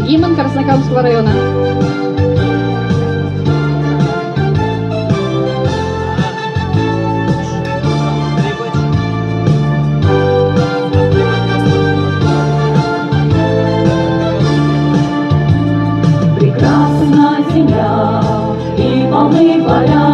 Гимн Краснокамского района. Прекрасна земля и полны поля,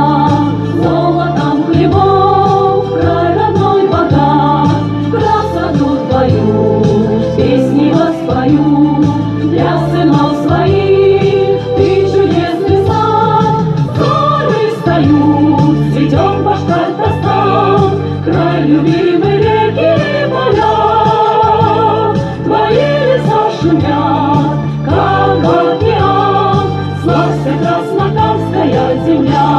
золотом хлебов, край родной богат. Красоту твою в песни воспою, для сынов своих ты чудесный сад. Горы встают, цветет Башкортостан, край любимый реки поля. Твои леса шумят, как океан, славься, краснокамская земля.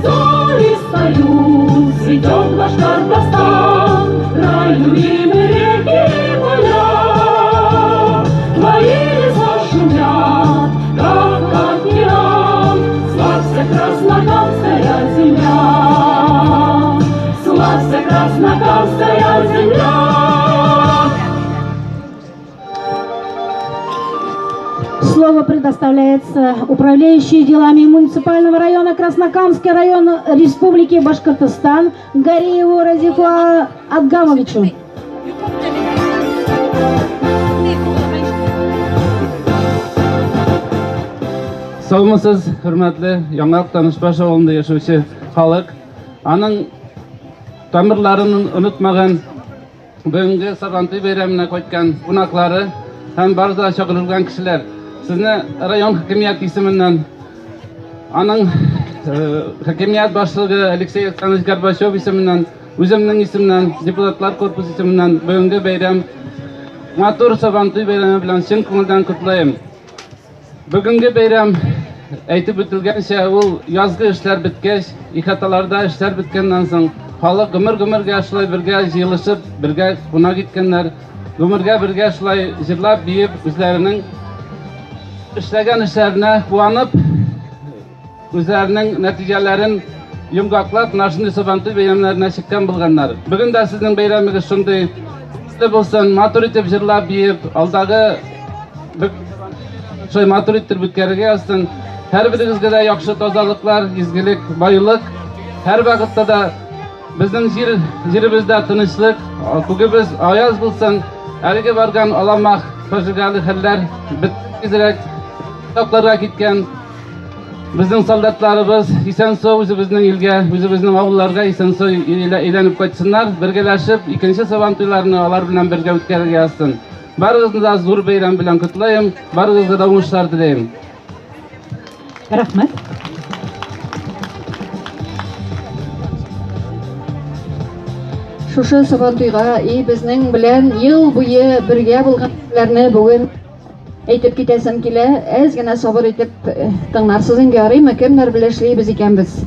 Зори встают, цветет Башкортостан, край любимый реки поля. Твои леса шумят, как океан, славься, краснокамская земля. Славься, краснокамская земля. Слово предоставляется управляющей делами муниципального района Краснокамский район Республики Башкортостан Гарееву Разифу Адгамовичу. Саумысыз, хөрмәтле Яңа Актанышбаш авылында яшәүче халык. Аның тамырларын онытмаган бүгенге Сабантуй бәйрәменә кайткан кунаклары һәм барысы да чакырылган кешеләр. Сезне район хакимият исеменнән аның хакимият башлыгы Алексей Александрович Горбачев исеменнән, үземнең исемнән, депутатлар корпусы исеменнән бүгенге бәйрәм матур Сабантуй бәйрәме белән чын күңелдән котлыйм. Бүгенге бәйрәм әйтеп үтелгәнчә, ул язгы эшләр беткәч, ихаталарда эшләр беткәннән соң, халык гомер-гомергә шулай бергә җыелышып, бергә кунак иткәннәр, гомергә бергә шулай җырлап, биеп, үзләренең эшләгән эшләренә куанып, үзләренең нәтиҗәләрен йомгаклап, менә шундый Сабантуй бәйрәмнәренә чыккан булганнар. Бүген дә сезнең бәйрәмегез шундый булсын, матур итеп җырлап, биеп, алдагы шулай матур итеп үткәрергә язсын. Һәрберегезгә дә яхшы тазалыклар, изгелек, байлык. Һәр вакытта да безнең җир, җиребездә тынычлык, күгебез аяз булсын. Әлеге барган аламах фаҗигале хәлләр бетсен тизрәк. Якларга киткән безнең солдатларыбыз исән-сау үзебезнең илгә, үзебезнең авылларга исән-сау әйләнеп кайтсыннар. Бергәләшеп икенче Сабантуйларны алар белән бергә үткәрергә язсын. Барыгызны да зур бәйрәм белән котлыйм, барыгызга да уңышлар теләйм. Рәхмәт. Шушы Сабантуйга и безнең белән ел буе бергә булган кешеләрне бүген әйтеп китәсем килә. Әз генә сабыр итеп тыңларсыз инде, ярыймы? Кемнәр белән эшлибез икән без?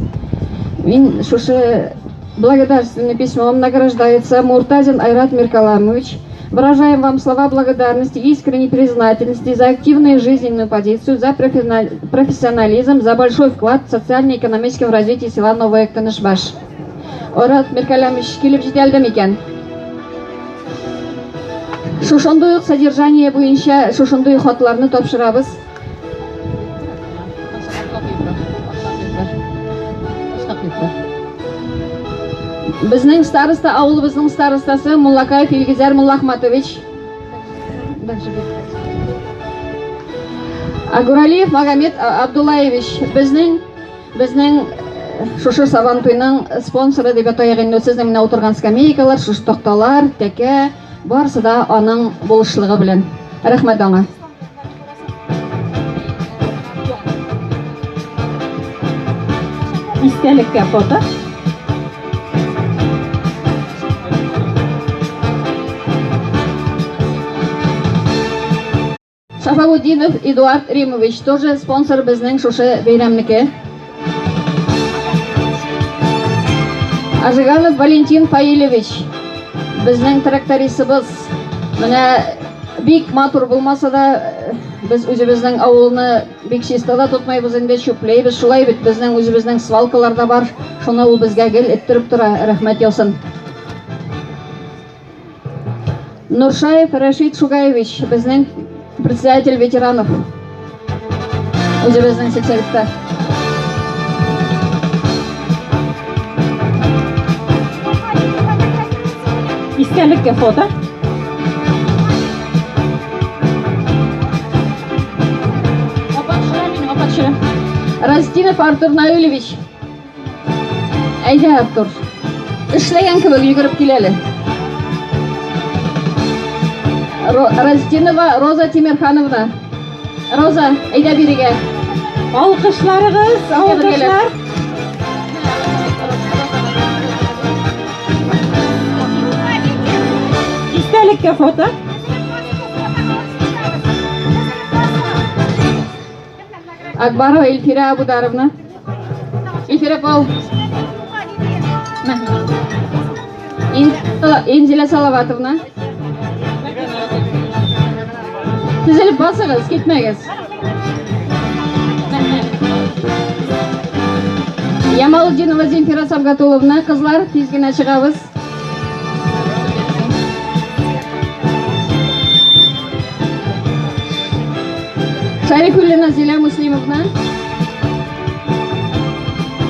Мин шушы благодарственный письмом награждается Муртазин Айрат Миркаламович. Выражаем вам слова благодарности и искренней признательности за активную жизненную позицию, за профессионализм, за большой вклад в социально-экономическом развитии села Новая Актанышбаш. Айрат Миркалямович килеп җитә алды микән? Шушындый ук содержание буенча шушындый хатларны тапшырабыз. Безнең староста, авылыбызның старостасы Муллакаев Илгизәр Муллахматович. Агуралиев Магомед Абдуллаевич, безнең безнең шушы Сабантуйның спонсоры дип атайык инде, сезнең менә утырган скамейкалар, шушы такталар, тәкә, барысы да аның булышлыгы белән. Рәхмәт аңа. Истәлеккә фото. Шафаутдинов Эдуард Римович, тоже спонсор безнең шушы бәйрәмнеке. Ажиганов Валентин Фаилевич, безнең трактористыбыз. Менә бик матур булмаса да, без үзебезнең авылны бик чиста да тотмайбыз инде, чүпләйбез. Шулай бит, безнең үзебезнең свалкалар да бар. Шуны ул безгә гел эттереп тора, рәхмәт яусын. Нуршаев Рәшит Шугаевич, безнең Председатель ветеранов. Үзебезнең сельсоветта. Истәлеккә фото. Апа төшерә минем, апа төшерә. Растинов Артур Наилевич. Әйдә, Артур. Эшләгән кебек йөгереп кил әле. Растинова Роза Тимерхановна. Роза, әйдә бирегә. Алкышларыгыз, алкышлар. Истәлеккә фото. Акбарова Эльфира Абударовна. Эльфира Пал. Инзиля Салаватовна. Тезелеп басыгыз, китмәгез. Ямалутдинова Земфира Сабгатуловна, кызлар, тиз генә чыгабыз. Шарифуллина Зиля Муслимовна.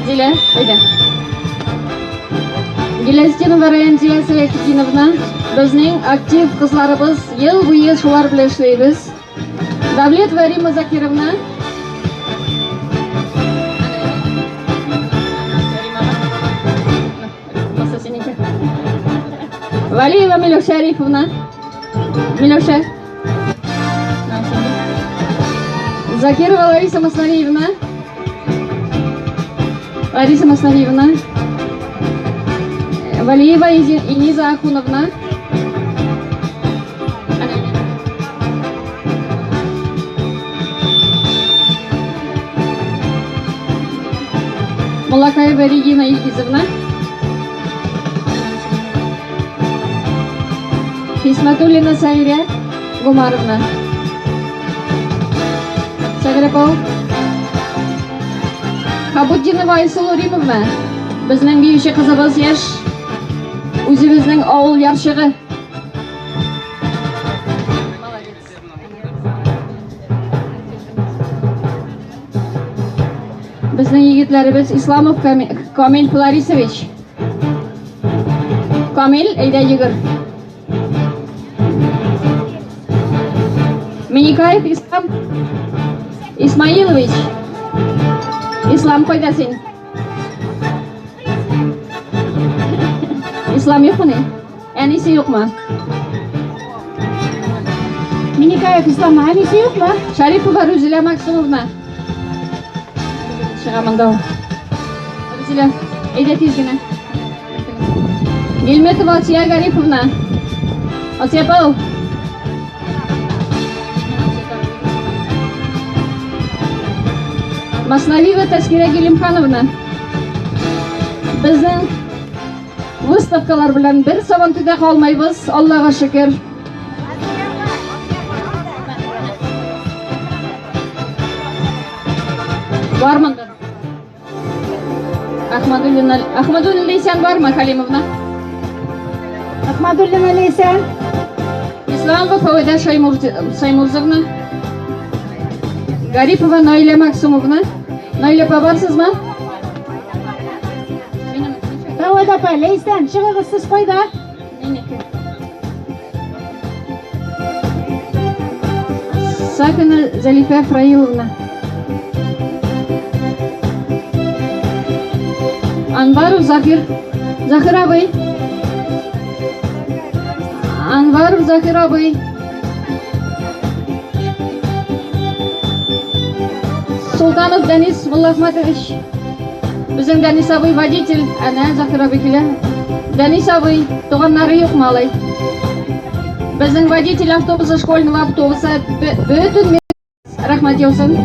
Зиля, әйдә. Гиләстинова Рәмзия Сәяхетдиновна, безнең актив кызларыбыз, ел буе шулар белән эшләйбез. Давлетова Рима Закировна. Валиева Миләүшә Арифовна. Миләүшә. Закирова Лариса Маславиевна. Лариса Маславиевна. Валиева Иниза Ахуновна. Мулакаева Регина Ильгизовна. Хисматуллина Саирә Гумаровна. Сәгирә апа. Хабутдинова Айсылу Римовна. Безнең биюче кызыбыз яшь. Үзебезнең авыл ярчыгы. Безнең егетләребез Исламов Камил Фларисович. Камил, әйдә йөгер. Миникаев Ислам Исмаилович. Ислам кайда син? Ислам юкмы? Әнисе юкмы? Миникаев Исламның әнисе юкмы? Шарипова Рузилә Максимовна. Чыга монда ул. Рузилә, әйдә тиз генә. Гилметова Асия Гарифовна. Асия апа. Маснавиева Тәскирә Гилимхановна. Безнең выставкалар белән бер Сабантуйда калмайбыз, Аллага шөкер. Бар монда. Ахмадуллина, Ахмадуллина Лейсян бармы, Халимовна? Ахмадуллина Лейсян. Исламова Фауида Шаймурзовна. Гарипова Наиля Максумовна. Наиля апа барсызмы? Фауида апа, Лейсян, чыгыгыз сез кайда? Минеке. Сафина Залифа Фраиловна. Анваров Захир. Захир абый. Анваров Захир абый. Султанов Денис Муллахматович. Безнең Денис абый водитель. Әнә Захир абый килә. Денис абый, туганнары юк малай. Безнең водитель автобуса, школьного автобуса бөтен рәхмәт яусын.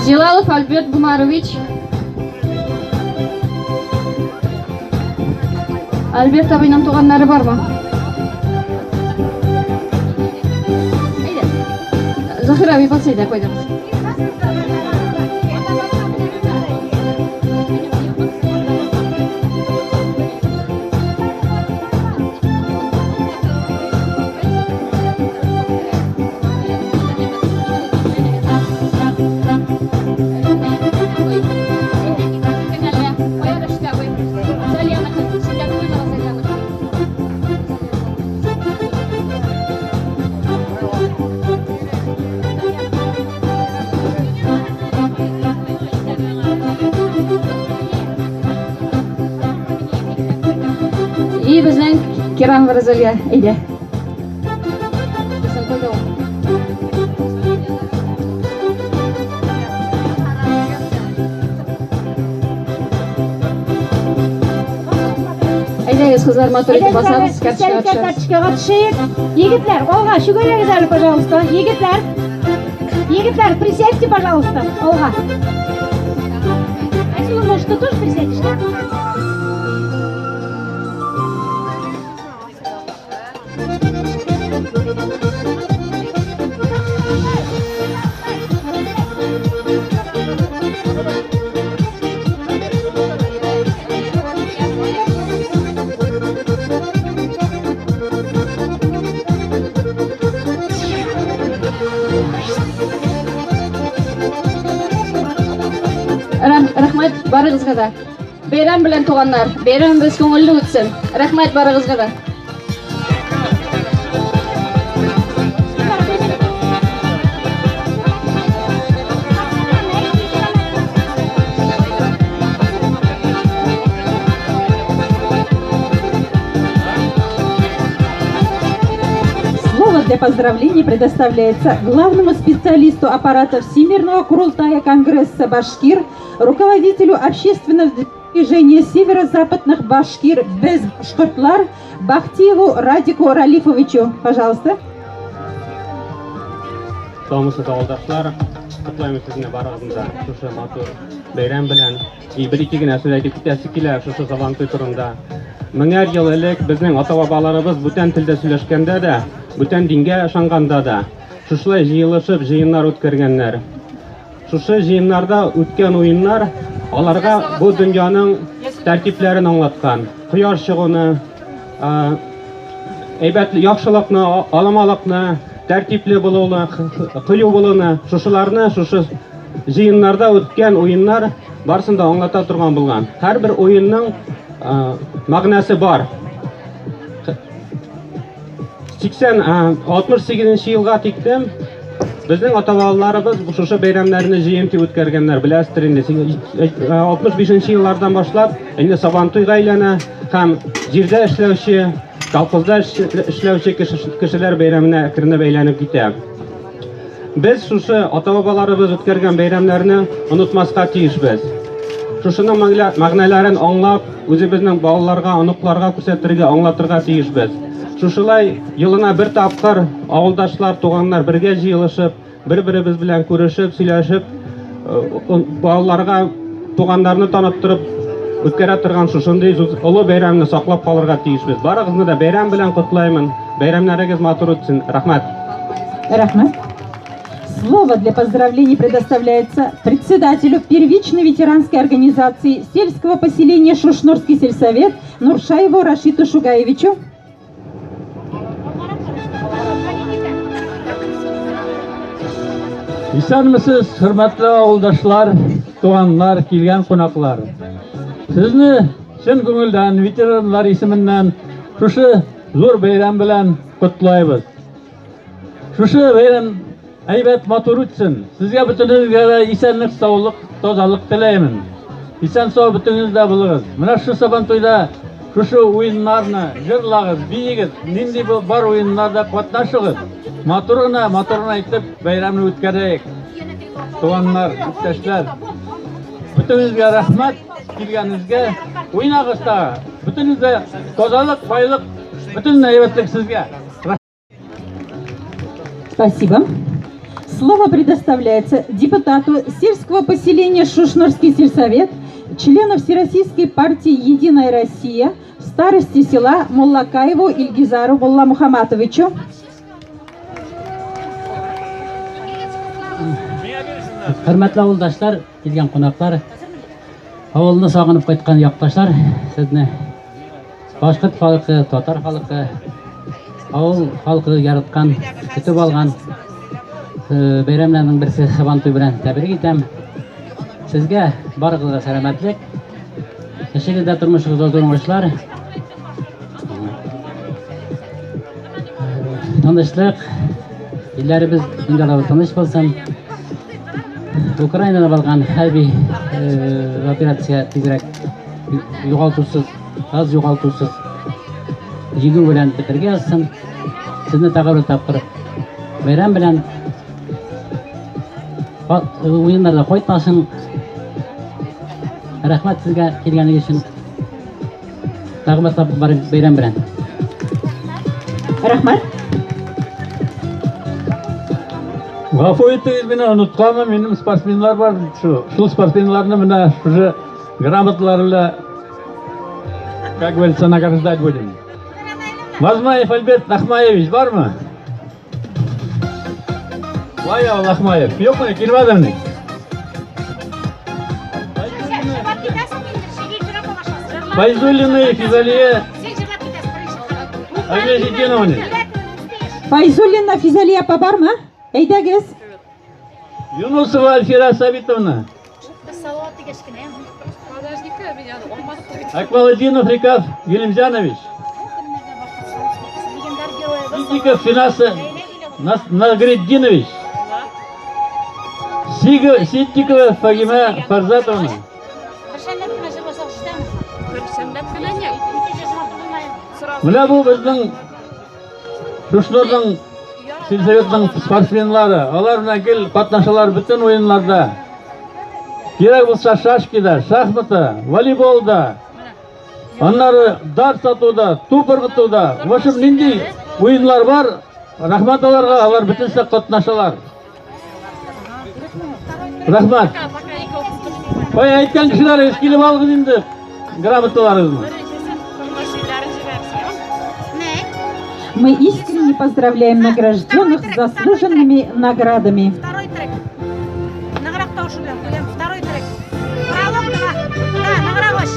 Зилалов Альберт Гумарович. Альберт абыйның туганнары бармы? Әйдә. Захир абый бас әйдә куйдыгыз. И безнең Кирамова Розалия, әйдә. Безнең кайда ул? Әйдәгез, кызлар, матур итеп басабыз, карточкага төшәбез. Карточкага төшәек. Егетләр, алга, чүгәләгез әле, пожалуйста. Егетләр. Егетләр, присядьте, пожалуйста, алга. Айсылу, может, ты тоже присядешь, да? Рәхмәт барыгызга да. Бәйрәм белән, туганнар. Бәйрәмебез күңелле үтсен. Рәхмәт барыгызга да. Слово для поздравлений предоставляется главному специалисту аппарата Всемирного Курултая Конгресса Башкир, руководителю общественного движения северо-западных башкир Без Башкортлар Бахтиеву Радику Ралифовичу. Пожалуйста. Саумысыз, авылдашлар! Котлыйм сезне барыгызны да шушы матур бәйрәм белән. И бер ике генә сүз әйтеп китәсе килә шушы Сабантуй турында. Меңәр ел элек безнең ата-бабаларыбыз бүтән телдә сөйләшкәндә дә, бүтән дингә ышанганда да, шушылай җыелышып җыеннар үткәргәннәр. Шушы җыеннарда үткән уеннар аларга бу дөньяның тәртипләрен аңлаткан. Кояш чыгуны, әйбәт яхшылыкны, аламалыкны, тәртипле булуны, кыю булуны, шушыларны, шушы җыеннарда үткән уеннар барысын да аңлата торган булган. Һәрбер уенның мәгънәсе бар. 80, 68 елга тиктем безнең ата-бабаларыбыз шушы бәйрәмнәрне җыен дип үткәргәннәр, беләсездер инде. 65 еллардан башлап инде Сабантуйга әйләнә һәм җирдә эшләүче, колхозда эшләүче кешеләр бәйрәменә әкренләп әйләнеп китә. Без шушы ата-бабаларыбыз үткәргән бәйрәмнәрне онытмаска тиешбез. Шушының мәгънәләрен аңлап, үзебезнең балаларга, оныкларга күрсәтергә, аңлатырга тиешбез. Шушылай елына бер тапкыр авылдашлар, туганнар бергә җыелышып, бер-беребез белән күрешеп, сөйләшеп, балаларга туганнарны таныттырып үткәрә торган шушындый олы бәйрәмне саклап калырга тиешбез. Барыгызны да бәйрәм белән котлаймын. Бәйрәмнәрегез матур үтсен. Рәхмәт. Рәхмәт. Слово для поздравлений предоставляется председателю первичной ветеранской организации сельского поселения Шушнурский сельсовет Нуршаеву Рашиту Шугаевичу. Исәнмесез, хөрмәтле авылдашлар, туганнар, килгән кунаклар. Сезне чын күңелдән ветераннар исеменнән шушы зур бәйрәм белән котлайбыз. Шушы бәйрәм әйбәт матур үтсен. Сезгә бөтенегезгә дә исәнлек, саулык, тазалык теләймен. Исән сау бөтенегез дә булыгыз. Менә шушы Сабантуйда шушы уеннарны җырлагыз, биегез, нинди бар уеннарда катнашыгыз. Матур гына, матур гына итеп бәйрәмне үткәрәйек. Туганнар, иптәшләр, бөтенегезгә рәхмәт килгәнегезгә. Уйнагыз тагы. Бөтенегезгә тазалык, байлык, бөтен әйбәтлек сезгә. Спасибо. Слово предоставляется депутату сельского поселения Шушнурский сельсовет, члену Всероссийской партии «Единая Россия», старости села Муллакаеву Ильгизару Мулламухаматовичу. Хөрмәтле авылдашлар, килгән кунаклар, авылны сагынып кайткан якташлар, сезне башкорт халкы, татар халкы, авыл халкы яраткан, көтеп алган бәйрәмнәрнең берсе Сабантуй белән тәбрик итәм. Сезгә барыгызга сәламәтлек, эшегездә, тормышыгызда зур уңышлар, тынычлык, илләребез, дөньяларыбыз тыныч булсын. Украинада барган хәрби операция тизрәк югалтусыз, аз югалтусыз җиңү белән бетерергә язсын. Сезне тагы бер тапкыр бәйрәм белән уеннарда кайтмасын. Рәхмәт сезгә килгәнегез өчен. Тагы бер тапкыр бәйрәм белән. Рәхмәт. Гафу итегез мине, онытканмын, минем спортсменнар бар бит шул. Шул спортсменнарны менә шушы грамоталар белән, как говорится, награждать будем. Мазмаев Альберт Ахмаевич бармы? Вай ул Ахмаев. Юкмы, килмәдеме? Файзуллина Физалия Агазетдиновна. Файзуллина Физалия апа бармы? Әйдәгез. Юнусова Альфира Сабитовна. Акмалетдинов Рикаф Гилимзянович. Ситников Финаса Нагреддинович. Ситникова Фагима Фарзатовна. Менә бу безнең Шушнурның сельсоветның спортсменлары. Алар менә гел катнашалар бөтен уеннарда. Кирәк булса шашкида, шахматта, волейболда. Аннары дарт сатуда, туп ыргытуда. В общем, нинди уеннар бар, рәхмәт аларга, алар бөтенесе катнашалар. Рәхмәт. Кая әйткән кешеләрегез килеп алыгыз инде грамоталарыгызны. Мы искренне поздравляем награжденных с заслуженными наградами. Второй трек. Ныграк тавышы белән куям. Второй трек. Пролог два. Да, ныграк ач.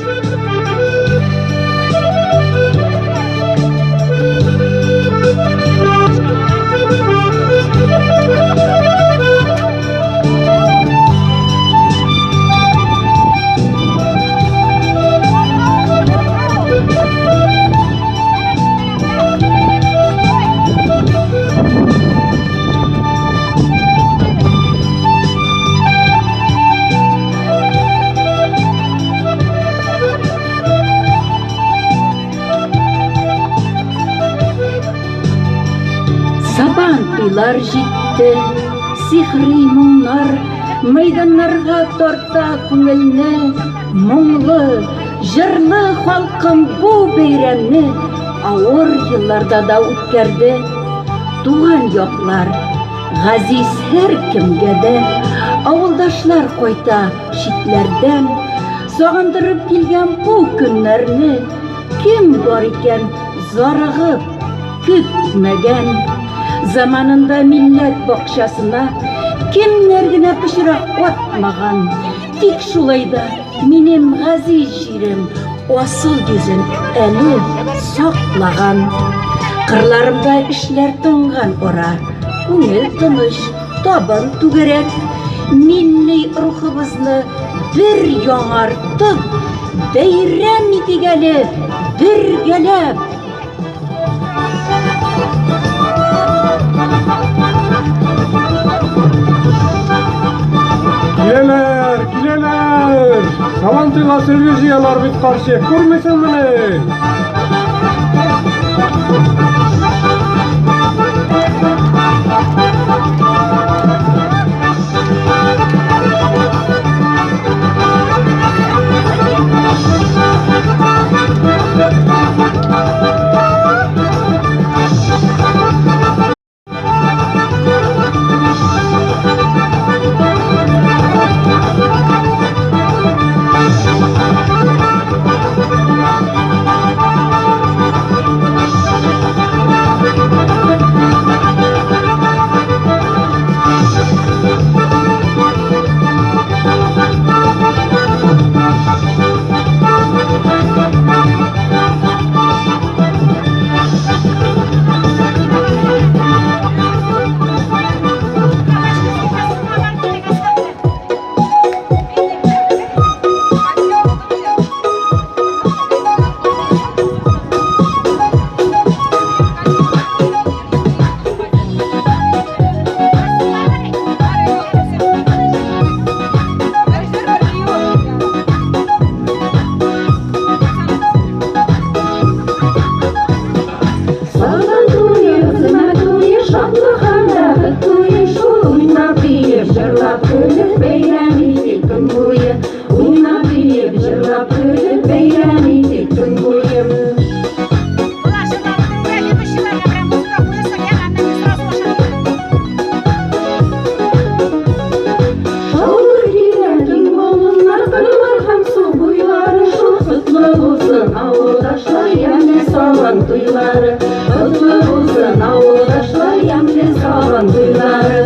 Сабан туйлар җитте, сихри моңнар мәйданнарга тарта күңелне, моңлы, җырлы халкым бу бәйрәмне авыр елларда да үткәрде. Туган яклар, газиз һәркемгә дә, авылдашлар кайта читләрдән, сагындырып килгән бу көннәрне кем бар икән зарыгып көтмәгән. Заманында милләт бакчасына кемнәр генә пычрак атмаган. Тик шулай да минем газиз җирем асыл йөзен әле саклаган. Кырларымда эшләр тынган ара, күңел тыныч, табын түгәрәк. Милли рухыбызны бер яңартып, бәйрәм итик әле бергәләп. Киләләр, киләләр! Сабантуйга сөлге җыялар бит карчык, күрмисеңмени? Сабан туе, хезмәт туе, шатлык һәм бәхет туе, шул уйнап, биеп, җырлап, көлеп бәйрәм итик көн буе. Уйнап, биеп, җырлап, көлеп бәйрәм итик көн буе. Болар җырлап утыруга ведущийларга прям музыка куясың, я аннан сразу ашап. Шаулар килә киң болыннар, кырлар һәм су буйлары, шул котлы булсын, авылдашлар, ямьле Сабан туйлары. Котлы булсын, авылдашлар, ямьле Сабан туйлары.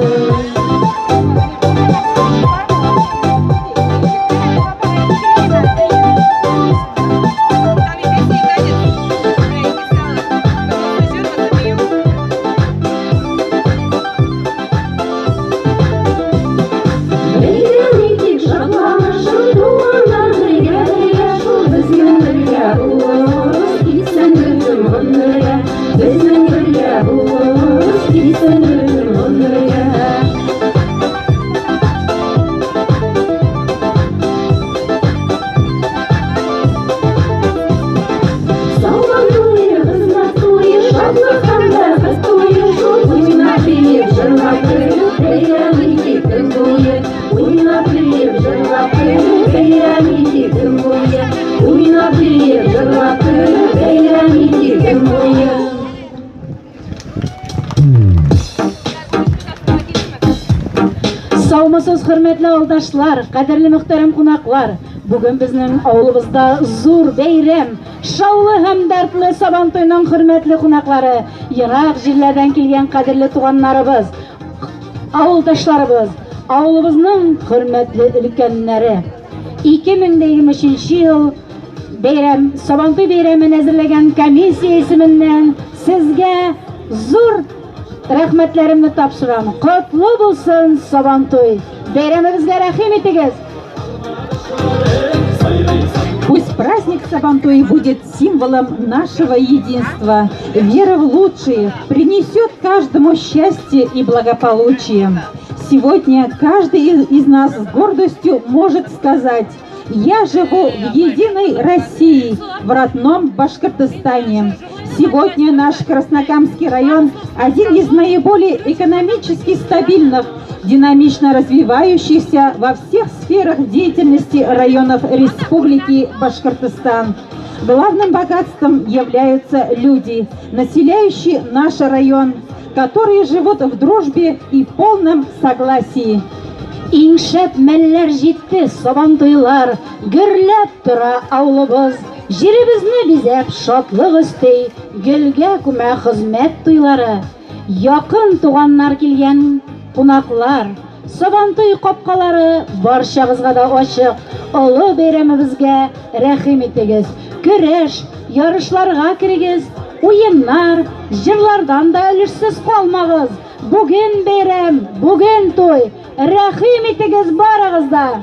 Бәйрәм итик шатланышып, туганнар бергә, бергә, шул безнең бергә булуыбыз китсен бөтен гомергә. Безнең бергә булуыбыз китсен бөтен гомергә. Сабан туе, хезмәт туе, шатлык һәм бәхет туе, шул уйнап, биеп, җырлап, көлеп бәйрәм итик көн буе. Уйнап, биеп, җырлап, көлеп бәйрәм итик көн буе. Уйнап, биеп, җырлап, көлеп бәйрәм итик көн буе. Саумысыз, хөрмәтле авылдашлар, кадерле мөхтәрәм кунаклар. Бүген безнең авылыбызда зур бәйрәм, шаулы һәм дәртле Сабантуйның хөрмәтле кунаклары, ерак җирләрдән килгән кадерле туганнарыбыз, авылдашларыбыз, авылыбызның хөрмәтле өлкәннәре. 2023 ел бәйрәм, Сабантуй бәйрәмен әзерләгән комиссия исеменнән сезгә зур рәхмәтләремне тапшырам. Котлы булсын Сабантуй! Бәйрәмебезгә рәхим итегез! Пусть праздник Сабантуй будет символом нашего единства, вера в лучшее, принесет каждому счастье и благополучие. Сегодня каждый из нас с гордостью может сказать: «Я живу в единой России, в родном Башкортостане». Сегодня наш Краснокамский район один из наиболее экономически стабильных, динамично развивающихся во всех сферах деятельности районов Республики Башкортостан. Главным богатством являются люди, населяющие наш район, которые живут в дружбе и полном согласии. Иң шәп мәлләр җитте, Сабантуйлар, гөрләп тора авылыбыз. Җиребезне бизәп, шатлык өсти, гөлгә күмә хезмәт туйлары. Якын туганнар, килгән кунаклар, Сабантуй капкалары барчагызга да ачык. Олы бәйрәмебезгә рәхим итегез. Көрәш, ярышларга керегез, уеннар, җырлардан да өлешсез калмагыз. Бүген бәйрәм, бүген туй. Рәхим итегез барыгыз да.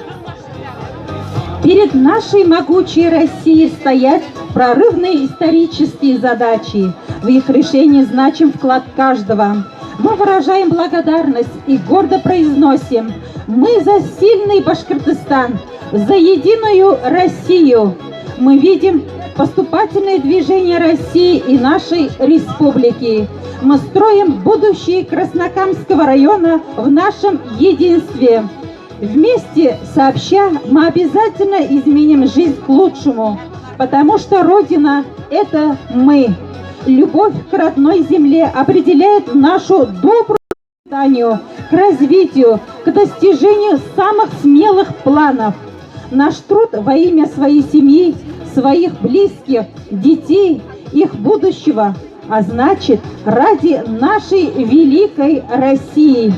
Перед нашей могучей Россией стоят прорывные исторические задачи. В их решении значим вклад каждого. Мы выражаем благодарность и гордо произносим: мы за сильный Башкортостан, за единую Россию. Мы видим поступательное движение России и нашей республики. Мы строим будущее Краснокамского района в нашем единстве. Вместе, сообща, мы обязательно изменим жизнь к лучшему, потому что Родина – это мы. Любовь к родной земле определяет нашу добрую к развитию, к достижению самых смелых планов. Наш труд во имя своей семьи, своих близких, детей, их будущего, а значит, ради нашей великой России.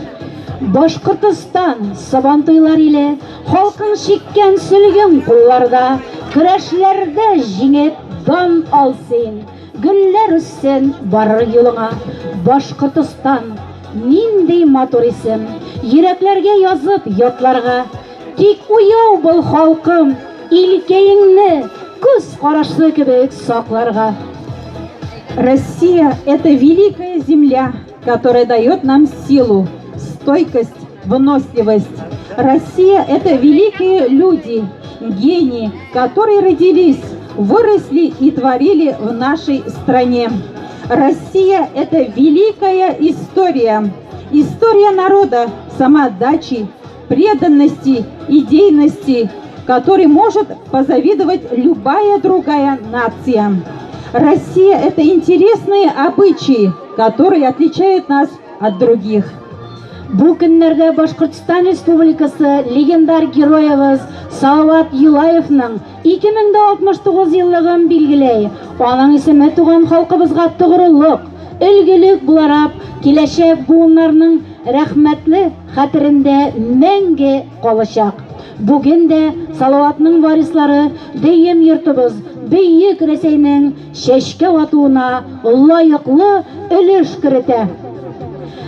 Башкортостан, Сабантуйлар иле, халкың чиккән сөлгең кулларда, көрәшләрдә җиңеп дан ал син, гөлләр үссен барыр юлыңа. Башкортостан, нинди матур исем, йөрәкләргә язып ятларга. Тик уяу бул, халкым, илкәеңне күз карашы кебек сакларга. Россия – это великая земля, которая дает нам силу, стойкость, выносливость. Россия – это великие люди, гении, которые родились, выросли и творили в нашей стране. Россия – это великая история. История народа, самоотдачи, преданности, идейности, которой может позавидовать любая другая нация. Россия – это интересные обычаи, которые отличают нас от других. Бу көннәрдә Башкортстан Республикасы легендар героебыз Салават Юлаевның 2069 еллыгын билгеләй. Аның исеме туган халкыбызга тугрылык, өлгелек буларак киләчәк буыннарның рәхмәтле хәтерендә мәңге калачак. Бүген дә Салаватның варислары дөем йортыбыз Бөек Рәсәйнең чәчкә атуына лаеклы өлеш керетә.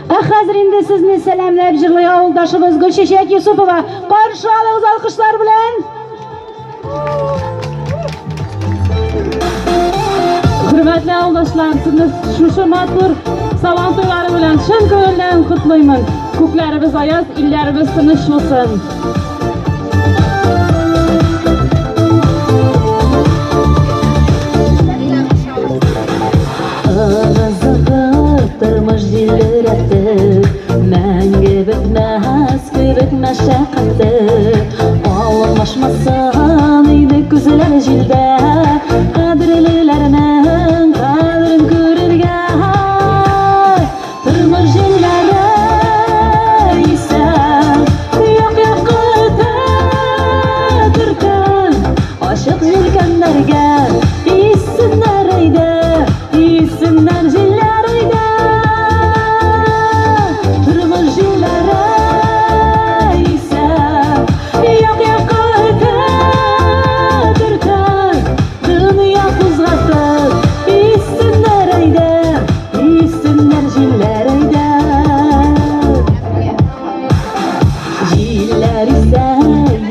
Ә хәзер инде сезне сәламләп җырлый авылдашыбыз Гөлчәчәк Юсупова. Каршы алыгыз алкышлар белән. Хөрмәтле авылдашлар, сезне шушы матур Сабан туйлары белән чын күңелдән котлыймын. Күкләребез аяз, илләребез тыныч булсын. Тормыш җилдерәтеп, мәңге бетмәс кебек мәшәкате. Алмашмасын иде күзләр җилдә, кадерлеләрнең кадерен күрергә. Тормыш җилләре исә, як-якка үтә төртә, ачык җилкәннәргә иссеннәр әйдә, иссеннәр җилләр әйдә. Тормыш җилләре исә, як-якка үтә төртә, дөнья кузгатып, иссеннәр әйдә, иссеннәр җилләр әйдә. Җилләр исә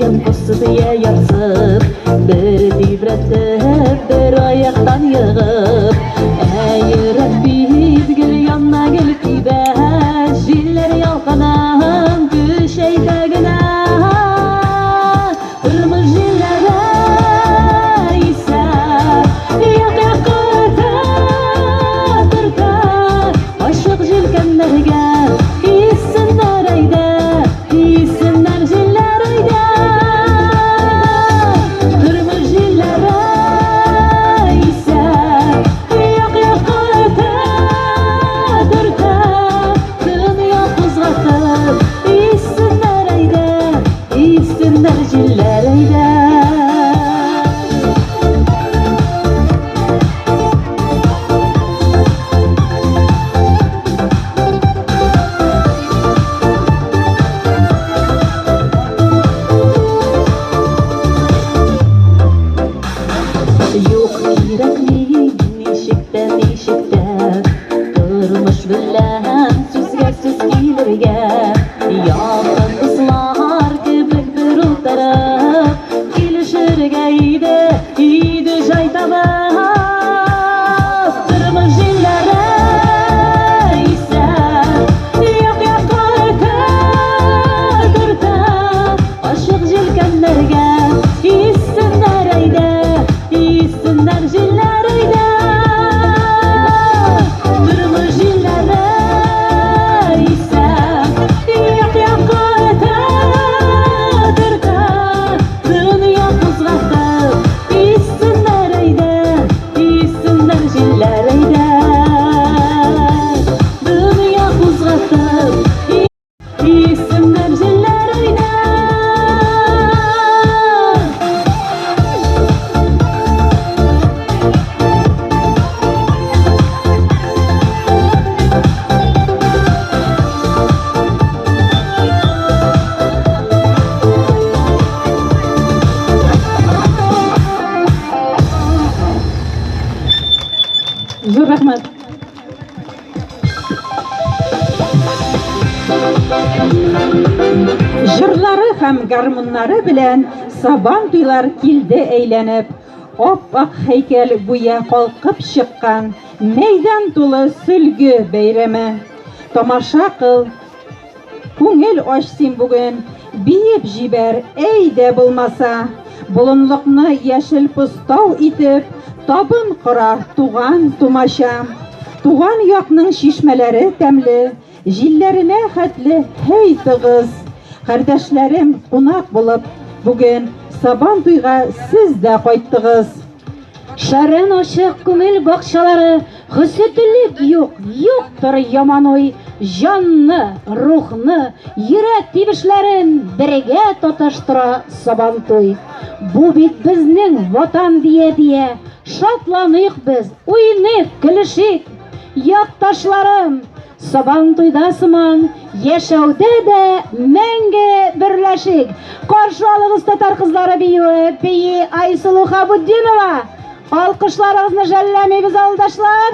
йомкосып я ярсып, бер тибрәтеп, бер аяктан егып. Ә йөрәк бит гел яна, гел тибә, җилләр ялкынын көчәйтә генә. Тормыш җилләре исә, як-якка үтә, төртә, ачык җилкәннәргә иссеннәр әйдә, иссеннәр җилләр әйдә. Тормыш җилләре исә, як-якка үтә, төртә, дөнья кузгатып, иссеннәр әйдә, иссеннәр җилләр әйдә. Юк, кирәкми, ничек тә, ничек тә тормыш белән сүзгә сүз килергә. Якын дуслар кебек бер утырып килешергә иде, иде җай табып. Тормыш җилләре исә, як-якка үтә, төртә, ачык җилкәннәргә иссеннәр әйдә, иссеннәр җилләр әйдә. Тормыш җилләре исә, як-якка үтә, төртә, дөнья кузгатып, иссеннәр әйдә, иссеннәр җилләр әйдә. Дөнья кузгатып, иссеннәр җилләр әйдә. Зур рәхмәт. Җырлары һәм гармуннары белән Сабан туйлар килде әйләнеп. Ап-ак һәйкәл гүя калкып чыккан, Мәйдан тулы сөлге бәйрәме. Тамаша кыл, күңел ач син бүген, Биеп җибәр, әйдә булмаса. Болынлыкны яшел постау итеп, Табын кора туган-тумача. Туган якның чишмәләре тәмле, җилләренә хәтле һәй тыгыз. Кардәшләрем, кунак булып, бүген Сабан туйга сез дә кайттыгыз. Шәрән ачык күңел бакчалары, Хөсетлек юк, юктыр яман уй, Җанны, рухны, йөрәк тибешләрен Бергә тоташтыра Сабантуй. Бу бит безнең Ватан дия-дия, Шатланыйк без, уйныйк, көлешик. Якташларым, Сабантуйда сыман, яшәүдә дә мәңге берләшик. Каршы алыгыз татар кызлары биюе, бии Айсылу Хабутдинова. Алкышларыгызны жәлләмибез, авылдашлар.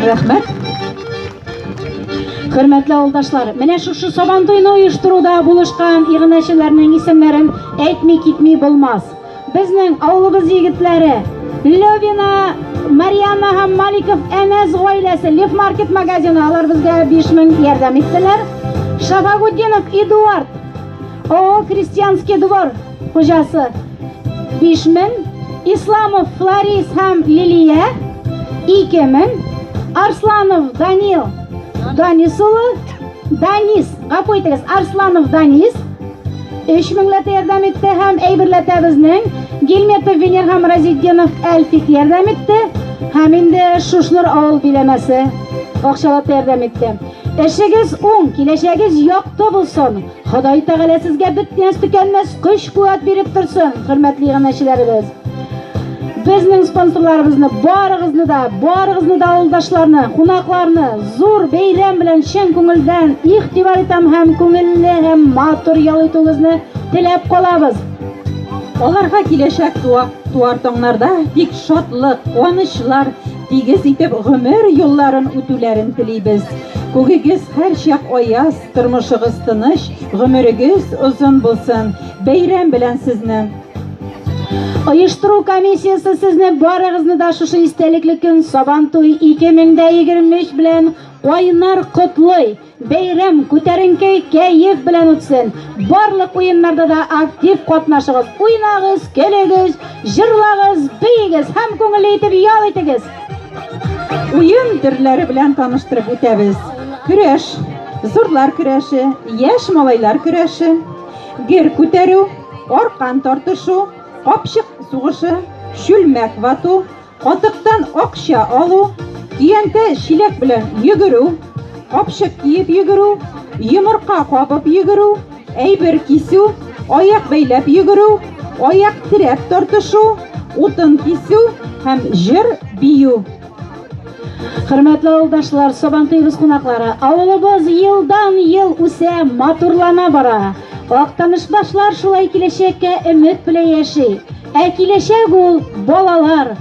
Рәхмәт. Хөрмәтле авылдашлар, менә шушы Сабантуйны оештыруда булышкан иганәчеләрнең исемнәрен әйтми китми булмас. Безнең авылыбыз егетләре Левина Марьяна һәм Маликов Әнәс гаиләсе Лев Маркет магазины алар безгә 5000 ярдәм иттеләр. Шафагутдинов Эдуард ООО Крестьянский двор хуҗасы 5000, Исламов Флорис һәм Лилия 2000, Арсланов Данил Данис улы, Данис, гафу итегез, Арсланов Данис 3000 ләтә ярдәм итте һәм әйберләтә безнең Гильметов Венер һәм Разетдинов Әлфик ярдәм итте һәм инде Шушнур авыл биләмәсе акчалата ярдәм итте. Эшегез уң, киләчәгез якты булсын. Ходай Тәгалә сезгә бетмәс төкәнмәс көч-куәт биреп торсын, хөрмәтле иганәчеләребез. Безнең спонсорларыбызны барыгызны да, барыгызны да авылдашларны, кунакларны зур бәйрәм белән чын күңелдән игътибар итәм һәм күңелле һәм матур ял итүегезне теләп калабыз. Аларга киләчәк туа, туар таңнарда тик шатлык, куанычлар, тигез итеп гомер юлларын үтүләрен телибез. Күгегез һәрчак аяз, Тормышыгыз тыныч, гомерегез озын булсын. Бәйрәм белән сезне! Оештыру комиссиясе сезне барыгызны да шушы истәлекле көн Сабантуй 2023 белән кайнар котлый. Бәйрәм күтәренке кәеф белән үтсен. Барлык уеннарда да актив катнашыгыз. Уйнагыз, көлегез, җырлагыз, биегез һәм күңелле итеп ял итегез. Уен төрләре белән таныштырып үтәбез. Көрәш, зурлар көрәше, яшь малайлар көрәше, гер күтәрү, аркан тартышу, капчык сугышы, чүлмәк вату, катыктан акча алу, көянтә чиләк белән йөгерү, капчык киеп йөгерү, йомырка кабып йөгерү, әйбер кисү, аяк бәйләп йөгерү, аяк терәп тартышу, утын кисү һәм җыр бию. Хөрмәтле авылдашлар, Сабантуебыз кунаклары, авылыбыз елдан-ел үсә, матурлана бара. Актанышбашлар шулай киләчәккә өмет белән яши. Ә киләчәк ул балалар.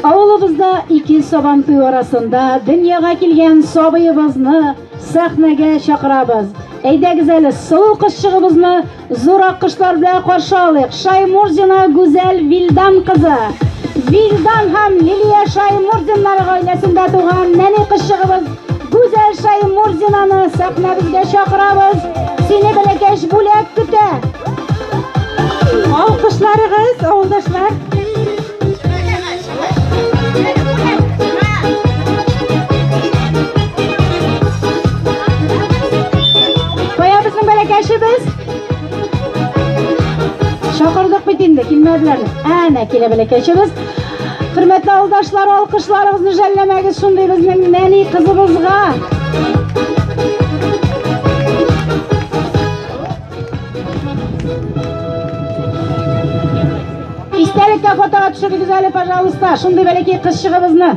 Авылыбызда ике Сабантуй арасында дөньяга килгән сабыебызны сәхнәгә чакырабыз. Әйдәгез әле, сылу кызчыгыбызны Зур аккошлар белән каршы алыйк. Шаймурзина Гүзәл Вилдан кызы. Вилдан һәм Лилия Шаймурзиннар гаиләсендә туган нәни кызчыгыбыз Гүзәл Шаймурзинаны сәхнәбезгә чакырабыз. Сине бәләкәч бүләк көтә. Алкышларыгыз, авылдашлар. Кая безнең бәләкәчебез? Чакырдык бит инде, килмәделәр. Әнә килә бәләкәчебез. Хөрмәтле авылдашлар, алкышларыгызны жәлләмәгез шундый безнең нәни кызыбызга. Истәлеккә фотога төшерегез әле, пожалуйста, шундый бәләкәй кызчыгыбызны.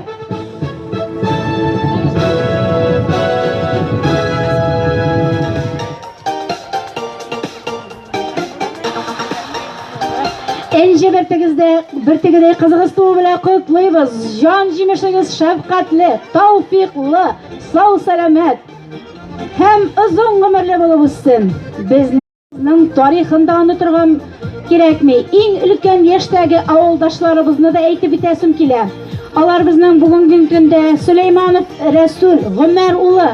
Энҗе бертегездә бертегедәй кызыгыз туу белән котлыйбыз. Җан җимешегез шәфкатьле, тауфиклы, сау-сәламәт һәм озын гомерле булып үссен. Без Ның тарихын да онытырга кирәкми. Иң өлкән яшьтәге авылдашларыбызны да әйтеп үтәсем килә. Алар безнең бүгенге көндә Сөләйманов Рәсүл Гомәр улы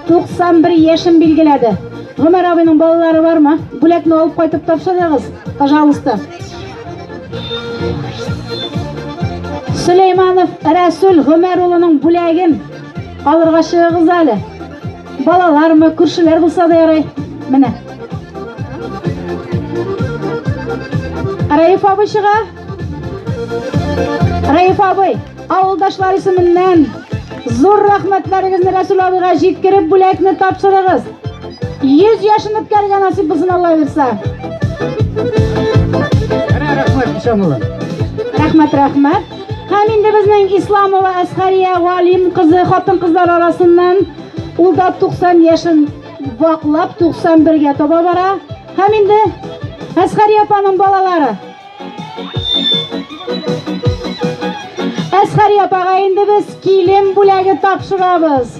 91 яшен билгеләде. Гомәр абыйның балалары бармы? Бүләкне алып кайтып тапшырыгыз, пожалуйста. Сөләйманов Рәсүл Гомәр улының бүләген алырга чыгыгыз әле. Балалармы, күршеләр булса да ярый. Менә. Раиф абый чыга. Раиф абый, авылдашлар исеменнән зур рәхмәтләрегезне Рәсүл абыйга җиткереп бүләкне тапшырыгыз. 100 яшен үткәрергә насыйп булсын Алла бирсә. Рәхмәт, Ишанулла. Рәхмәт, рәхмәт. Һәм инде безнең Исламова Әсхәрия Галим кызы хатын-кызлар арасыннан ул да 90 яшен ваклап 91-гә таба бара. Һәм инде Әсхәрия апаның балалары. Әсхәри апага инде без килен бүләге тапшырабыз.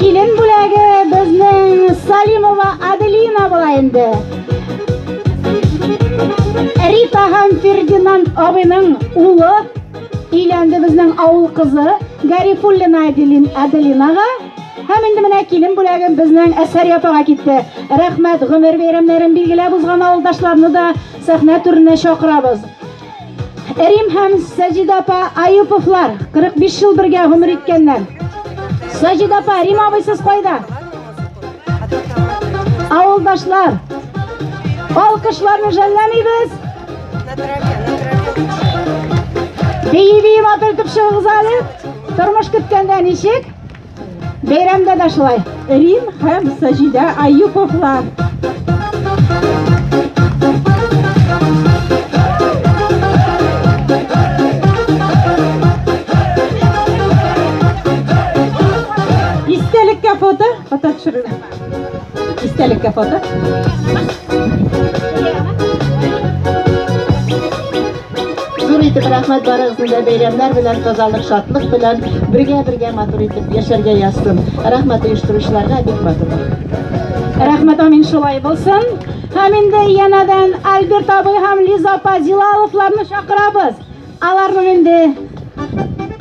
Килен бүләге безнең Салимова Аделина була инде. Рита һәм Фердинанд абыйның улы өйләнде безнең авыл кызы Гарифуллина Аделин Аделинага. Һәм инде менә килен бүләге безнең Әсәри апага китте. Рәхмәт, гомер бәйрәмнәрен билгеләп узган авылдашларны да сәхнә түренә чакырабыз. Рим һәм Саҗидә апа Аюповлар 45 ел бергә гомер иткәннәр. Саҗидә апа, Рим абый сез кайда? Авылдашлар, алкышларны жәлләмибез. Бии-бии матур итеп чыгыгыз әле. Тормыш көткәндә ничек? Бәйрәмдә дә шулай. Рим һәм Саҗидә Аюповлар. Истәлеккә фото, фото төшерелә. Истәлеккә фото. Зур итеп рәхмәт барыгызны да бәйрәмнәр белән, тазалык, шатлык белән бергә-бергә матур итеп яшәргә язсын. Рәхмәт оештыручыларга, бик матур. Рәхмәт, амин, шулай булсын. Һәм инде янәдән Альберт абый һәм Лиза апа Зилаловларны чакырабыз. Аларның инде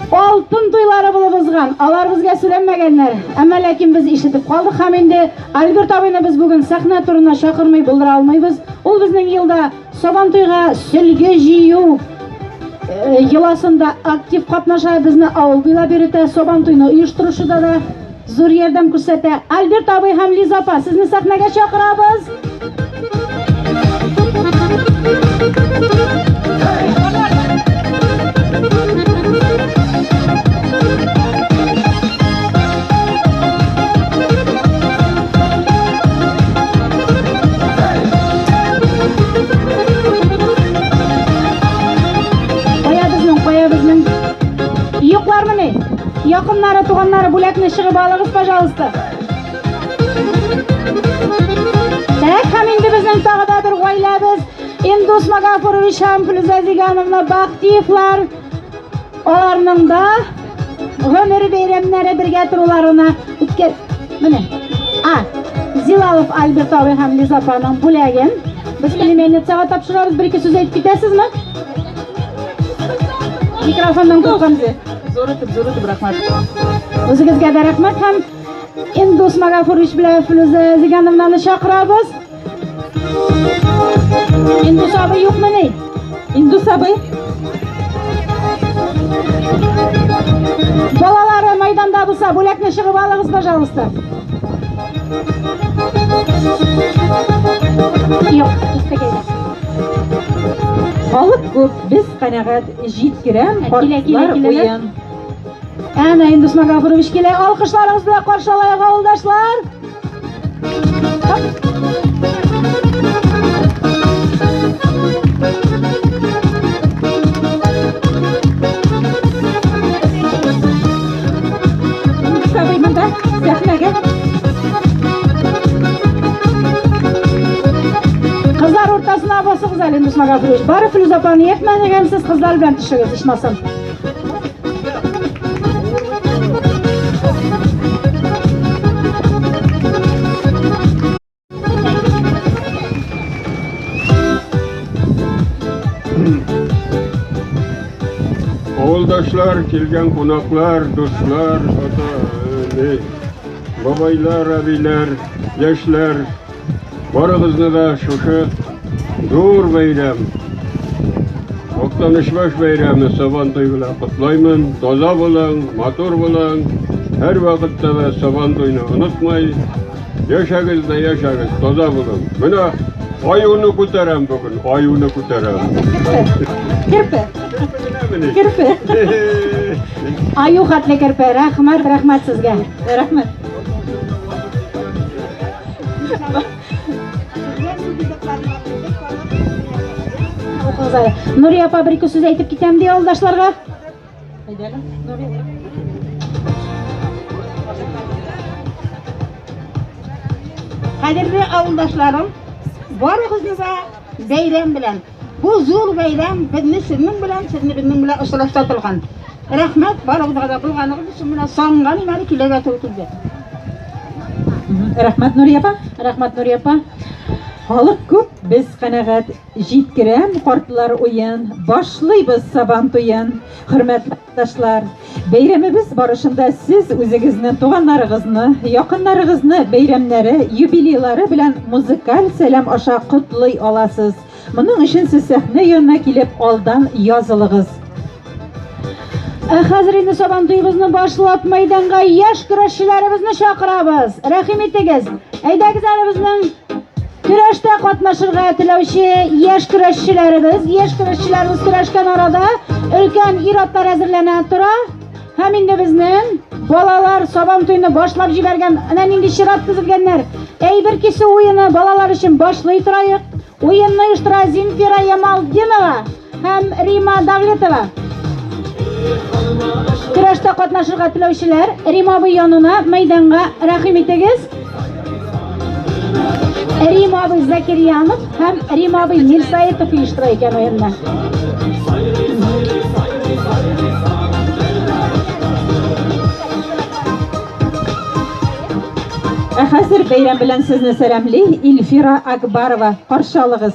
алтын туйлары булып узган. Алар безгә сөйләнмәгәннәр. Әмма ләкин без ишетеп калдык һәм инде Альберт абыйны без бүген сәхнә турына чакырмый булдыра алмыйбыз. Ул безнең елда Сабантуйга сөлге җыю йоласында актив катнаша, безне авыл буйлап йөртә, Сабантуйны оештыручыда да зур ярдәм күрсәтә. Альберт абый һәм Лиза апа, сезне сәхнәгә чакырабыз. Кая безнең, кая безнең? Юклармыни? Якыннары, туганнары бүләкне чыгып алыгыз, пожалуйста. Так, һәм инде безнең тагы да бер гаиләбез Индус Магафурович һәм Флюзә Зигановна Бахтиевлар. Аларның да гомер бәйрәмнәре бергә торуларына үткәр. Менә. А, Зилалов Альберт абый һәм Лиза апаның бүләген без племянницага тапшырабыз. Бер-ике сүз әйтеп китәсезме? Микрофоннан куркам. Зур итеп, зур итеп рәхмәт. Үзегезгә дә рәхмәт һәм Индус Магафурович белән Флюзә Зигановнаны чакырабыз. Индус абый юкмыни? Индус абый. Балалары майданда булса, бүләкне чыгып алыгыз, пожалуйста. Юк, киттек Халык күп, без канәгать, җиткерәм, картлар уен. Әнә Индус Магафурович килә. Алкышларыгыз белән каршы алайык, авылдашлар. Сабый монда, сәхнәгә. Кызлар уртасына басыгыз әле, Индус Магафурович. Бары Флюз апаны ияртмәгәнсез, кызлар белән төшегез, ичмасам. Авылдашлар, килгән кунаклар, дуслар, ата, әни, бабайлар, әбиләр, яшьләр, барыгызны да шушы зур бәйрәм, Актанышбаш бәйрәме Сабантуй белән котлаймын. Таза булың, матур булың. Һәрвакытта да Сабантуйны онытмай. Яшәгез дә яшәгез, таза булың. Менә аюны күтәрәм бүген, аюны күтәрәм. Керпе. Керпе. Аю хәтле керпе. Рәхмәт, рәхмәт сезгә. Рәхмәт. Нурия апа бер ике сүз әйтеп китәм ди авылдашларга. Кадерле авылдашларым, барыгызны да бәйрәм белән. Бу зур бәйрәм безне сезнең белән, сезне безнең белән очраштыра торган. Рәхмәт барыгызга да булганыгыз өчен менә сагынган идем әле килергә туры килде. Рәхмәт, Нурия апа. Рәхмәт, Нурия апа. Халык күп, без канәгать. Җиткерәм картлар уен, башлыйбыз Сабан туен. Хөрмәтле авылдашлар, бәйрәмебез барышында сез үзегезне, туганнарыгызны, якыннарыгызны бәйрәмнәре, юбилейлары белән музыкаль сәлам аша котлый аласыз. Моның өчен сез сәхнә янына килеп алдан язылыгыз. Ә хәзер инде Сабантуебызны башлап мәйданга яшь көрәшчеләребезне чакырабыз. Рәхим итегез. Әйдәгез әле безнең көрәштә катнашырга теләүче яшь көрәшчеләребез. Яшь көрәшчеләребез көрәшкән арада өлкән ир-атлар әзерләнә тора. Һәм инде безнең балалар Сабан туйны башлап җибәргән, әнә нинди чират тезелгәннәр. Әйбер кисү уены балалар өчен башлый торайык. Уенны оештыра Земфира Ямалтдинова һәм Рима Давлетова. Көрәштә катнашырга теләүчеләр Рима абый янына мәйданга рәхим итегез. Рима абый Закирьянов һәм Рима абый Мирсаитов оештыра икән уенны. Ә хәзер бәйрәм белән сезне сәламли Илфира Акбарова. Каршы алыгыз.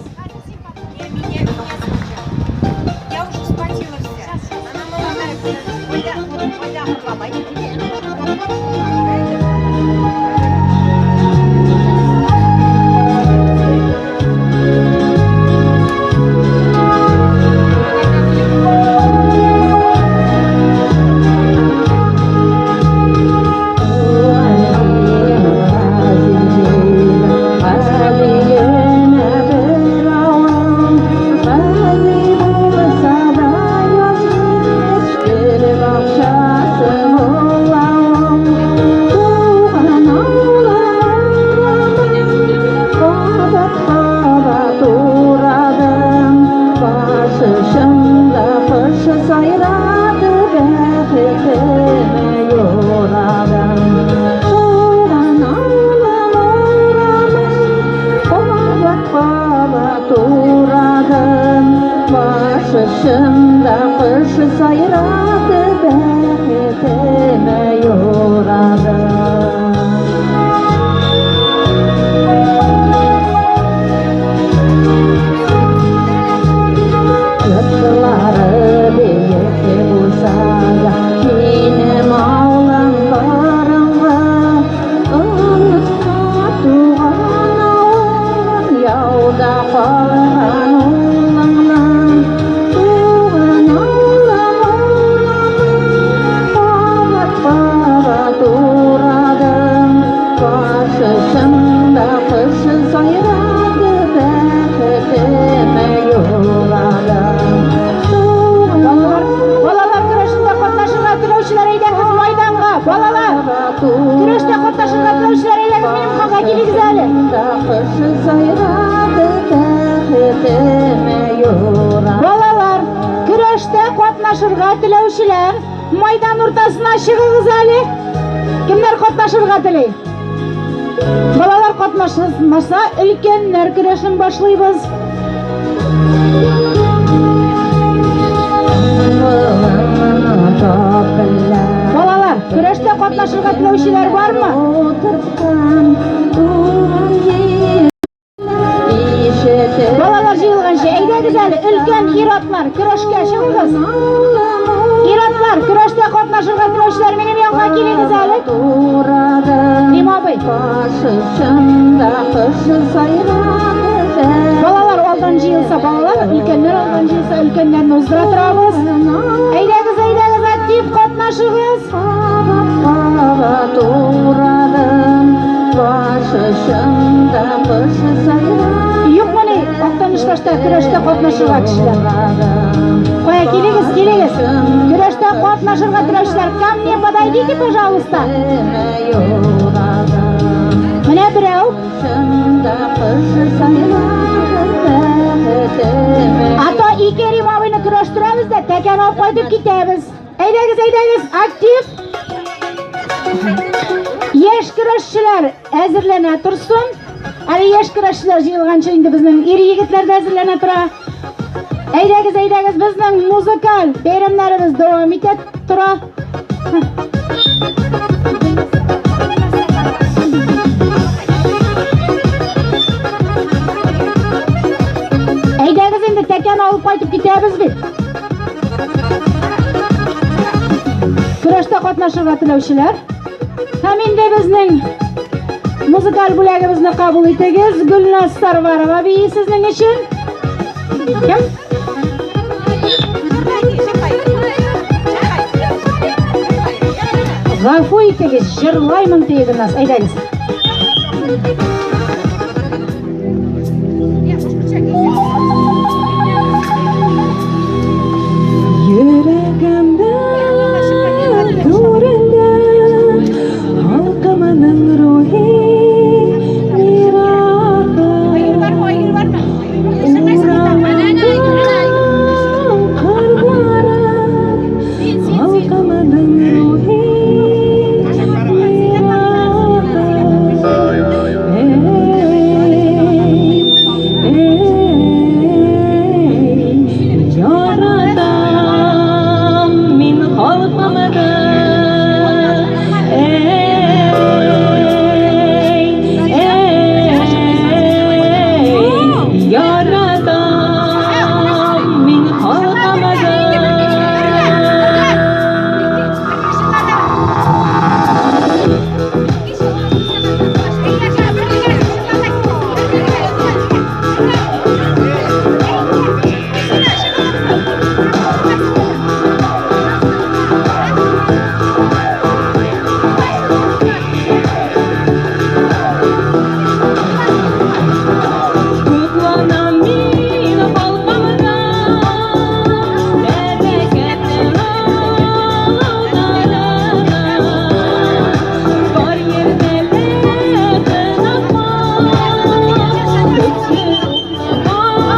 Балалар, көрәштә катнашырга теләүчеләр, майдан уртасына чыгыгыз әле. Кемнәр катнашырга тели? Балалар катнашмаса, өлкәннәр көрәшен башлыйбыз. Балалар, көрәштә катнашырга теләүчеләр бармы? Балалар җыелганчы, әйдәгез әле, өлкән ир-атлар, көрәшкә чыгыгыз. Ир-атлар, көрәштә катнашырга теләүчеләр минем янга килегез әле. Рим абый. Балалар алдан җыелса, балалар, өлкәннәр алдан җыелса, өлкәннәрне уздыра торабыз. Әйдәгез, әйдәгез, актив катнашыгыз. Юкмыни Актанышбашта көрәштә катнашырга кешеләр? Кая килегез, килегез. Көрәштә катнашырга теләүчеләр, ко мне подойдите, пожалуйста. Менә берәү. А то ике Рим абыйны көрәштерәбез дә, тәкәне алып кайтып китәбез. Әйдәгез, әйдәгез, актив. Яшь көрәшчеләр әзерләнә торсын. Әле яшь көрәшчеләр җыелганчы инде безнең ир егетләр дә әзерләнә тора. Әйдәгез, әйдәгез, безнең музыкаль бәйрәмнәребез дәвам итә тора. Әйдәгез инде тәкәне алып кайтып китәбез бит. Көрәштә катнашырга теләүчеләр. Һәм инде безнең музыкаль бүләгебезне кабул итегез. Гөлназ Сарварова бии сезнең өчен. Кем? Гафу итегез, җырлаймын дие Гөлназ. Әйдәгез. Йөрәгемдә түрендә халкымның рухи мирасы. Уралымның кырлары халкымның рухи мирасы. Яратам мин халкымны. Эй, эй, яратам мин халкымны. Кутланам мин халкымда, бәрәкәтле авылларына. Бар җирдә лә тыныкма, көчле кырдарына.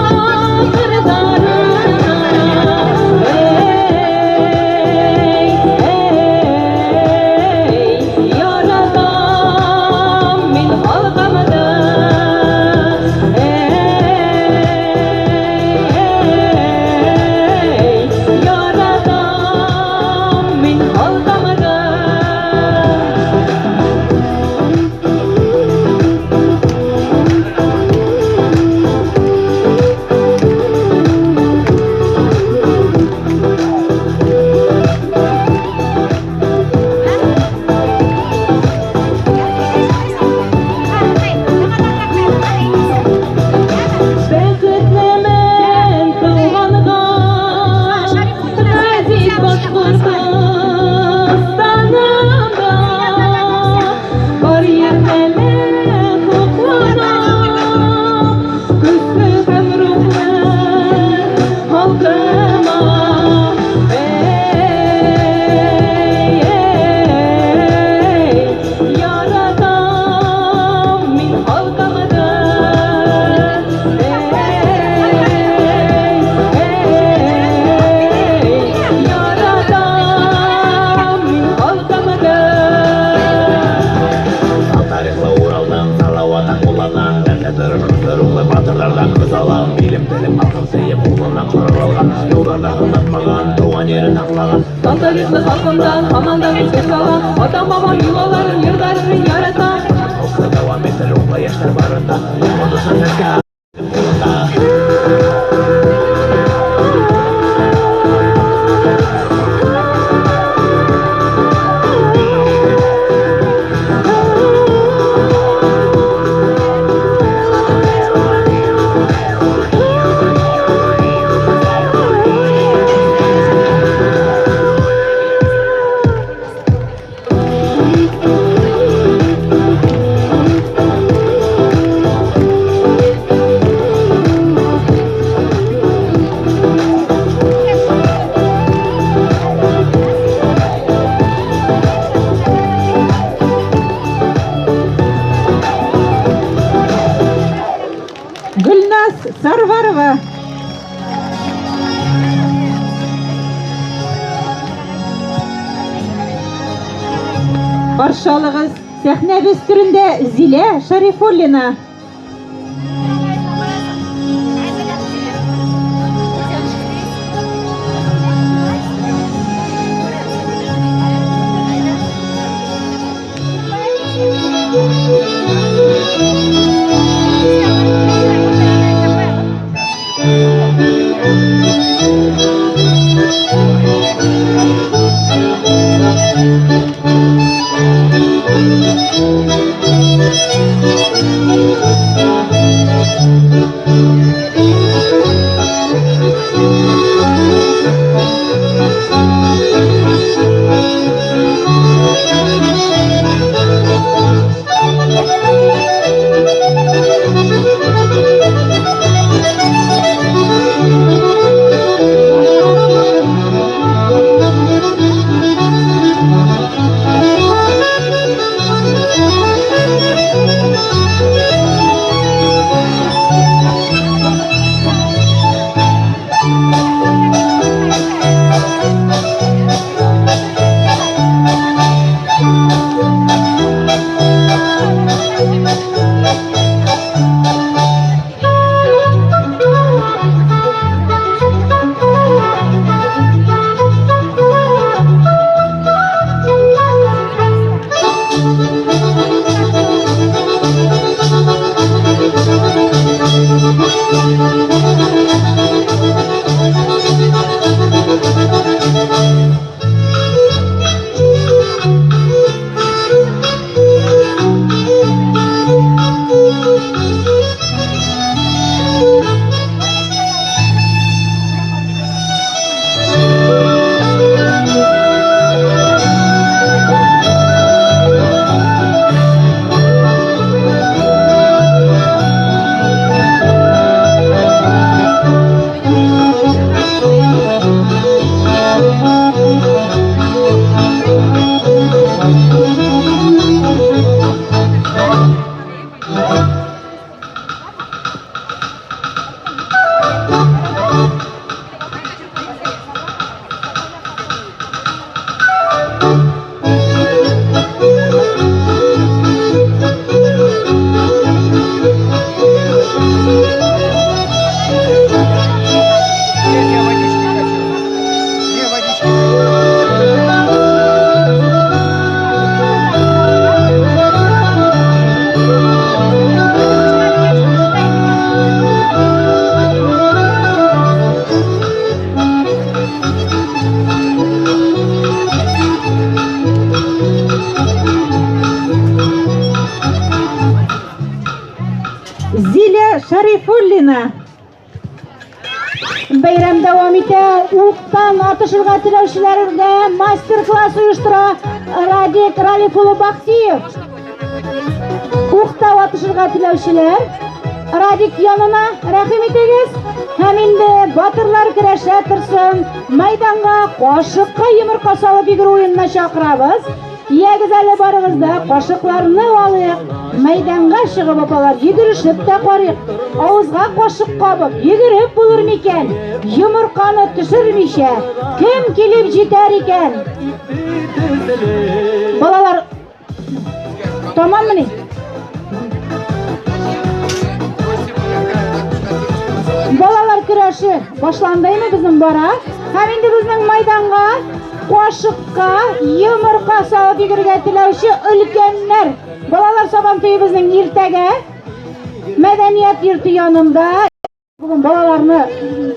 Эй, эй, яратам мин халкымны. Эй, яратам мин халкымны. Бәхетлемен туганга, газиз Башкортстанымда. Бар җирдә хупланам, көчле һәм рухлы халкыма. Эй, эй, яратам мин халкымны. Эй, эй, яратам мин халкымны. Тарихлы Уралдан, Салаватан куллана, Рәхәт рухлы батырлардан кыз алам. Илем, телем, халкым сөеп, кулыннан корал алган, Юлларда һынатмаган, туган ерен һаклаган. Дан тарихлы халкымдан, һаман да мин көч алам. Атам-бабам йолаларын, йырларын яратам. Халкы дәвам итер рухлы яшьләр барында, Моны сәнгатькә кулында. Гөлназ Сарварова. Каршы алыгыз, сәхнәбез түрендә Зилә Шарифуллина. Шәрифуллина. Бәйрәм дәвам итә. Уктан атышырга теләүчеләргә мастер-класс оештыра Радик Ралиф улы Бахтиев. Укта атышырга теләүчеләр Радик янына рәхим итегез. Һәм инде батырлар көрәшә торсын. Мәйданга кашыкка йомырка салып йөгерү уенына чакырабыз. Ягез әле барыгыз да кашыкларны алыйк. Мәйданга чыгып апалар йөгерешеп тә карыйк. Авызга кашык кабып йөгереп булыр микән? Йомырканы төшермичә кем килеп җитәр икән? Балалар тамаммыни? Балалар көрәше башландымы безнең бара? Һәм инде безнең майданга кашыкка йомырка салып йөгерергә теләүче өлкәннәр. Балалар сабан туе безнең иртәгә мәдәният йорты янында. Бүген балаларны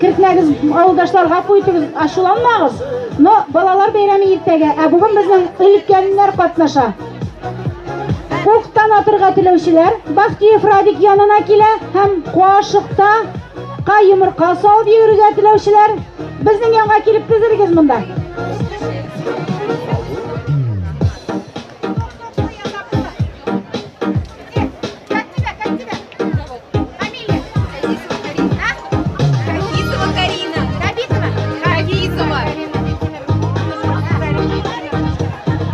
кертмәгез, авылдашлар, гафу итегез, ачуланмагыз. Но балалар бәйрәме иртәгә, ә бүген безнең өлкәннәр катнаша. Уктан атырга теләүчеләр Бахтиев Радик янына килә һәм кашыкта ка йомырка салып йөгерергә теләүчеләр безнең янга килеп тезелегез монда.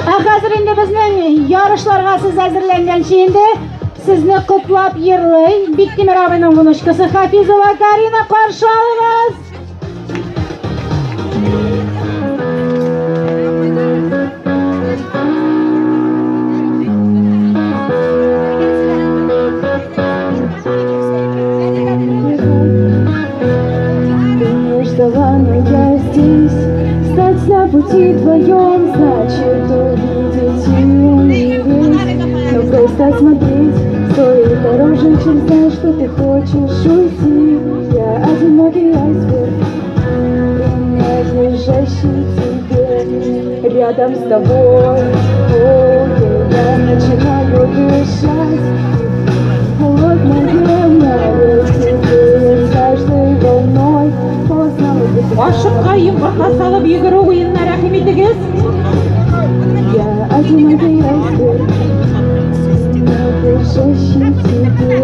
Ә хәзер инде безнең ярышларга сез әзерләнгәнче инде сезне котлап йырлый Биктимер абыйның внучкасы Хафизова Карина, каршы алыгыз. Ты не ждала, но я здесь. Стать на пути твоем, значит увидеть и умереть. Но просто смотреть стоит дороже, чем знать, что ты хочешь уйти. Я одинокий айсберг, принадлежащий тебе. Рядом с тобой, о, я начинаю дышать. Холодное море теплеет с каждой волной. Познала бы ты, Кашыкка йомырка салып йөгерү уенына рәхим итегез. Я одинокий айсберг, принадлежащий тебе.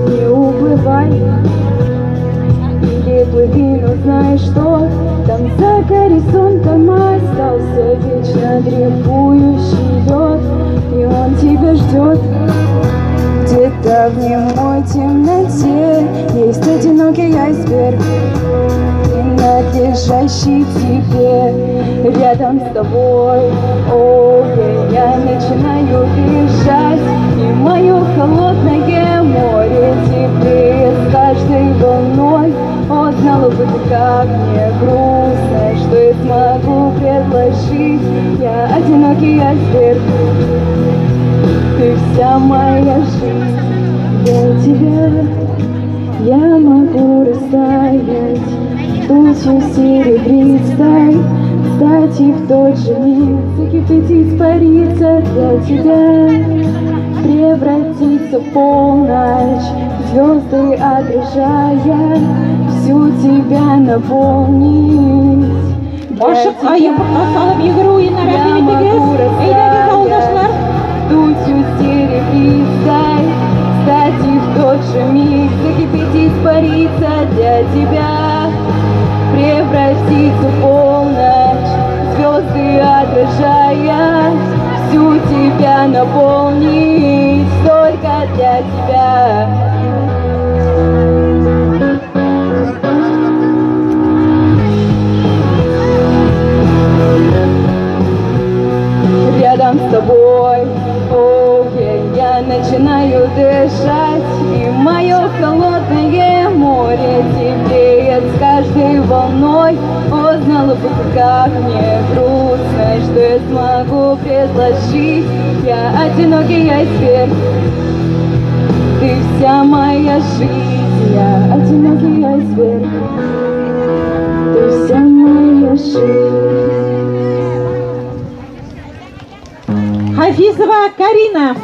Не уплывай или плыви, но знаешь что? Там за горизонтом остался вечно дрейфующий лед, и он тебя ждет. Где-то в немой темноте есть одинокий айсберг, принадлежащий тебе. Рядом с тобой, о, я начинаю дышать, и мое холодное море теплеет с каждой волной. О, знала бы ты, как мне грустно, что я смогу предложить. Я одинокий айсберг, ты вся моя жизнь. Для тебя я могу растаять тучу серебристой, стать и в тот же миг закипеть и испариться. Для тебя превратиться в полночь, звезды отражая, всю тебя наполнить. Кашыкка йомырка салып йөгерү уенына рәхим итегез. Әйдәгез, авылдашлар. Тучу серебристой, стать и в тот же миг закипеть и испариться. Для тебя превратиться в полночь, звезды отражая, всю тебя наполнить, только для тебя. Рядом с тобой, о, я начинаю дышать, и мое холодное море теплеет с каждой волной. О, знала бы ты, как мне грустно, что я смогу предложить. Я одинокий айсберг, ты вся моя жизнь. Я одинокий айсберг, ты көрәше. Хафизова Карина.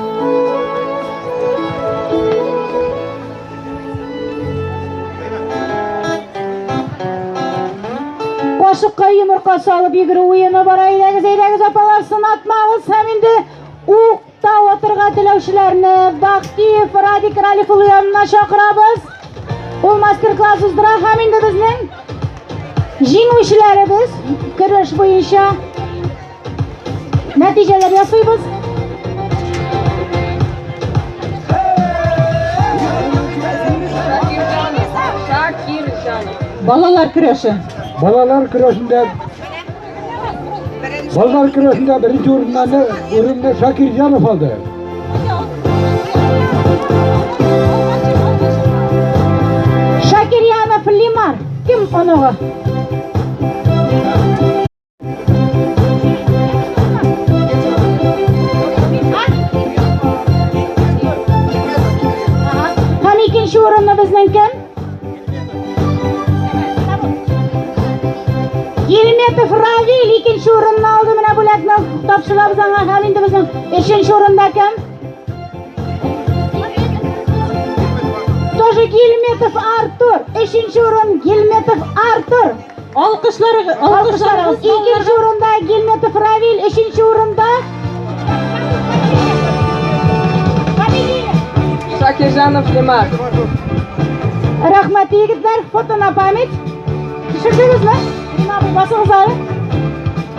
Кашыкка йомырка салып йөгерү уены бара. Әйдәгез, әйдәгез, апалар, сынатмагыз һәм инде укта атырга теләүчеләрне Бахтиев Радик Ралиф улы янына чакырабыз. Ул мастер-класс уздыра һәм инде безнең җиңүчеләребез көрәш буенча нәтиҗәләр ясыйбыз. Балалар көрәше. Балалар көрәшендә Балалар көрәшендә беренче урынны урынны Шакирҗанов алды. Шакирьянов Лимар. Кем оныгы? Һәм икенче урынны безнең кем? Гилметов Равил икенче урынны алды. Менә бүләкне тапшырабыз аңа. Һәм инде безнең өченче урында кем? Тоже Гилметов Артур. Өченче урын Гилметов Артур. Алкышларыгыз, алкышларыгыз. Икенче урында Гилметов Равил, өченче урында Шакирҗанов Лимар. Рәхмәт, егетләр, фото на память. Төшердегезме? Рима абый, басыгыз әле.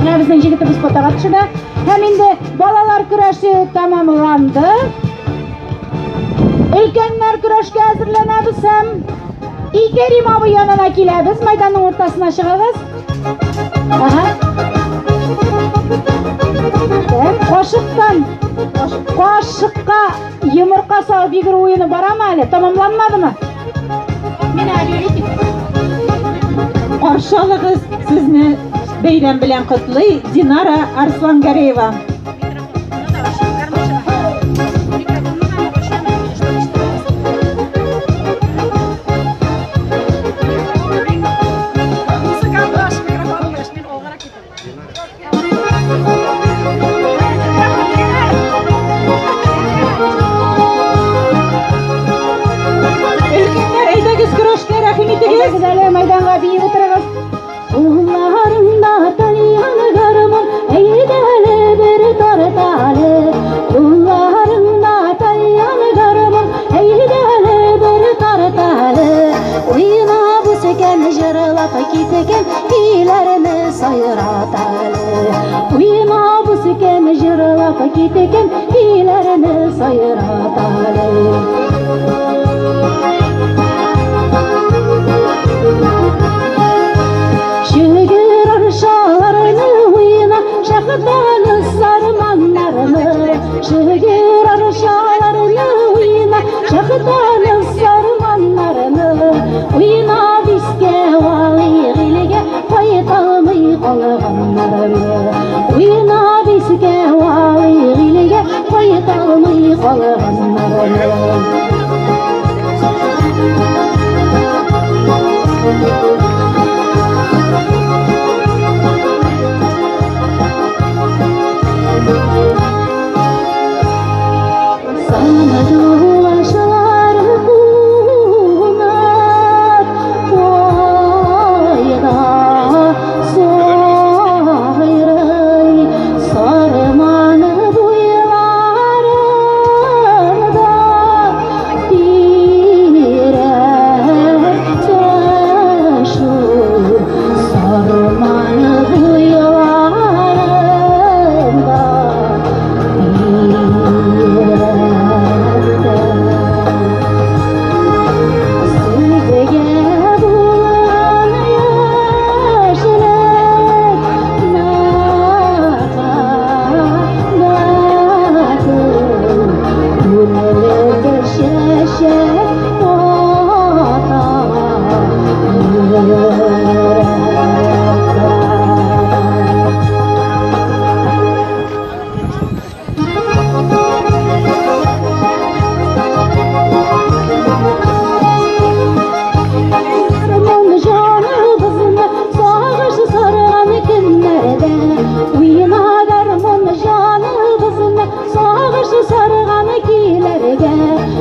Менә безнең җегетебез фотога төшерә. Һәм инде балалар көрәше тәмамланды. Өлкәннәр көрәшкә әзерләнәбез һәм ике Рим абый янына киләбез. Майданның уртасына чыгыгыз. Ага. Так, кашыктан кашыкка йомырка салып йөгерү уены барамы әле? Тәмамланмадымы? Менә объявите. Каршы алыгыз, сезне бәйрәм белән котлый Динара Арслангареева. Өлкәннәр, әйдәгез көрәшкә, рәхим итегез. Әйдәгез әле мәйданга биеп утырыгыз. Кулларыңда тальян гармун, әйдә әле бер тарт әле. Кулларыңда тальян гармун, әйдә әле бер тарт әле. Уйнап үскән, җырлап киткән көйләрне сайрат әле. Уйнап үскән, җырлап киткән көйләрне сайрат әле. Шөгер аршаларны уйна, шәһдән сарманнарны. Шөгер аршаларны уйна, шәһдән сарманнарны. Уйна искә алыйк илгә, кайталмый калганнарны. Уйна искә алыйк илгә, кайталмый калганнарны.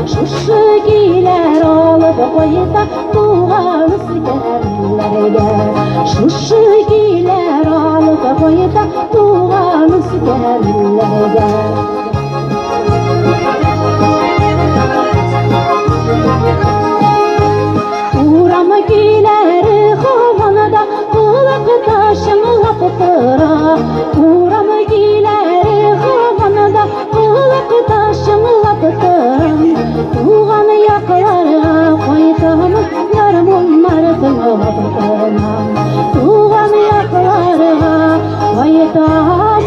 Шушы көйләр алып кайта туган үскәннәргә. Шушы көйләр алып кайта туган үскәннәргә. Урам көйләре һаман да колакта чыңлап тора. Урам көйләре һаман да колакта чыңлап тора. Туган якларга кайтам, гармуннар тыңлап торам. Туган якларга кайтам.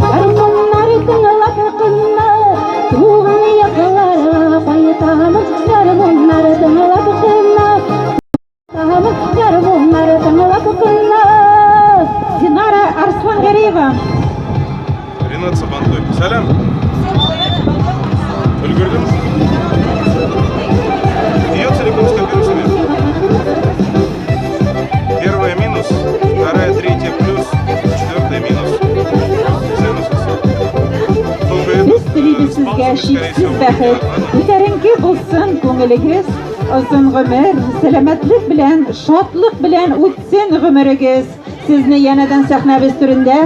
Гармуннар тыңлап кына, туган якларга кайтам. Гармуннар тыңлап кына, гармуннар тыңлап кына. Динара Арслангареева. Ринат Сабантой. Сәлам. Өлгердем. Ее целиком скопируй себе. Первая минус, вторая, третья плюс, четвертая минус. Без телибез сезгә чиксез бәхет, күтәренке булсын күңелегез, озын гомер, сәламәтлек белән, шатлык белән үтсен гомерегез. Сезне янәдән сәхнәбез түрендә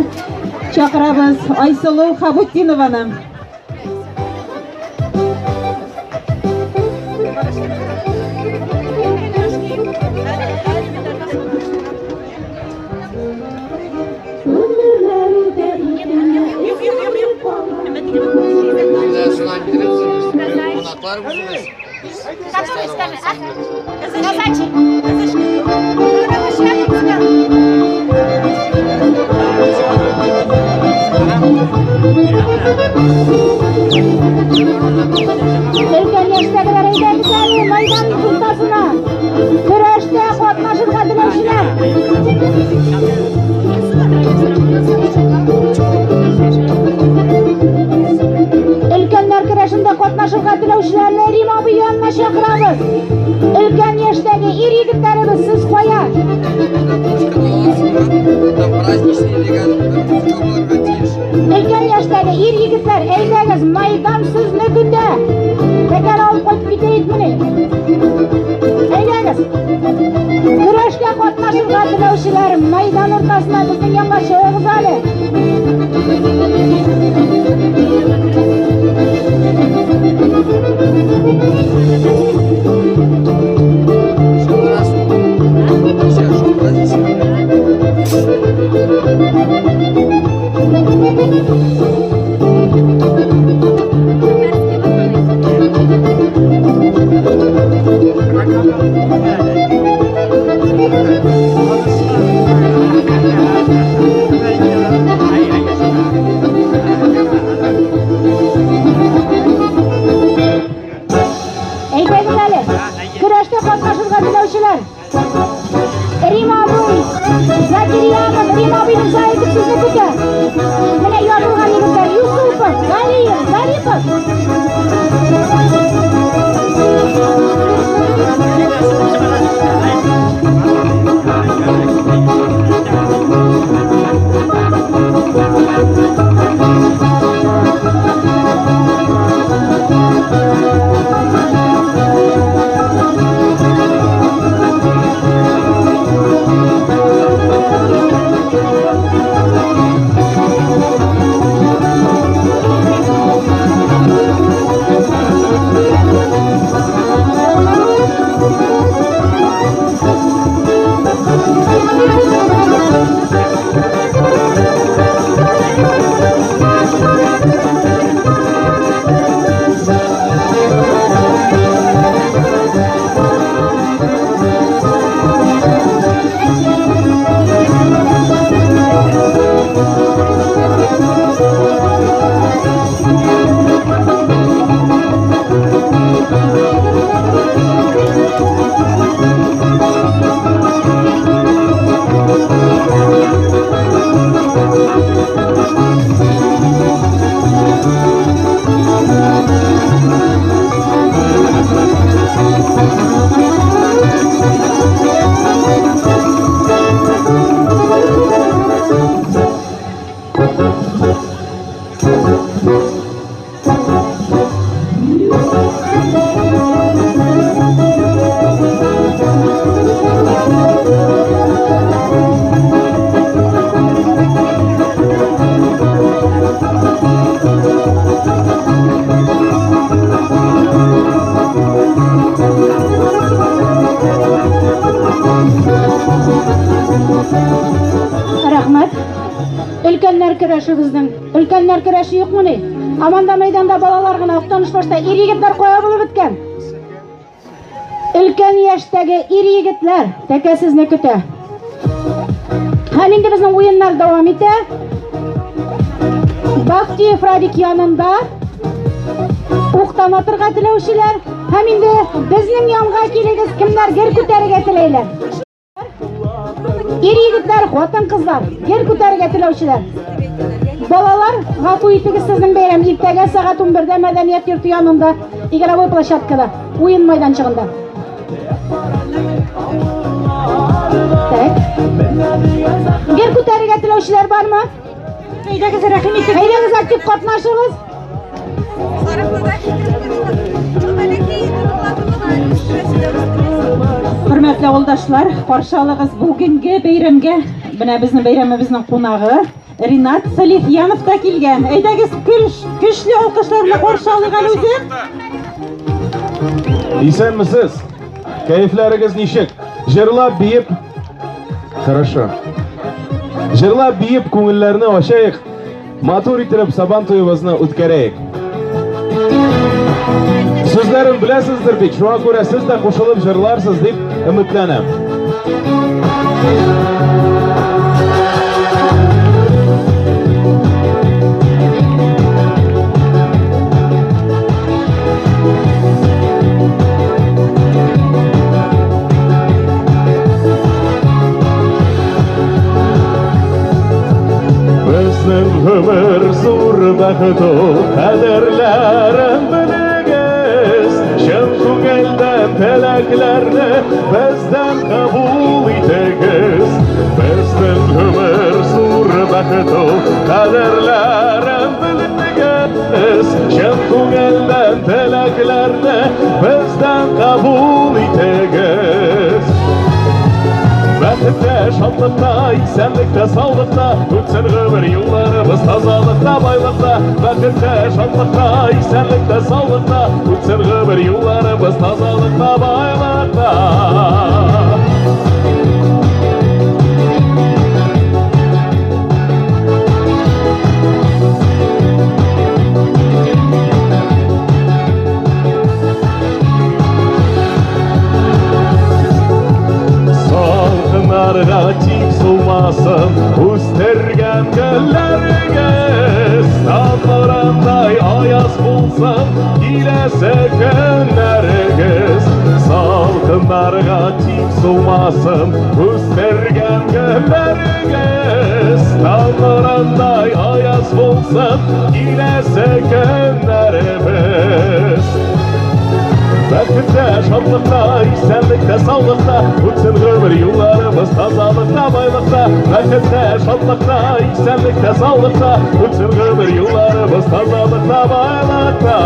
чакырабыз Айсылу Хабутдинованы. Өлкән яшьтәгеләр, әйдәгез әле мәйдан уртасына. Көрәштә катнашырга теләүчеләр. Өлкәннәр көрәшендә катнашырга теләүчеләрне Рим абый янына чакырабыз. Өлкән яшьтәге ир егетләребез, сез кая? Өлкән яшьтәге ир егетләр, әйдәгез, мәйдан сезне көтә. Тәкәр алып кайтып китәйек менә. Әйдәгез. Көрәшкә катнашырга теләүчеләр мәйдан уртасына безнең янга чыгыгыз әле. Әйдәгез әле. Көрәштә катнашырга теләүчеләр. Рим абый, Закирьянов, Рим абыйның Заитов сезне көтә. Менә язылган егетләр Юсупов, Галиев, Зарипов. Рәхмәт. Өлкәннәр көрәше безнең. Өлкәннәр көрәше юкмыни? Аманда мәйданда балалар гына, Актанышбашта ир-егетләр кая булып беткән? Өлкән яшьтәге ир-егетләр тәкә сезне көтә. Һәм инде безнең уеннар дәвам итә. Бахтиев Радик янында уктан атырга теләүчеләр һәм инде безнең янга килегез, кемнәр гер күтәрергә теләйләр. Ир егетләр, хатын-кызлар, гер күтәрергә теләүчеләр. Балалар, гафу итегез, сезнең бәйрәм иртәгә сәгать 11-дә мәдәният йорты янында, игровой площадкада, уен майданчыгында. Так. Гер күтәрергә теләүчеләр бармы? Әйдәгез, рәхим итегез. Әйдәгез, актив катнашыгыз. Хөрмәтле авылдашлар, каршы алыгыз бүгенге бәйрәмгә. Менә безнең бәйрәмебезнең кунагы Ринат Салихьянов та килгән. Әйдәгез, көчле алкышлар белән каршы алыйк әле үзен. Исәнмесез. Кәефләрегез ничек? Җырлап, биеп. Хорошо. Җырлап, биеп күңелләрне ачайык. Матур иттереп Сабан туебызны үткәрәек. Сүзләрен беләсездер бит, шуңа күрә сез дә кушылып җырларсыз дип өметләнәм. Безнең гомер зур бәхет ул, кадерләрен белегез. Чын күңелдән теләкләрне бездән кабул итегез. Безнең гомер зур бәхет ул, кадерләрен белегез. Чын күңелдән теләкләрне бездән кабул итегез. Бәхеттә, шатлыкта, исәнлектә, саулыкта, үтсен гомер юлларыбыз тазалыкта, байлыкта. Бәхеттә, шатлыкта, исәнлектә, саулыкта, үтсен гомер юлларыбыз тазалыкта, байлыкта. Салкыннарга тик сулмасын үстергән гөлләрегез, Тамырындай аяз булсын киләсе көннәрегез. Салкыннарга тик сулмасын үстергән гөлләрегез, Тамырындай аяз булсын киләсе көннәребез. Бәхеттә, шатлыкта, исәнлектә, саулыкта, үтсен гомер юлларыбыз тазалыкта, байлыкта. Бәхеттә, шатлыкта, исәнлектә, саулыкта, үтсен гомер юлларыбыз тазалыкта, байлыкта.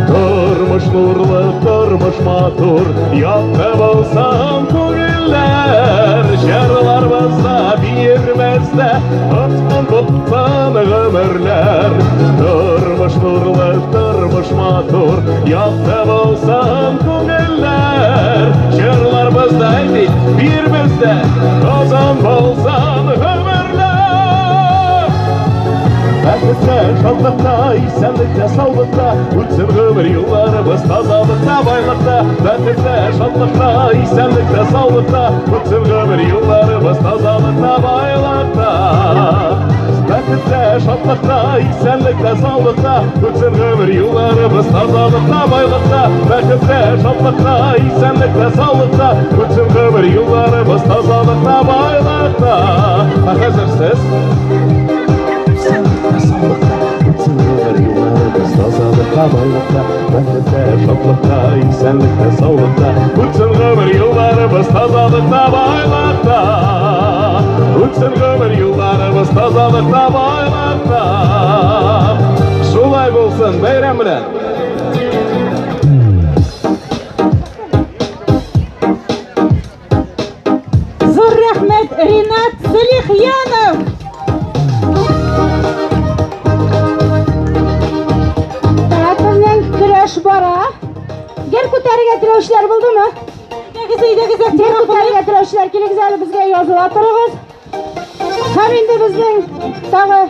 Тормыш нурлы, тормыш матур, якты булсын күңелләр. Җырларбыз да, биербез дә, озын булсын гомерләр. Тормыш нурлы, тормыш матур, якты булсын күңелләр. Җырларбыз да, әйтик, биербез дә, озын булсын гомерләр. Бәхеттә, шатлыкта, исәнлектә, саулыкта, үтсен гомер юлларыбыз тазалыкта, байлыкта. Бәхеттә, шатлыкта, исәнлектә, саулыкта, үтсен гомер юлларыбыз тазалыкта, байлыкта. Бәхеттә, шатлыкта, исәнлектә, саулыкта, үтсен гомер юлларыбыз тазалыкта, байлыкта. Бәхеттә, шатлыкта, исәнлектә, саулыкта, үтсен гомер юлларыбыз тазалыкта, байлыкта. Ә хәзер сез. Исәнлектә, саулыкта, үтсен гомер юлларыбыз Тазалыкта, байлыкта, бәхеттә, шатлыкта, исәнлектә, саулыкта. Үтсен гомер елларыбыз тазалыкта, байлыкта. Үтсен гомер елларыбыз тазалыкта, байлыкта. Шулай булсын, бәйрәм белән! Зур рәхмәт, Ринат Сәлихьянов! Так, безнең көрәш бара. Гер күтәрергә теләүчеләр булдымы? Әйдәгез, әйдәгез, Гер күтәрергә теләүчеләр килегез әле безгә языла торыгыз. Һәм инде безнең тагы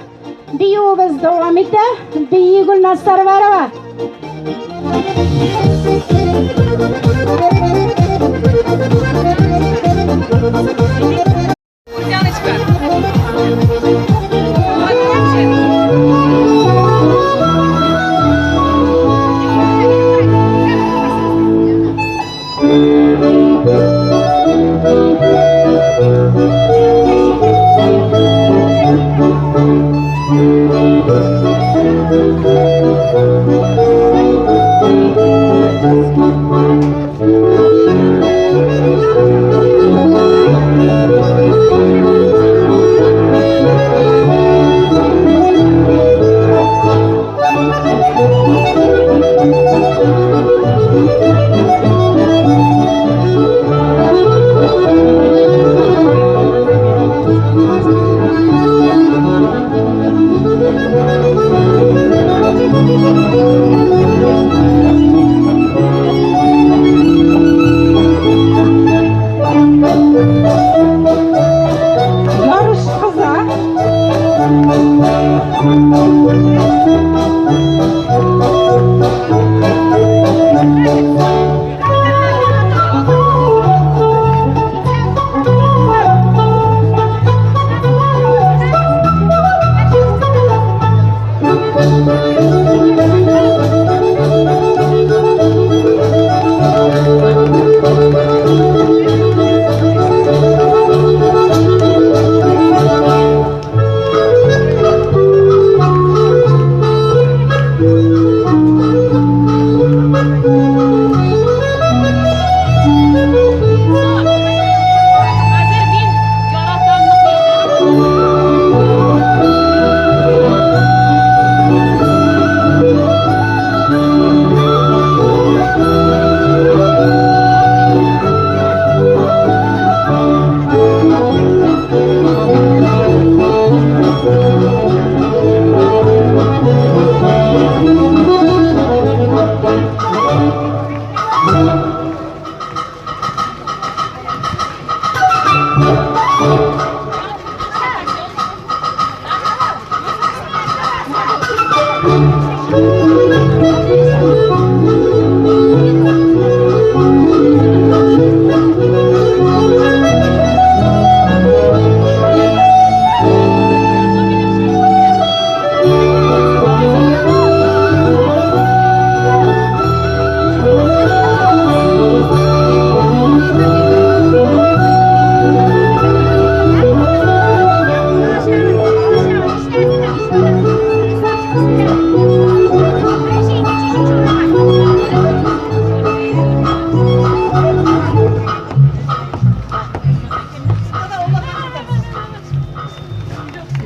биюебез дәвам итә. Бии Гөлназ Сәрвәрова. Ярыш кыза.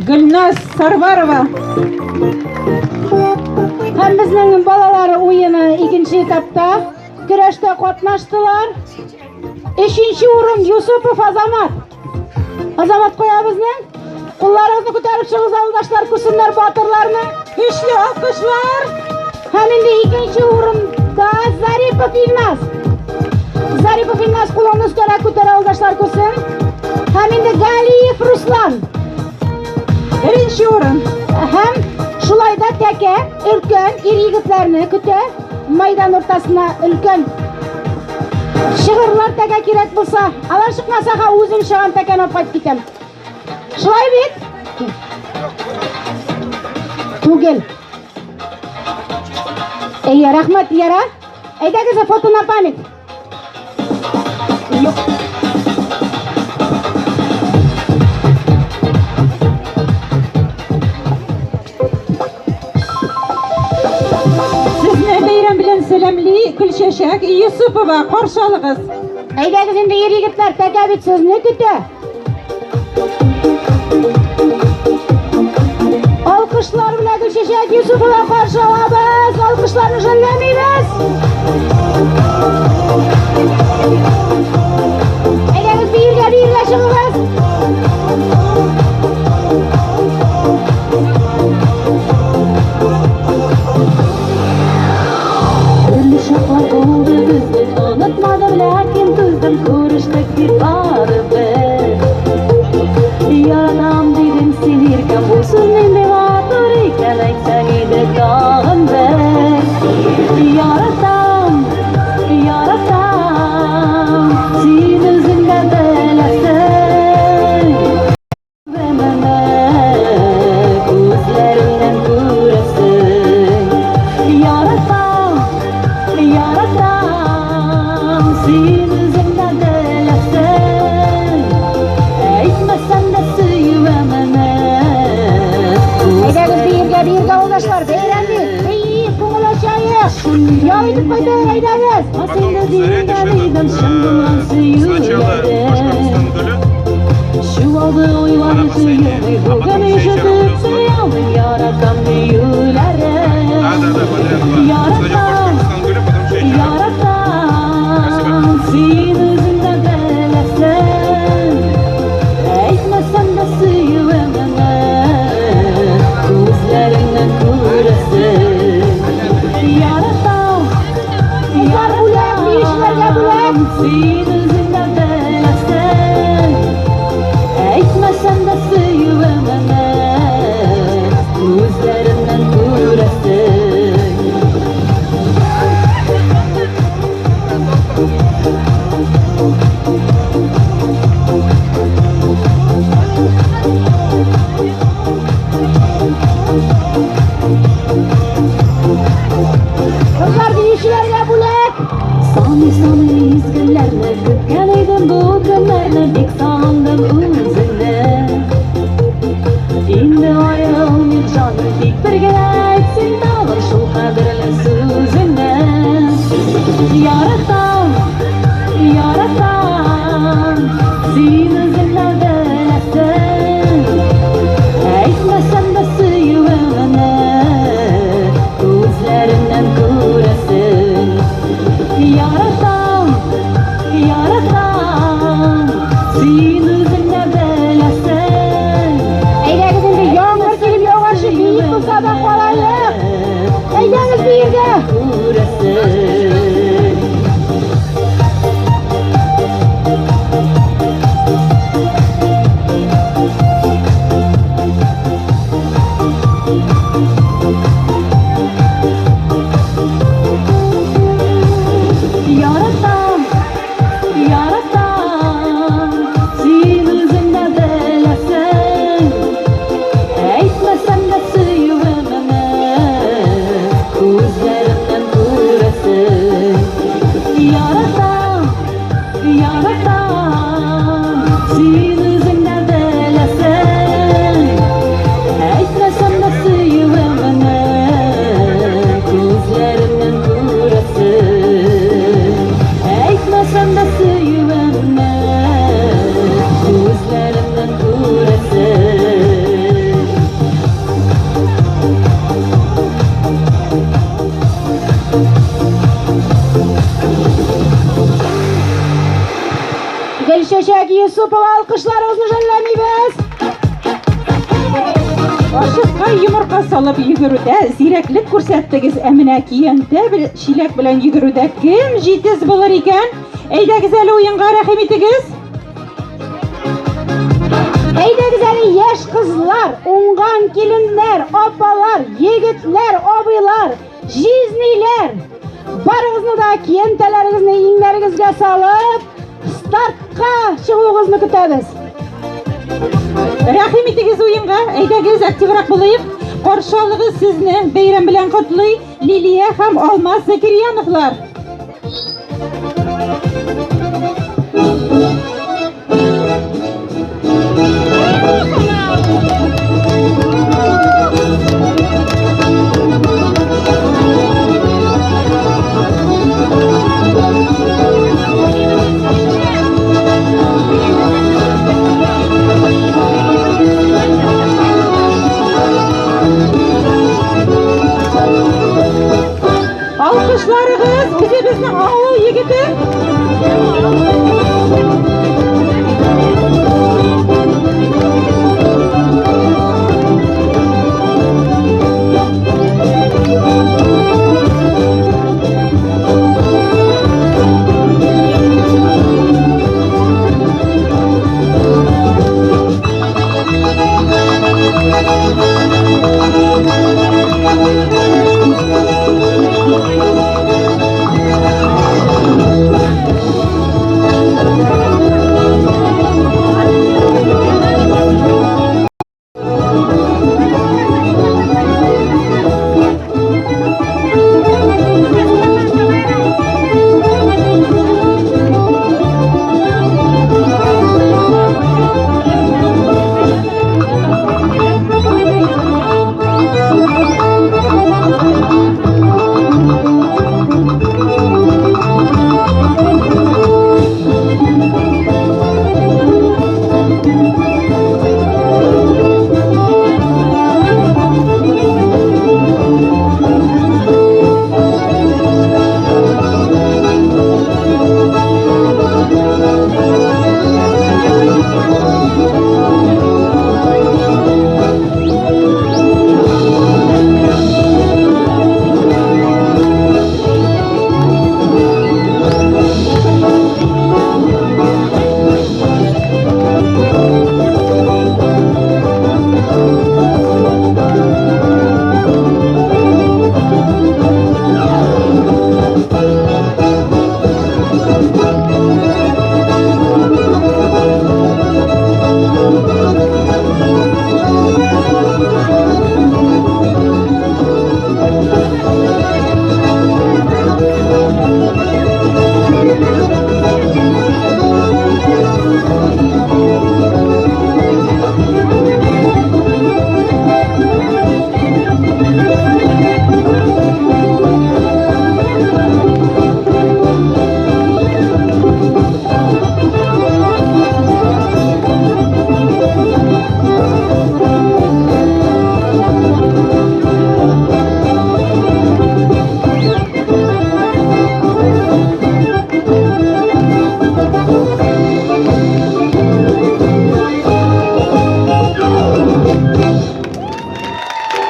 Гөлназ Сарварова. Һәм безнең балалар уены икенче этапта көрәштә катнаштылар. Өченче урын Юсупов Азамат. Азамат куя безнең. Кулларыгызны күтәреп чыгыгыз, авылдашлар, күрсеннәр батырларны. Көчле алкышлар. Һәм инде икенче урында Зарипов Илназ. Зарипов Илназ кулын өскәрәк күтәрә, авылдашлар күрсен. Һәм инде Галиев Руслан. Беренче урын. Һәм шулай да тәкә өлкән ир егетләрне көтә. Майдан уртасына өлкән чыгырлар тәкә кирәк булса. Алар чыкмаса, ха үзем чыгам тәкәне алып кайтып китәм. Шулай бит? Түгел. Әйе, рәхмәт, Яра. Әйдәгез, фото на память. Юк. Сезне белән сәламли Гөлчәчәк Йосыпова. Каршы алыгыз. Әйдәгез инде ир егетләр, тәкә бит сезне көтә. Алкышлар белән Гөлчәчәк Юсупова каршы алабыз. Алкышларны жәлләмибез. Әйдәгез биергә, биергә чыгыгыз. Төрле чаклар булды безнең, онытмадым, ләкин түздем, күрештек бит барыбер. Яратам дидең син иркәм, бу сүз нинди матур икән, әйтсәң иде тагын бер. Яратам, яратам, син үзең дә беләсең. Күзләремнән күрәсең. Яратам, яратам, син үзең дә беләсең. Әйтмәсәм дә сөюемне. Әйдәгез биергә, биергә авылдашлар, бәйрәм бит. Биеп, күңел ачайык. Ял итеп кайтайык, әйдәгез. Потом зарядишь этот, сначала Башкортостан гөле, Чуалды уйлар она последняя, сөюме, а потом бүген Чәчәк ишетеп плюс два. сөялмыйм, яратам диюләрен. Да, да, да, подряд два. Сначала Башкортостан гөле, потом Чәчәк. Яратам, син үзең дә беләсең. Әйтмәсәм дә сөюемне, күзләреңнән күрәсең. Яратам, Кызлар бүләк, биючеләргә бүләк. Син үзең дә беләсең. Әйтмәсәм дә сөюемне, күзләремнән күрәсең. Кызлар биючеләргә бүләк. Саный-саный мизгелләрне көткән идем бу көннәрне, бик сагындым үзеңне. Инде аерылмыйк, җаным, тик бер генә әйт син тагын шул кадерле сүзеңне. Яратам, яратам, син үзең дә беләсең. Әйтмәсәм дә сөюемне, күзләремнән күрәсең. Яратам, яратам, син үзең дә беләсең. Әйдәгез инде яңгыр килеп яуганчы биеп булса да карайык. Әйдәгез биергә. Күрәсең. Яратам, яратам, син үзең дә беләсең. Әйтмәсәм дә сөюемне, күзләремнән күрәсең. Яратам, яратам, син үзең дә беләсең. Әйтмәсәм дә сөюемне, күзләремнән күрәсең. Әйтмәсәм дә сөюемне, күзләремнән күрәсең. Гөлчәчәк Юсупова алкышларыгызны жәлләмибез. Ашыкка йомырка салып йөгерүдә зирәклек күрсәттегез, ә менә көянтә чиләк белән йөгерүдә кем җитез булыр икән? Әйдәгез әле уенга рәхим итегез. Әйдәгез әле яшь кызлар, уңган киленнәр, апалар, егетләр, абыйлар, җизниләр. Барыгызны да көянтәләрегезне иңнәрегезгә салып, стартка чыгуыгызны көтәбез. Рәхим итегез уенга, әйдәгез активрак булыйк. Каршы алыгыз сезне бәйрәм белән котлый Лилия һәм Алмаз Закирьяновлар. Алкышларыгыз үзебезнең авыл егете.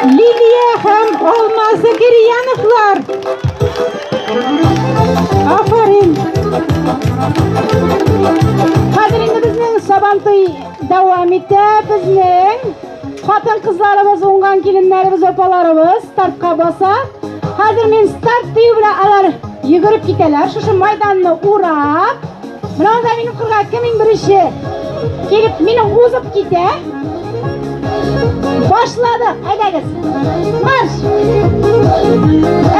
Лилия һәм Алмаз Закирьяновлар. Афәрин. Хәзер инде безнең Сабантуй дәвам итә. Безнең хатын-кызларыбыз, уңган киленнәребез, апаларыбыз стартка баса. Хәзер мин старт дию белән алар йөгереп китәләр. Шушы майданны урап. Менә анда минем кырга кем иң беренче килеп мине узып китә. Башладык, әйдәгез. Марш!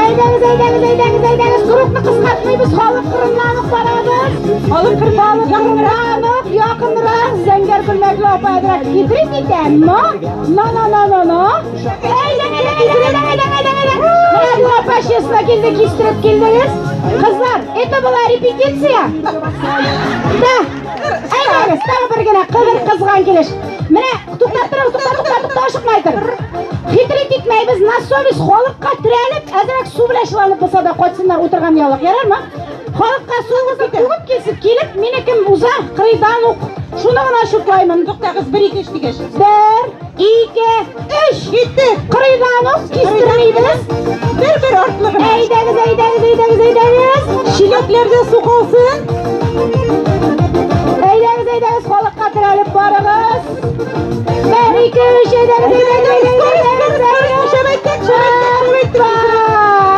Әйдәгез, әйдәгез, әйдәгез, әйдәгез. Кругны кыскартмыйбыз, халык кырыннан ук барабыз. Халык кырыннан ук, якынрак, зәңгәр күлмәкле апа әзрәк китереп китә. Но, но, но, но, но, но. Әйдәң, әйдәң, әйдәң, әйдәң, әйдәң. Менә бу апа честно килде, кистереп килдегез. Кызлар, это была репетиция. Да. Әйдәгез, тагы бер генә кызыр кызган килеш. Менә туктап торыгыз, тукта, тукта, тукта, ашыкмай тор. Хитрить итмәйбез, на совесть халыкка терәлеп, әзрәк су белән чыланып булса да кайтсыннар утырган ялык, ярармы? Халыкка су түгеп килсен, килеп, мине кем уза, кырыйдан ук шуны гына чутлаймын. Туктагыз, бер, ике, өч дигәч. Бер, ике, өч. Китте. Кырыйдан ук кистермибез. Бер-бер артлы гына. Әйдәгез, әйдәгез, әйдәгез, әйдәгез. Чиләкләрдә су калсын. Әйдәгез, әйдәгез, халыкка терәлеп барыгыз. Бер, ике, өч, әйдәгез, әйдәгез, әйдәгез, әйдәгез, әйдәгез. Шәбәйттек, шәбәйттек, шәбәйттек.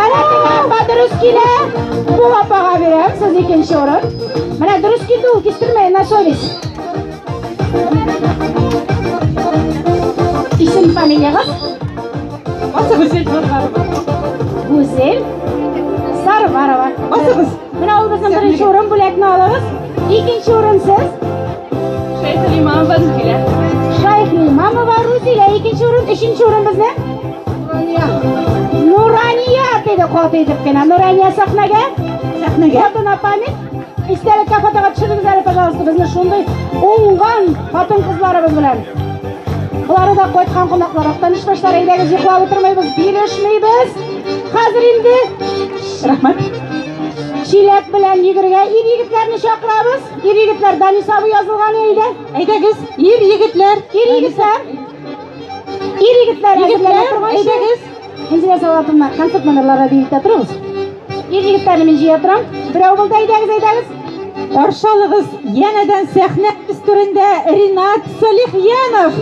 Әнә теге апа дөрес килә. Бу апага бирәм, сез икенче урын. Менә дөрес килде ул, кистермә, на совесть. Исем фамилиягыз? Басыгыз. Сарварова. Гүзел Сарварова. Басыгыз. Менә ул безнең беренче урын бүләкне алыгыз. Икенче урын сез? Шәйхлимамова Рузилә. Шәйхлимамова Рузилә. Икенче урын, өченче урын безнең? Нурания. Нурания диде каты итеп кенә. Нурания сәхнәгә. Сәхнәгә. Фото на память. Истәлеккә фотога төшерегез әле, пожалуйста, безне шундый уңган хатын-кызларыбыз белән. Болары да кайткан кунаклар. Актанышбашлар, әйдәгез, йоклап утырмыйбыз, бирешмибез. Хәзер инде рәхмәт. Чиләк белән йөгергә ир егетләрне чакырабыз. Ир егетләр, Данис абый язылган әйдә. Әйдәгез, ир егетләр. Ир егетләр. Ир егетләр, Егетләр, әйдәгез. Энҗилә Салаватовна, концерт номерлары биетә торыгыз. Ир егетләрне мин җыя торам. Берәү булды, әйдәгез, әйдәгез. Каршы алыгыз янәдән сәхнә түрендә Ринат Салихьянов.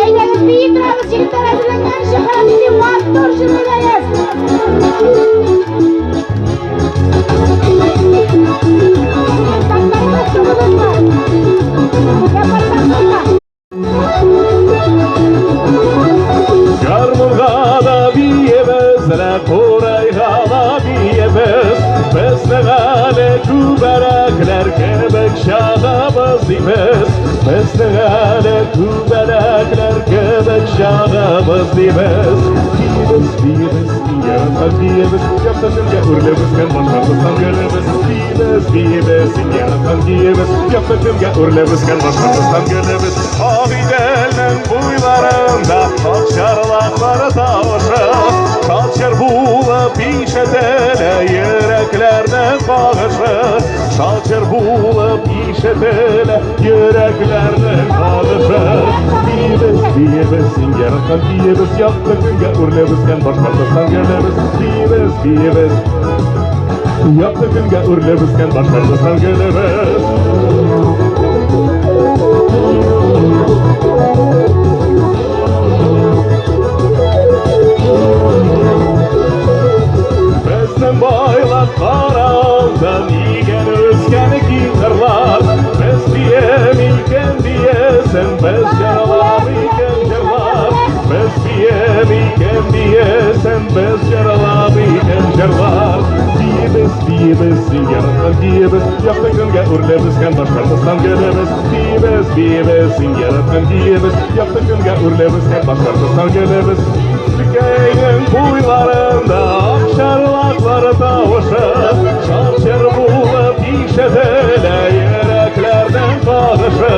Әйдәгез, бии торабыз, егетләр әзерләнгәнче, карап матур җырлыйбыз. Гармунга да биебез, курайга да биебез, Безнең әле күбәләкләр кебек чагыбыз дибез. Безнең әле күбәләкләр кебек чагыбыз дибез. Биебез, биебез, яраткан биебез, якты көнгә үрләп үскән Башкортстан гөлебез. Биебез, биебез, яраткан биебез, якты көнгә үрләп үскән Башкортстан гөлебез. Агыйделнең буйларында акчарлаклар тавышы, Шалчыр булып ишетелә йөрәкләрнең кагышы. Шалчыр булып ишетелә йөрәкләрнең кагышы. Биебез, биебез, син яраткан биебез, якты көнгә үрләп үскән Башкортстан гөлебез. Биебез, биебез, якты көнгә үрләп үскән Башкортстан гөлебез. Безнең байлар каралдан иген үскән киң кырлар. Без бием икән биесен, без җырлап икән җырлар. Без бием икән биесен, без җырлап икән җырлар. Биебез, биебез, син яраткан биебез, якты көнгә үрләп үскән Башкортстан гөлебез. Биебез, биебез, син яраткан биебез, якты көнгә үрләп үскән Башкортстан гөлебез. Җилкәйнең буйларында акчарлаклар тавышы, Шалчыр булып ишетелә йөрәкләрнең кагышы.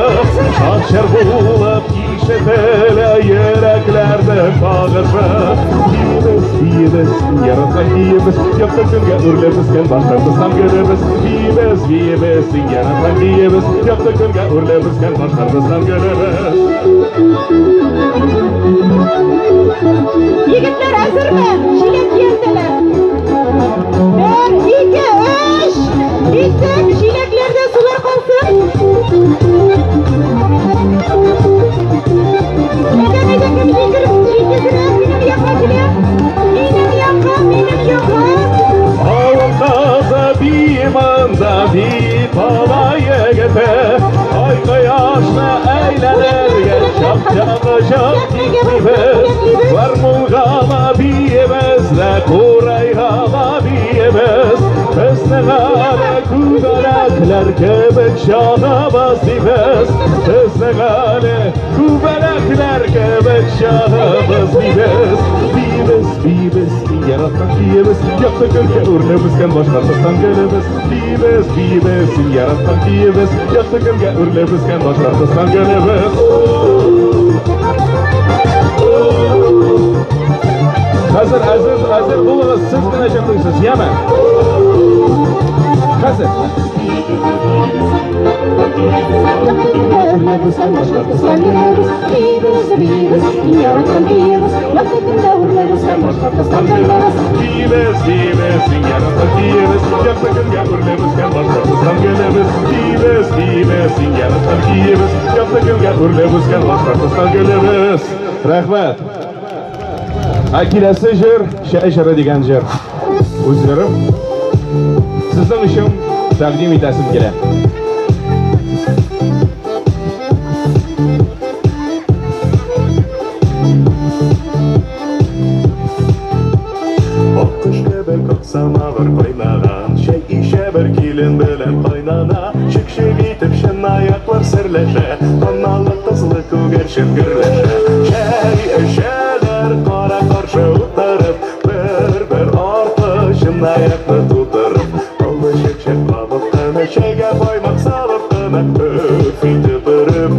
Шалчыр булып ишетелә йөрәкләрнең кагышы. Биебез, биебез, яраткан биебез, якты көнгә үрләп үскән Башкортстан гөлебез. Биебез, биебез, яраткан биебез, якты көнгә үрләп үскән Башкортстан гөлебез. Егетләр әзерме? Чиләк кияртәләр. Бер, ике, өч. Биттек, чиләкләрдә сулар калсын. Әйдә, әйдә, кем җиткереп җиткезрәк минем якка килә? Минем якка, минем якка. Авыл кызы бии монда, бии кала егете. Ай кояшны әйләнергә чак-чак очып китмибез. Гармунга да биебез дә, курайга да биебез. Безнең әле күбәләкләр кебек чагыбыз дибез. Безнең әле күбәләкләр кебек чагыбыз дибез. Биебез, биебез, яраткан биебез, якты көнгә үрләп үскән Башкортстан гөлебез. Биебез, биебез, яраткан биебез, якты көнгә үрләп үскән Башкортстан гөлебез. Хәзер әзер, әзер булыгыз, сез генә җырлыйсыз, яме? Хәзер. Үрләп үскән Башкортстан гөлебез. Биебез, биебез, яраткан биебез, якты көнгә үрләп үскән Башкортстан гөлебез. Биебез, биебез, яраткан биебез, якты көнгә үрләп үскән Башкортстан гөлебез. Биебез, биебез, яраткан биебез, якты көнгә үрләп үскән Башкортстан гөлебез. Рәхмәт. Ә киләсе җыр, чәй җыры дигән җыр. Үз җырым. Сезнең өчен тәкъдим итәсем килә. Аккош кебек ак самавыр кайнаган, Чәй эчә бер килен белән кайнана, Чек-чек итеп чынаяклар серләшә, Аналы кызлы күгәрчен гөрләшә. Чәй эчәләр кара-каршы утырып, Бер-бер артлы чынаякны тутырып, Алны чәк-чәк кабып кына, Чәйгә каймак салып кына, Өф итеп өреп,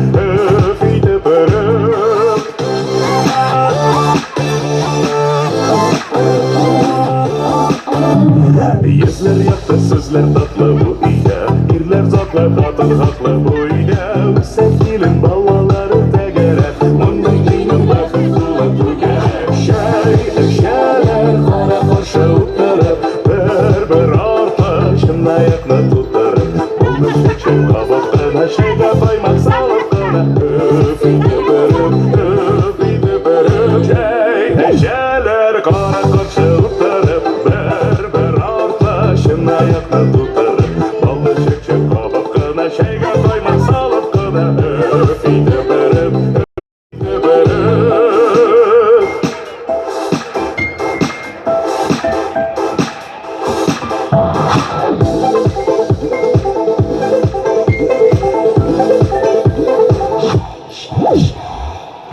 кара-каршы утырып, бер-бер артлы чынаякны тутырып, баллы чәкчәк кабып кына, чәйгә каймак салып кына, өф итеп өреп, өф итеп өреп.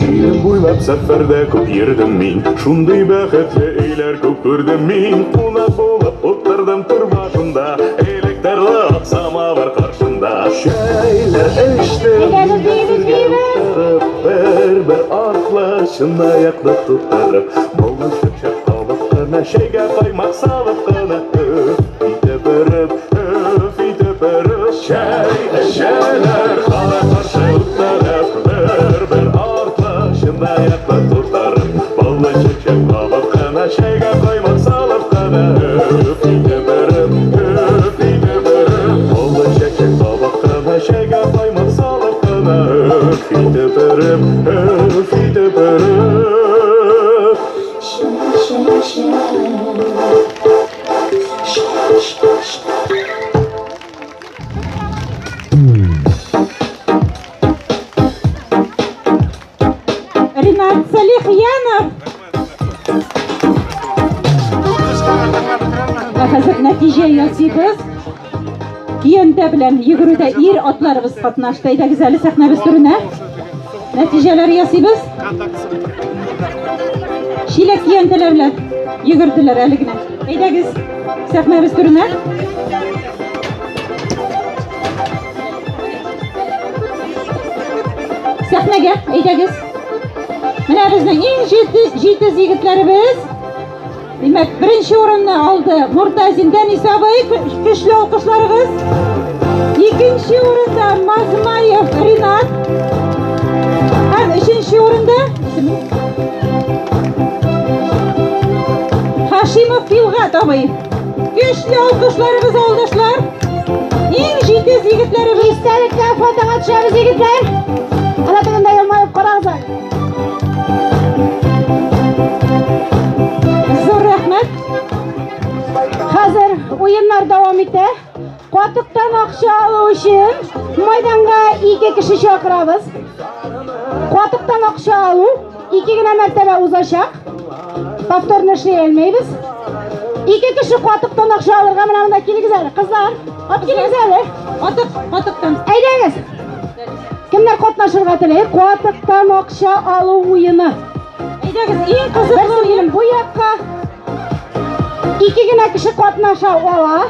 Илем буйлап сәфәрдә күп йөрдем мин, Шундый бәхетле өйләр күп күрдем мин. Кунак булып утырдым түр башында, Электрлы ак самавыр каршында. Чәйләр эчтем, Әйдәгез, биибез, биибез! Бер-бер артлы чынаякны тутырып, Баллы чәкчәк кабып кына, чәйгә каймак салып кына, Өф итеп өреп, өф итеп өреп, Чәй эчәләр, кара-каршы утырып, Бер-бер артлы чынаякны тутырып, Баллы чәкчәк кабып кына, чәйгә каймак салып кына, Өф итеп өреп, өф итеп өреп, Баллы чәкчәк кабып кына, чәйгә каймак салып кына, Өф итеп өреп, өф итеп өреп. Ринат Салихьянов. Ә хәзер нәтиҗә ясыйбыз. Көянтә белән йөгерүдә ир атларыбыз катнашты. Әйдәгез әле сәхнәбез түренә. Нәтиҗәләр ясыйбыз. Чиләк көянтәләр белән йөгерделәр әле генә. Әйдәгез сәхнәбез түренә. Сәхнәгә, әйдәгез. Менә безнең иң җитез, җитез егетләребез. Димәк, беренче урынны алды Муртазин Дәнис абый, көчле алкышларыгыз. Икенче урында Мазмаев Ринат. Һәм өченче урында Хашимов Филгат абый. Көчле алкышларыгыз, авылдашлар. Иң җитез егетләребез. Истәлеккә фотога төшәбез, егетләр. Ана тегендә елмаеп карагыз әле. Зур рәхмәт. Хәзер уеннар дәвам итә. Катыктан акча алу өчен майданга ике кеше чакырабыз. Катыктан акча алу ике генә мәртәбә узачак. Повторно эшли алмыйбыз. Ике кеше катыктан акча алырга менә монда килегез әле, кызлар. Алып килегез әле. Катык, катыктан. Әйдәгез. Кемнәр катнашырга тели? Катыктан акча алу уены. Әйдәгез, иң кызыклы уен бу якка. Ике генә кеше катнаша ала.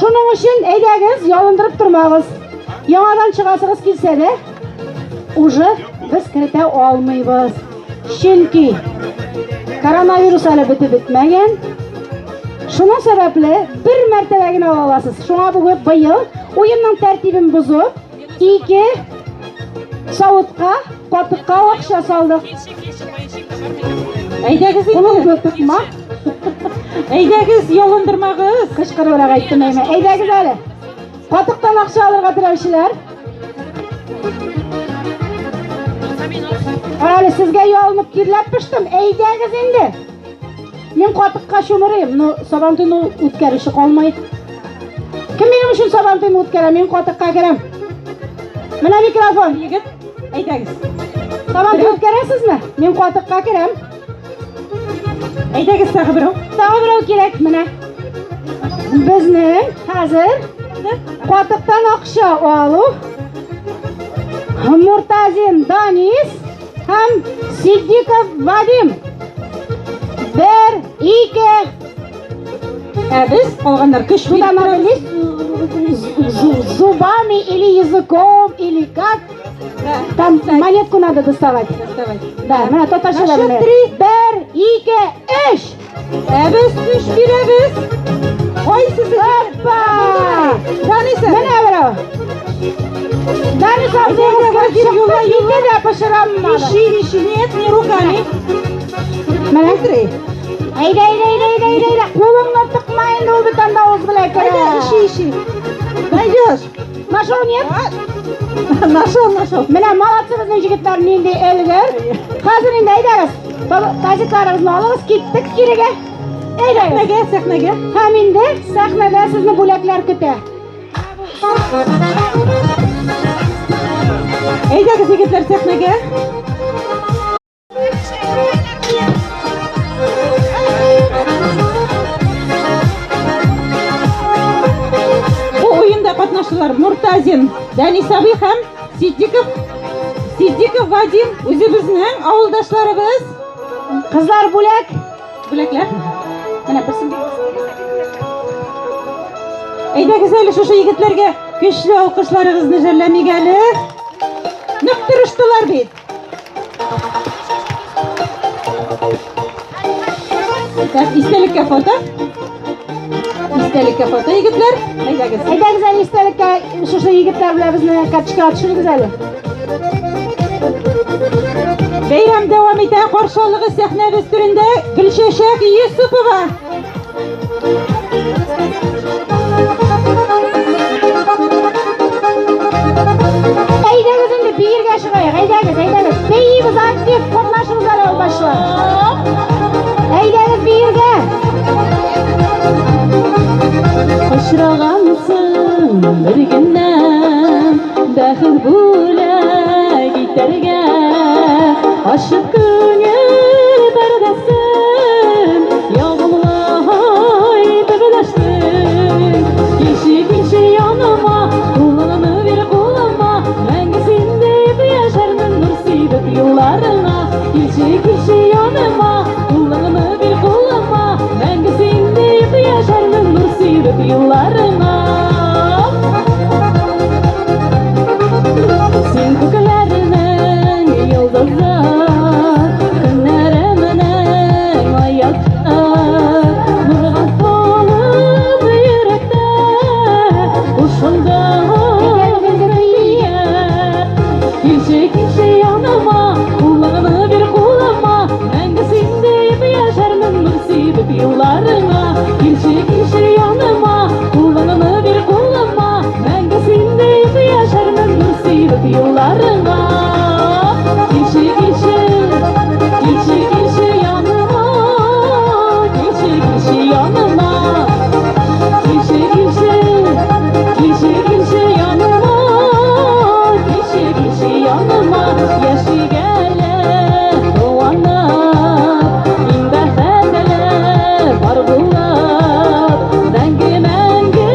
Шуның өчен әйдәгез, ялындырып тормагыз. Яңадан чыгасыгыз килсә дә, уже без кертә алмыйбыз. Чөнки коронавирус әле бетеп бетмәгән. Шуның сәбәпле бер мәртәбә генә ала аласыз. Шуңа бүген быел уенның тәртибен бозып, ике савытка, катыкка акча салдык. Әйдәгез инде. Кулыңны тыкма. Әйдәгез, ялындырмагыз. Кычкырыбрак әйттем әйме. Әйдәгез әле. Катыктан акча алырга теләүчеләр. Әле сезгә ялынып тирләп пештем. Әйдәгез инде. Мин катыкка чумырыйм, но Сабантуйны үткәрүче калмый. Кем минем өчен Сабантуйны үткәрә? Мин катыкка керәм. Менә микрофон. Егет, әйдәгез. Сабантуй үткәрәсезме? Мин катыкка керәм. Әйдәгез тагы берәү. Тагы берәү кирәк менә. Безнең хәзер катыктан акча алу Муртазин Данис һәм Сиддиков Вадим. Бер, ике. Ә без калганнар көч Туда надо лезть зубами или языком, или как. Там монетку надо доставать. Да, менә татарча На счет белә. три. Бер, ике, өч. Ә без көч бирәбез. Кайсысы? Опа! Даниса. Менә берәү. Данис абзыгыз кереп чыкты, китте дә пошыраммады. Ищи, ищи. Нет, не руками. Менә. Быстрей. Әйдә, әйдә, әйдә, әйдә, әйдә, әйдә. Кулыңны тыкма инде, ул бит анда авыз белән керә. Әйдә, ищи, ищи. Найдешь. Нашел, нет? Нашел, нашел. Менә молодцы безнең егетләр нинди өлгер. Хәзер инде әйдәгез. Тазикларыгызны алыгыз, киттек кирегә. Әйдәгез. Сәхнәгә, сәхнәгә. Һәм инде сәхнәдә сезне бүләкләр көтә. Әйдәгез, егетләр, сәхнәгә. Бу уенда катнашулар Муртазин Данис абый һәм Сиддиков Сиддиков Вадим үзебезнең авылдашларыбыз. Кызлар бүләк. Бүләкләр. Менә берсен Әйдәгез әле шушы егетләргә көчле алкышларыгызны жәлләмик әле. Нык тырыштылар бит. Так, истәлеккә фото. Истәлеккә фото, егетләр. Әйдәгез. Әйдәгез әле истәлеккә шушы егетләр белән безне карточкага төшерегез әле. Бәйрәм дәвам итә. Каршы алыгыз сәхнәбез түрендә Гөлчәчәк Юсупова. Әйдәгез инде биергә чыгыйк. Әйдәгез, әйдәгез. Биибез актив катнашыгыз әле авылдашлар. Әйдәгез биергә. Очрагансың бер генә бәхет бүләк итәргә Ачып күңел пәрдәсен ягымлы итеп дәштең Килче, килче яныма, кулыңны бир кулыма Мәңге син дип яшәрмен нур сибеп юлларыңа Килче, килче яныма, кулыңны бир кулыма Мәңге син дип яшәрмен нур сибеп юлларыңа Син күкләрнең йолдызы, көннәремнең аяты, нурга тулып йөрәктә, кушылды Килче, килче яныма, кулыңны бир кулыма, мәңге син дип яшәрмен нур сибеп юлларыңа. Килче, килче яныма, кулыңны бир кулыма, мәңге син дип яшәрмен нур сибеп юлларыңа. Килче, килче, килче, килче яныма, килче, килче яныма. Килче, килче, килче, килче яныма, килче, килче яныма, яшик әле куанып, иң бәхетле бар булып, мәңге мәңге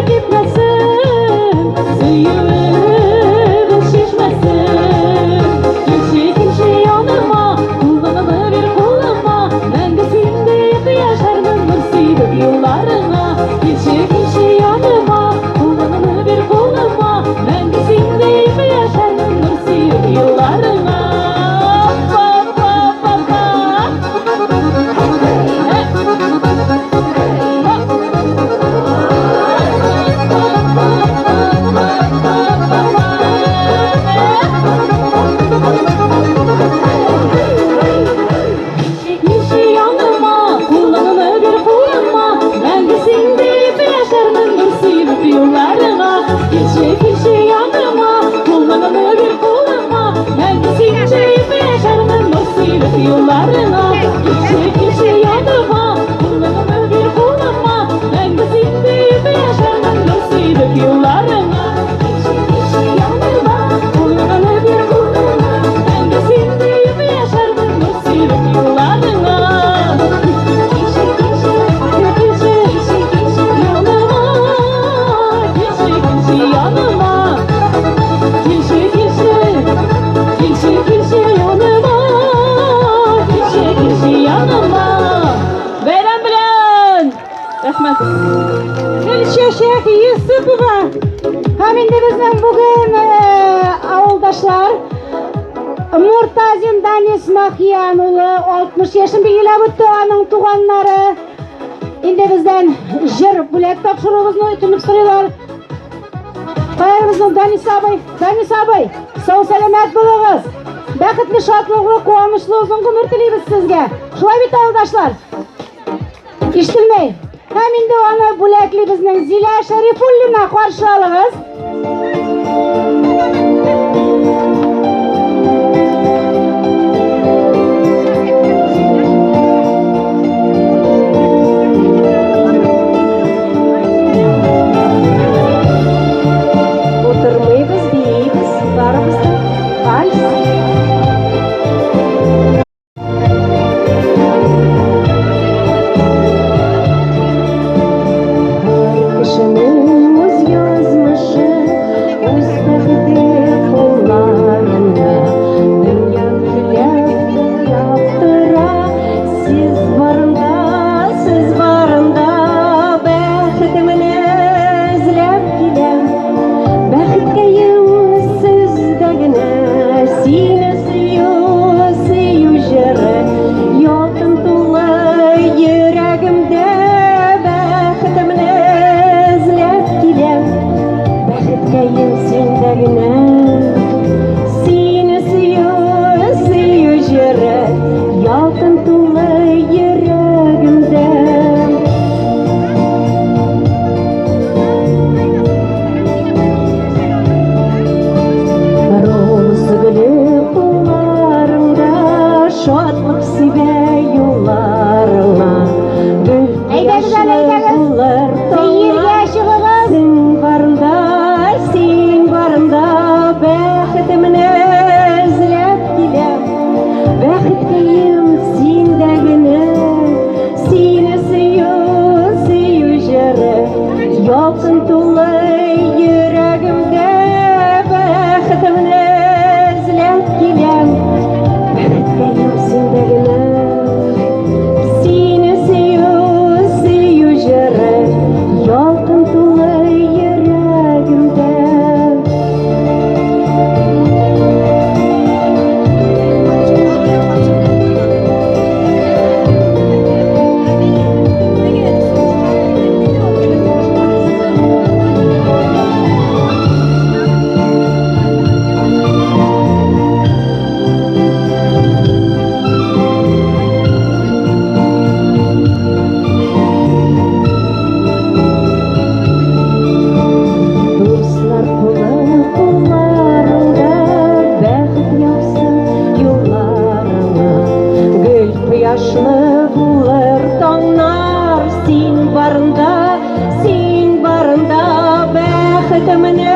кипмәсен, сөюебез чишмәсен. Килче, килче яныма, кулыңны бир кулыма, мәңге син дип яшәрмен нур сибеп юлларыңа. Килче, килче яныма, кулыңны бир кулыма, мәңге син дип яшәрмен нур сибеп юлларыңа. Па, па, па, па. Килче яныма, кулыңны бир кулыма, мәңге син дип яшәрмен нур сибеп юлларыңа. Килче, килче яныма, кулыңны бир кулыма, мәңге син дип яшәрмен нур сибеп юлларыңа. Килче, килче яныма, кулыңны бир кулыма, мәңге син дип яшәрмен нур сибеп юлларыңа. Килче, килче яныма, кулыңны бир кулыма, мәңге син дип яшәрмен нур сибеп юлларыңа. Килче, килче, килче, килче, килче яныма, килче, килче яныма. Килче, килче, килче, килче яныма, килче, килче яныма. Бәйрәм белән! Рәхмәт. Гөлчәчәк Юсупова. Һәм инде безнең бүген авылдашлар Муртазин Данис Махиян улы 60 яшен билгеләп үтте аның туганнары. Инде бездән җыр бүләк тапшыруыбызны үтенеп сорыйлар. Кая безнең Данис абый? Данис абый, сау сәламәт булыгыз. Бәхетле, шатлыклы, куанычлы озын гомер телибез сезгә. Шулай бит, авылдашлар? Ишетелмәй. Һәм инде аны бүләкли безнең Зилә Шәрифуллина каршы алыгыз. Сез барында, сез барында бәхетемне эзләп киләм. Бәхеткәем сездә генә, сине сөю, сөю җыры ялкын тулы йөрәгемдә бәхетемне эзләп киләм. Бәхеткәем синдә генә. Сине сөю, сөю җыры ялкын тулы йөрәгемдә. Роза гөле кулларыңда, шатлык сибә юлларыңа. Гөл Әйдәгез әле, әйдәгез. булыр Биергә чыгыгыз. Син барында, син барында бәхетемне эзләп киләм. Бәхеткәем синдә генә, сине сөю, сөю җыры ялкын тулы йөрәгемдә бәхетемне эзләп киләм. Бәхеткәем синдә генә. Сине сөю, сөю җыры ялкын тулы йөрәгемдә. Дуслар кулы кулларыңда, бәхет яусын юлларыңа. Гөл кояшлы булыр таңнар, син барында, син барында бәхетемне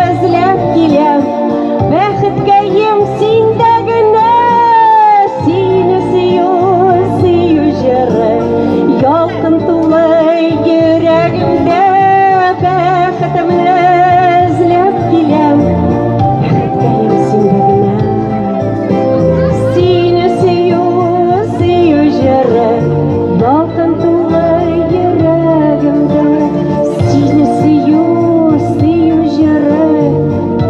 эзләп киләм. Бәхеткәем синдә генә, сине сөю, сөю җыры ялкын тулы йөрәгемдә бәхетемне эзләп киләм. Бәхеткәем синдә генә. Сине сөю, сөю җыры ялкын тулы йөрәгемдә. Сине сөю, сөю җыры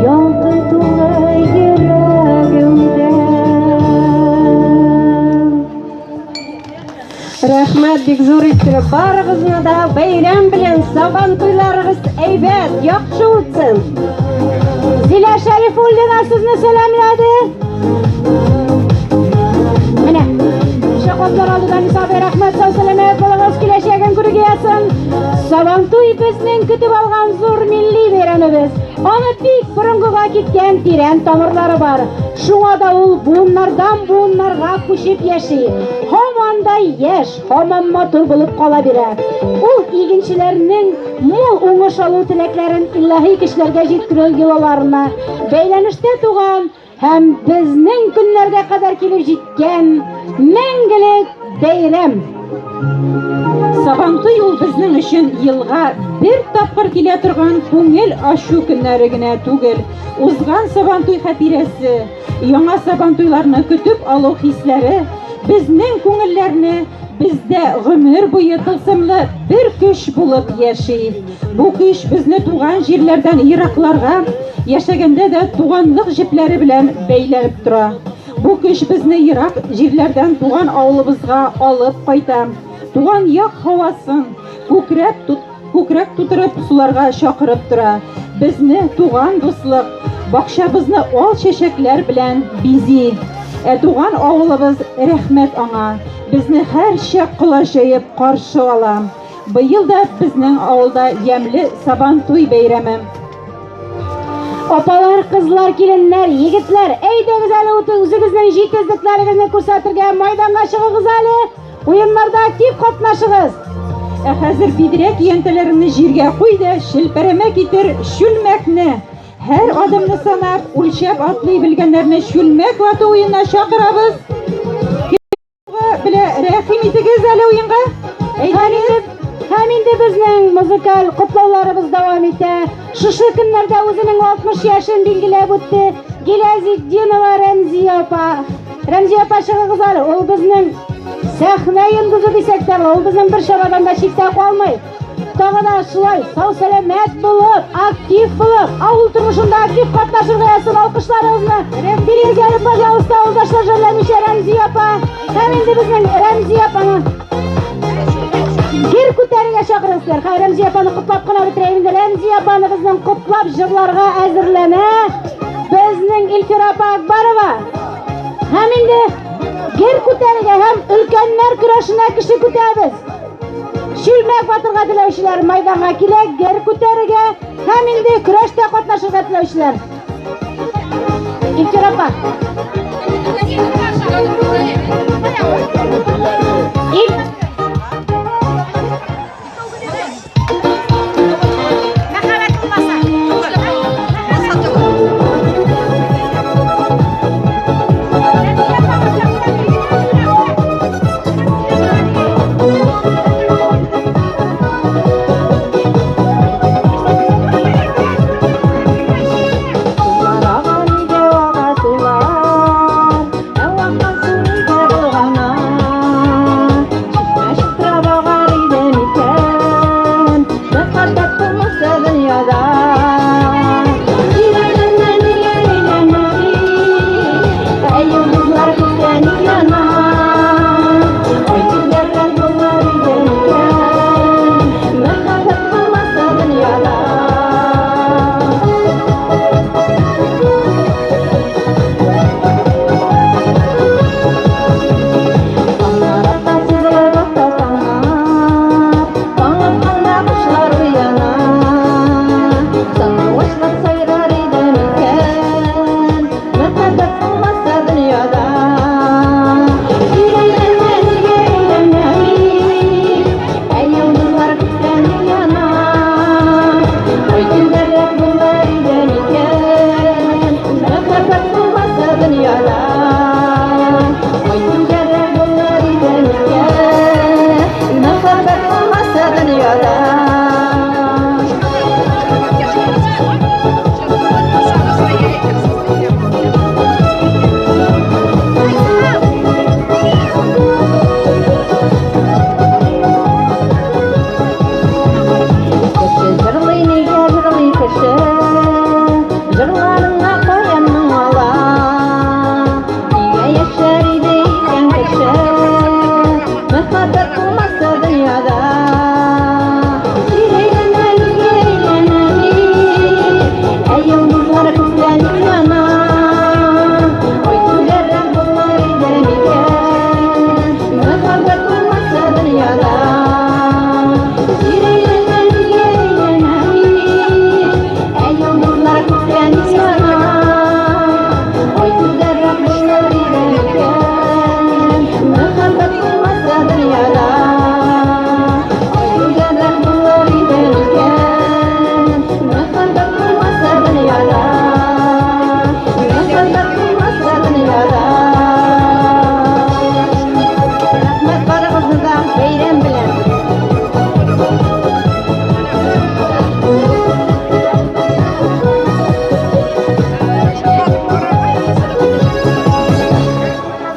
ялкын тулы йөрәгемдә. Рәхмәт бик зур иттереп барыгызны да бәйрәм белән сабан туйларыгыз әйбәт, яхшы үтсен. Зилә Шәрифуллина сезне сәламләде. Менә Шакатлар алдыдан Исабай рәхмәт, сау сәламәт булыгыз, киләчәген күрергә язсын. Сабантуй безнең көтеп алган зур милли бәйрәмебез. Аны бик борынгыга киткән тирән тамырлары бар. Шуңа да ул буыннардан буыннарга күчеп яши. Һаман да яшь, һаман матур булып кала бирә. Ул игенчеләрнең мул уңыш алу теләкләрен илаһи көчләргә җиткерү йолаларына бәйләнештә туган һәм безнең көннәргә кадәр килеп җиткән мәңгелек бәйрәм. Сабантуй ул безнең өчен елга бер тапкыр килә торган күңел ачу көннәре генә түгел. Узган Сабантуй хатирәсе, яңа Сабантуйларны көтеп алу хисләре безнең күңелләрне бездә гомер буе тылсымлы бер көч булып яши. Бу көч безне туган җирләрдән еракларга яшәгәндә дә туганлык җепләре белән бәйләнеп тора. Бу көч безне ерак җирләрдән туган авылыбызга алып кайта. Туган як һавасын күкрәп күкрәк тутырып суларга чакырып тора. Безне туган дуслык, бакчабызны ал чәчәкләр белән бизи. Ә туган авылыбыз рәхмәт аңа, безне һәрчак колач җәеп каршы ала. Быел да безнең авылда ямьле Сабантуй бәйрәме. Апалар, кызлар, киленнәр, егетләр, әйдәгез әле үзегезнең җитезлекләрегезне күрсәтергә майданга чыгыгыз әле. Уеннарда актив катнашыгыз. Ә хәзер бигрәк көянтәләреңне җиргә куй да, челпәрәмә китер чүлмәкне. Һәр адымны санап, үлчәп атлый белгәннәрне чүлмәк вату уенына чакырабыз. Белә рәхим итегез әле уенга. Әйдәгез. Һәм инде безнең музыкаль котлауларыбыз дәвам итә. Шушы көннәрдә үзенең 60 яшен билгеләп үтте Гилязетдинова Рәмзия апа. Рәмзия апа, чыгыгыз әле. Ул безнең Сәхнә йолдызы дисәк тә була. Ул безнең бер чарадан да читтә калмый. Тагы да шулай сау-сәламәт булып, актив булып, авыл тормышында актив катнашырга язсын. Алкышларыгызны бирегез әле, пожалуйста, авылдашлар, жәлләмичә Рәмзия апа. Һәм инде безнең Рәмзия апаны гер күтәрергә чакырыгыз сезләр. Хәер, Рәмзия апаны котлап кына бетерәем инде. Рәмзия апаны безнең котлап җырларга әзерләнә безнең Илфира апа Акбарова. Һәм инде гер күтәрергә һәм өлкәннәр көрәшенә кеше көтәбез. Чүлмәк ватырга теләүчеләр майданга килә, гер күтәрергә һәм инде көрәштә катнашырга теләүчеләр. Илфира апа. Ил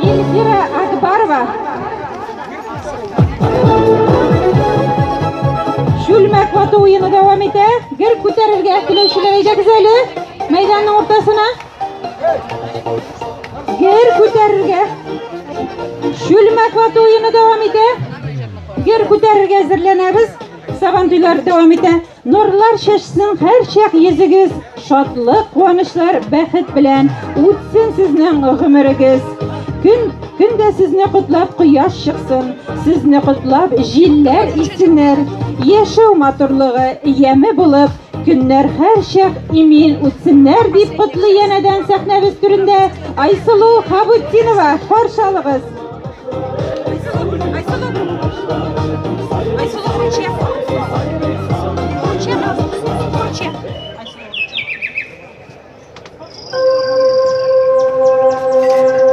Эльвира Акбарова. Чүлмәк вату уены дәвам итә. Гер күтәрергә теләүчеләр әйдәгез әле мәйданның уртасына. Гер күтәрергә. Чүлмәк вату уены дәвам итә. Гер күтәрергә әзерләнәбез. Сабантуйлар дәвам итә. Нурлар чәчсен һәрчак йөзегез, шатлык, куанычлар, бәхет белән үтсен сезнең гомерегез. Көн, көн дә сезне котлап кояш чыксын, сезне котлап җилләр иссеннәр. Яшәү матурлыгы яме булып, көннәр һәрчак имин үтсеннәр, дип котлый янәдән сәхнәбез түрендә Айсылу Хабутдинова. Каршы алыгыз.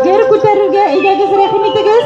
Гер күтәрергә әйдәгез, рәхим итегез.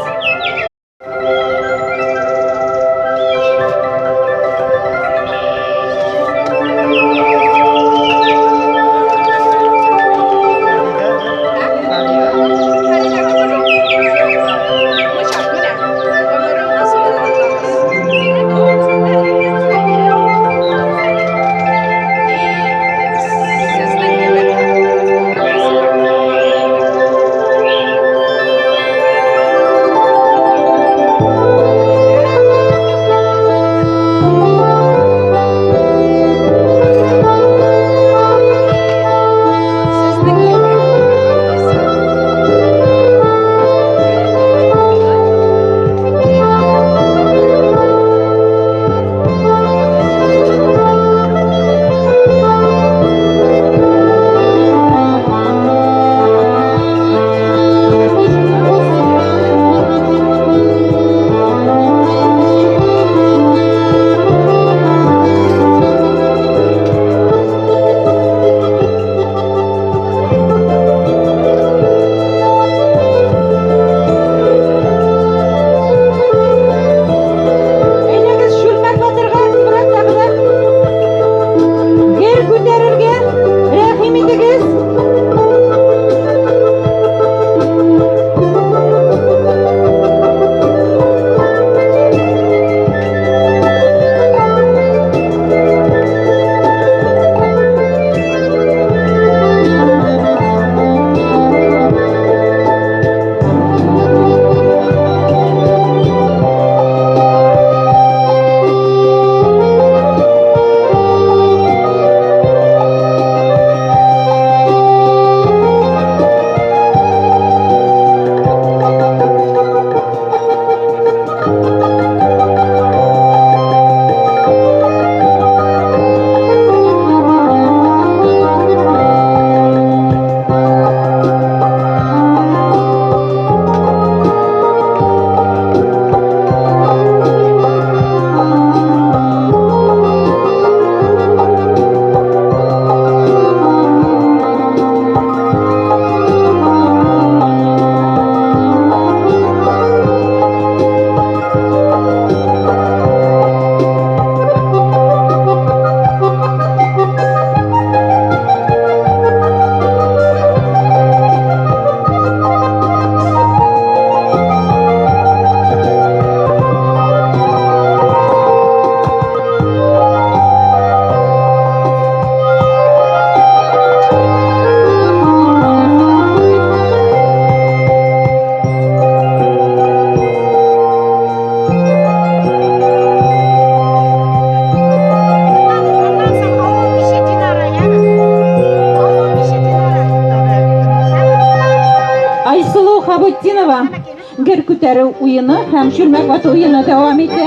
күтәрү уены һәм чүлмәк вату уены дәвам итә.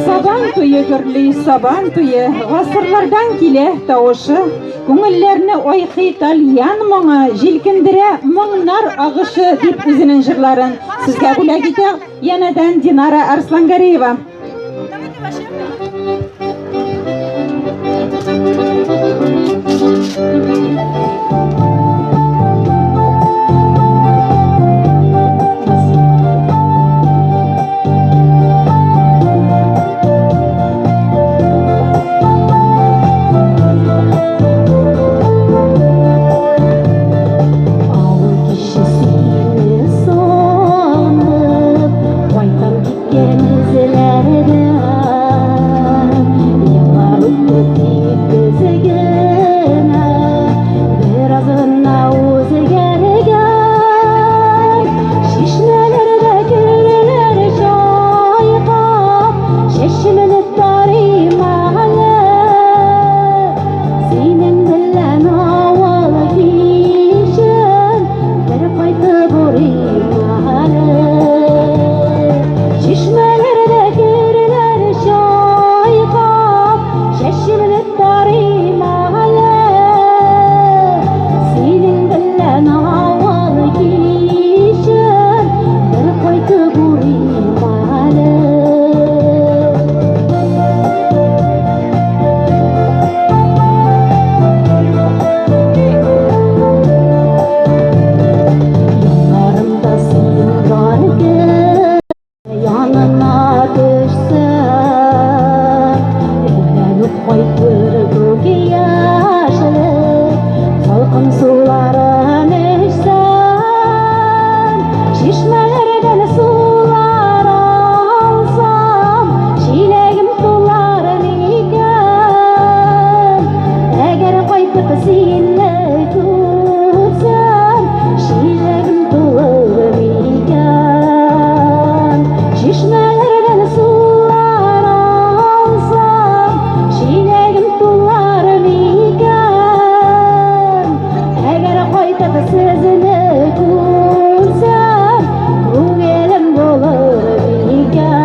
Сабан туе гөрли, сабан туе, гасырлардан килә тавышы, күңелләрне айкый тальян моңы, җилкендерә моңнар агышы, дип үзенең җырларын сезгә бүләк итә янәдән Динара Арслангареева. Авыл киче сине сагынып, кайтам киткән эзләрдән. Еллар үтте тик без генә, бераз гына үзгәргән. Чишмәләрдә керләр чайкап, чәчемне тарыйм әле. Синең белән авыл кичен бер кайтып урыйм әле. Чишмәләрдә керләр чайкап, чәчемне тарыйм әле. Синең белән авыл кичен бер кайтып урыйм әле. Яннарымда син бар икән, яныңа төшсәм, әйләнеп кайтыр күк яшьлек, салкын суларын эчсәм, чишмәләрдән сулар алсам, чиләгем тулар микән? Әгәр кайтып сине күрсәм, чиләгем тулыр микән? Чишмәләрдән сулар алсам, чиләгем тулар микән? Әгәр кайтып сезне күрсәм, күңелем булыр микән?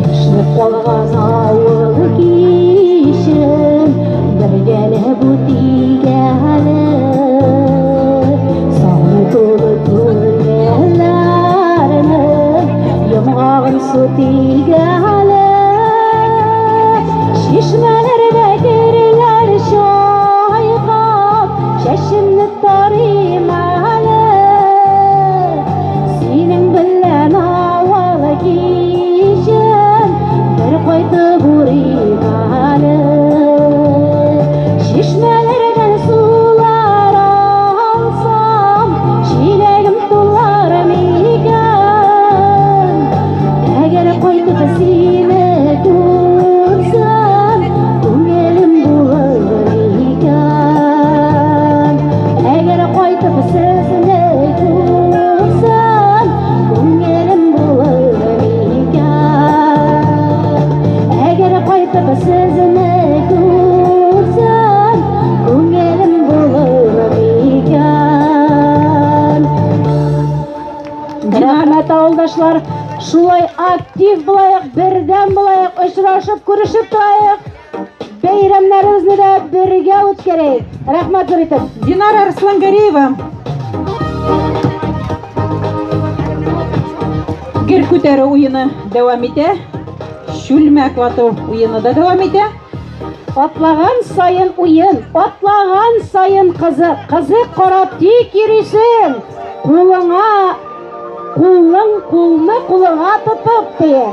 Яшьлек калган авыл кичен бергәләп үтик әле. Сагыну тулы күңелләрнең йомгагын сүтик әле. Чишмәләрдә керләр чайкап, чәчемне тарыйм әле. Синең белән авыл кичен бер кайтып урыйм әле. Чишмәләрдән сулар алсам, чиләгем тулар микән? Әгәр кайтып сине күрсәм, күңелем булыр микән? Әгәр кайтып сезне күрсәм, күңелем булыр микән? Әгәр кайтып сезне күрсәм, күңелем булыр микән? Рәхмәт, авылдашлар. Шулай актив булайык, бердәм булайык, очрашып, күрешеп торайык. Бәйрәмнәребезне дә бергә үткәрәйек. Рәхмәт зур итеп. Динара Арслангареева. Гер күтәрү уены дәвам итә. Чүлмәк вату уены да дәвам итә. Атлаган саен уен, атлаган саен кызык, кызык карап тик йөрисең. Кулыңа, кулың, кулны кулыңа тотып тие.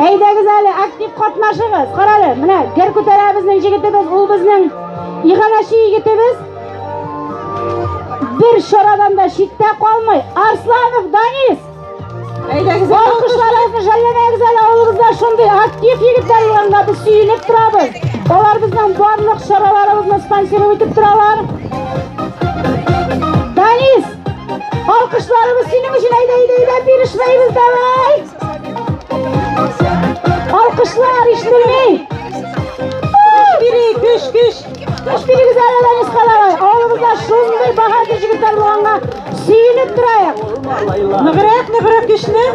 Әйдәгез әле, актив катнашыгыз. Карале, менә гер күтәрә безнең җегетебез, ул безнең иганәче егетебез. Бер чарадан да читтә калмый. Арсланов Данис! Әйдәгез, Алкышларыгызны жәлләмәгез әле, авылыбызда шундый актив егетләр булганга без сөенеп торабыз. Алар безнең барлык чараларыбызны спонсировать итеп торалар. Ләнис, алкышларыбыз синең өчен, әйдә, әйдә, әйдә, бирешмәйбез, давай! Алкышлар ишетелми. Көч бирик, көч, көч. Көч бирегез әле Ләниска, давай. Авылыбызда шундый баһадир егетләр булганга сөенеп торайык. Ныграк, ныграк көчне.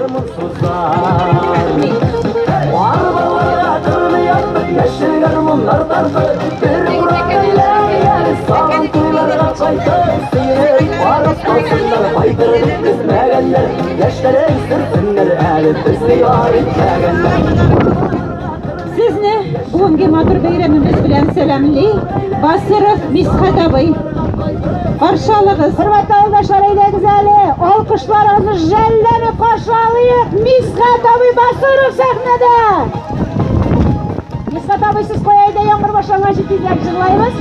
Сезне бүгенге матур бәйрәмебез белән сәламли Басыров Мисхәт абый. Каршы алыгыз. Хөрмәтле авылдашлар, әйдәгез әле, алкышларыгызны жәлләми каршы алыйк. Мисхәт абый Басыров сәхнәдә. Мисхәт абый, сез кая әйдә яңгыр башланганчы тизрәк җырлайбыз.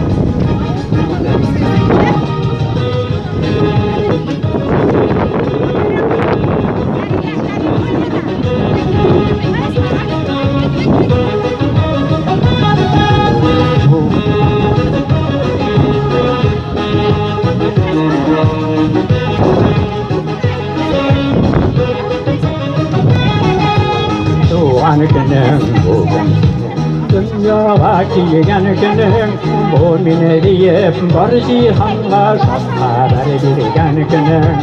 Туган көнең бүген Дөньяга килгән көнең Бу мине диеп бар җиһанга шат хәбәр биргән көнең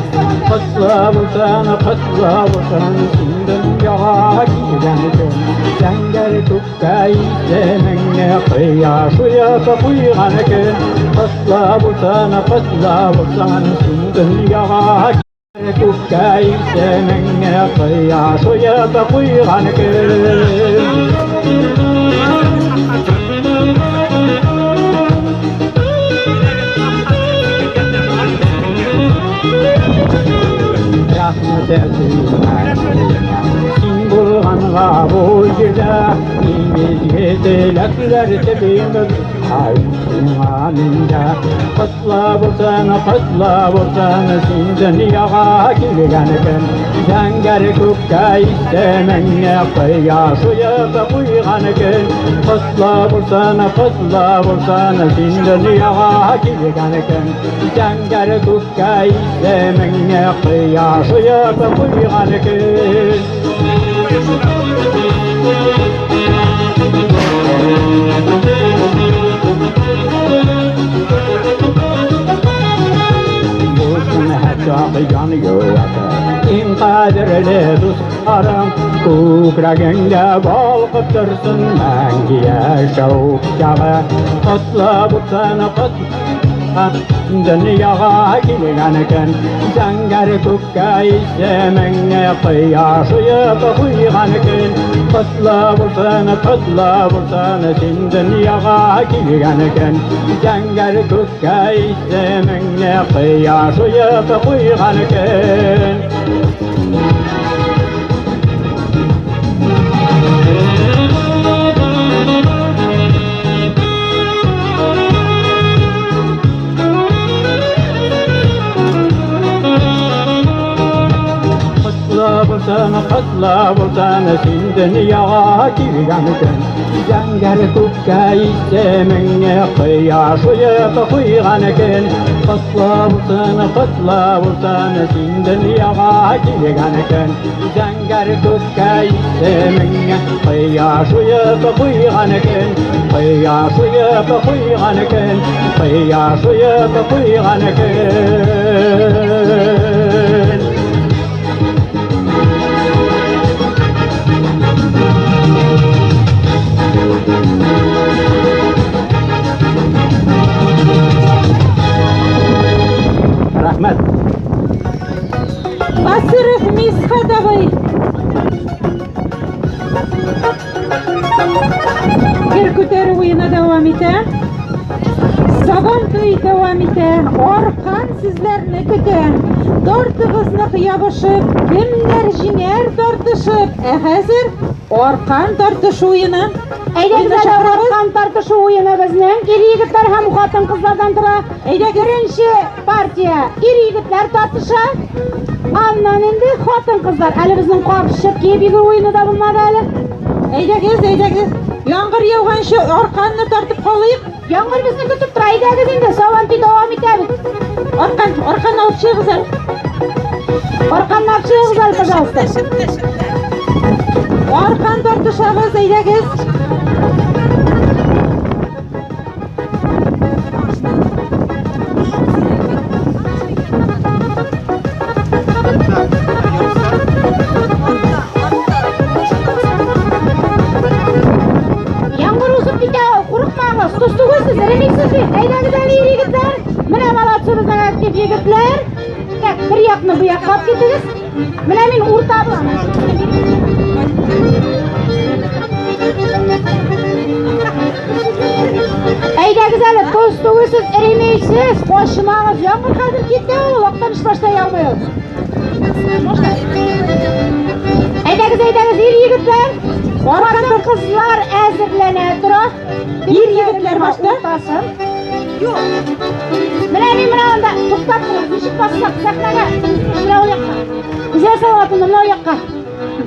Котлы булсын, котлы булсын Син дөньяга килгән көн Зәңгәр күккә исемеңне Кояш уеп куйган көн Котлы булсын, котлы булсын Син дөньяга күккә исемеңне Кояш уеп куйган көн. Рәхмәт Син булганга бу җирдә иң изге теләкләр телибез. Ай, сиңа миндә котлы булсын, котлы булсын, син дөньяга килгән көн. Зәңгәр күккә исемеңне кояш уеп куйган көн. Котлы булсын, котлы булсын, син дөньяга килгән көн. Зәңгәр күккә исемеңне кояш уеп куйган көн. Булсын һәрчак ян йөрәге, иң кадерле дусларым, күкрәгеңдә балкып торсын мәңге яшәү чагы. Котлы булсын, котлы Дөньяга килгән көн, зәңгәр күккә исемеңне кояш уеп куйган көн. Котлы булсын, котлы булсын, син дөньяга килгән көн. Зәңгәр күккә исемеңне кояш уеп куйган көн. Котлы булсын, котлы булсын, син дөньяга килгән көн. Зәңгәр күккә исемеңне кояш уеп куйган көн. Котлы булсын, котлы булсын, син дөньяга килгән көн. Зәңгәр күккә исемеңне кояш уеп куйган көн. Кояш уеп куйган көн. Кояш уеп куйган көн. Рәхмәт. Басыров Мисхәт абый. Гер күтәрү уены дәвам итә. Сабан туй дәвам итә. Аркан сезләрне көтә. Тартыгыз нык ябышып, кемнәр җиңәр тартышып. Ә хәзер аркан тартышу уены. Әйдәгез Уенны әле чакырабыз. аркан тартышу уены безнең ир егетләр һәм хатын-кызлардан тора. Әйдәгез. Беренче партия ир егетләр тартыша. Аннан инде хатын-кызлар. Әле безнең капчык киеп йөгерү уены да булмады әле. Әйдәгез, әйдәгез. Яңгыр яуганчы арканны тартып калыйк. Яңгыр безне көтеп тора, әйдәгез инде, Сабантуй дәвам итәбез. Аркан, аркан алып чыгыгыз әле. Арканны алып чыгыгыз әле, пожалуйста. Аркан тартышабыз, әйдәгез. Яңгыр узып китә, курыкмагыз, тоз түгелсез, эремисез бит. Әйдәгез әле, егетләр. Менә молодцы безнең актив егетләр. Так, бер якны бу якка алып китегез. Менә мин уртабыз. Әйдәгез әле, тоз түгелсез, эремисез, качмагыз. Яңгыр хәзер китә ул, Актанышбашта яумый ул. Әйдәгез, әйдәгез, ир егетләр. Хатын кызлар әзерләнә тора. Ир егетләр башта. Уртасын. Менә мин менә анда туктап торыгыз. Ничек бассак сәхнәгә? Менә ул якка. Гүзәл Салаватовна, менә ул якка.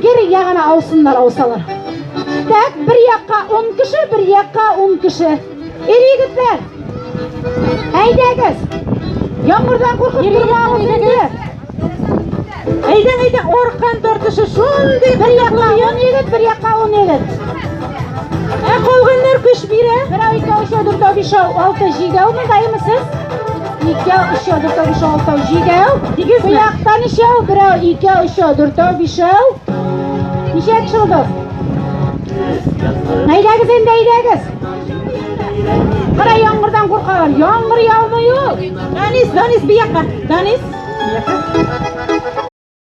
Гер ягына аусыннар, аусалар. Так, бер якка 10 кеше, бер якка 10 кеше. Ир егетләр. Әйдәгез. Яңгырдан куркып тормагыз инде. Әйдә, әйдә, аркан тартышы шундый. Бер якка 10 егет, бер якка 10 егет. Ә калганнар көч бирә. Берәү, икәү, өчәү, дүртәү, бишәү, алты, җидәү мондаемы сез? Икәү, өчәү, дүртәү, бишәү, алтау, җидәү. Тигезме? Бу яктан ничәү? Берәү, икәү, өчәү, дүртәү, бишәү. Ничә кеше булды? Әйдәгез инде, әйдәгез. Кара яңгырдан куркалар. Яңгыр яумый ул. Данис, Данис, бу якка. Данис, бу якка.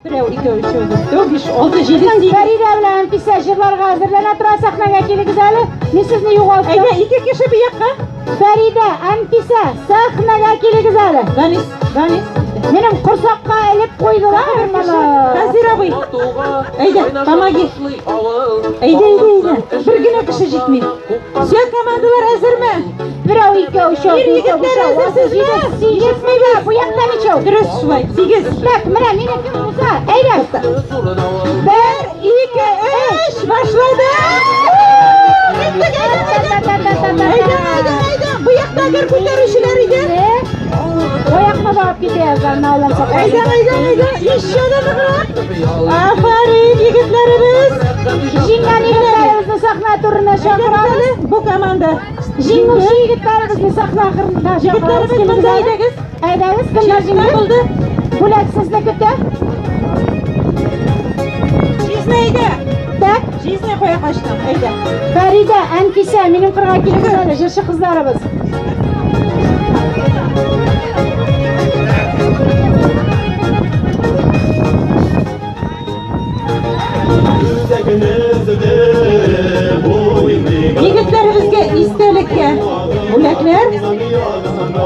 Берәү, икәү, өчәү, дүртәү, биш, алты, җиде, Безнең сигез. Фәридә белән Әнфисә җырларга әзерләнә тора, сәхнәгә килегез әле. Мин сезне югалттым. Әйдә, ике кеше бу якка. Фәридә, Әнфисә, сәхнәгә килегез әле. Данис, Данис. Минем корсакка элеп куйдылар моны. Хәзир абый. Әйдә, помоги. Әйдә, әйдә, әйдә. Бер генә кеше җитми. Все, командалар әзерме? Берәү, икәү, өчәү, Ир дүртәү, егетләр бишәү, алты, әзерсезме? җиде, сигез. Бу якта ничәү? Дөрес шулай. Сигез. Так, менә мине кем уза? Әйдә. Бер, ике, өч, башлады. Киттек, әйдә, әйдә. Әйдә, әйдә, әйдә. Бу якта гер күтәрүчеләр иде. Аякны багып китә язган Аллам сакласын. Әйдә, әйдә, әйдә. Еще да ныграк. Афәрин, егетләребез. Җиңгән егетләребезне сәхнә түренә чакырабыз. Бу команда. Җиңүче егетләребезне сәхнә түренә чакырабыз. Егетләребез, монда әйдәгез. Әйдәгез, кемнәр җиңде? Булды. Бүләк сезне көтә. Җизни, әйдә. Так, Җизни кая качтың? Әйдә. Фәридә, Әнфисә, минем кырга килегез әле, җырчы кызларыбыз. Егетләребезгә истәлеккә бүләкләр.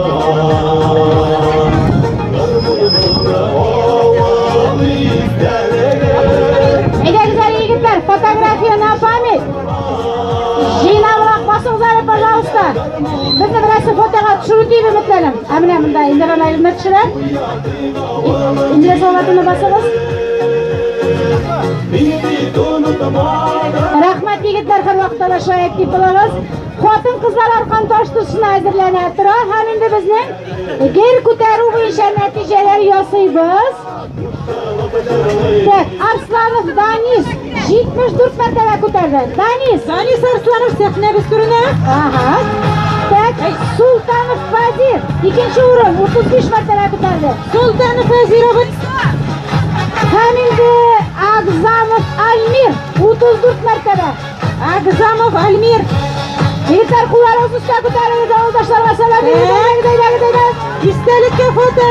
Әйдәгез әле, егетләр, фотография на память. Җыйнабрак басыгыз әле, пожалуйста. Безне берәрсе фотога төшерү дип өметләнәм. Ә менә монда Индира Наиловна төшерә. Индира Салаватовна, басыгыз. Рәхмәт, егетләр, һәрвакытта да шулай актив булыгыз. Хатын кызлар аркан тартышына әзерләнә тора һәм инде безнең гер күтәрү буенча нәтиҗәләр ясыйбыз. Так, Арсланов Данис 74 мәртәбә күтәрде. Данис. Данис Арсланов сәхнәбез түренә. Ага. Так, Султанов Фазир икенче урын 35 мәртәбә күтәрде. Султанов Фазир абый. Һәм инде Агзамов Альмир 34 мәртәбә. Агзамов Альмир. Егетләр, кулларыгызны өскә күтәрегез, авылдашларга сәлам бирегез. Әйдәгез, әйдәгез, әйдәгез. Истәлеккә фото.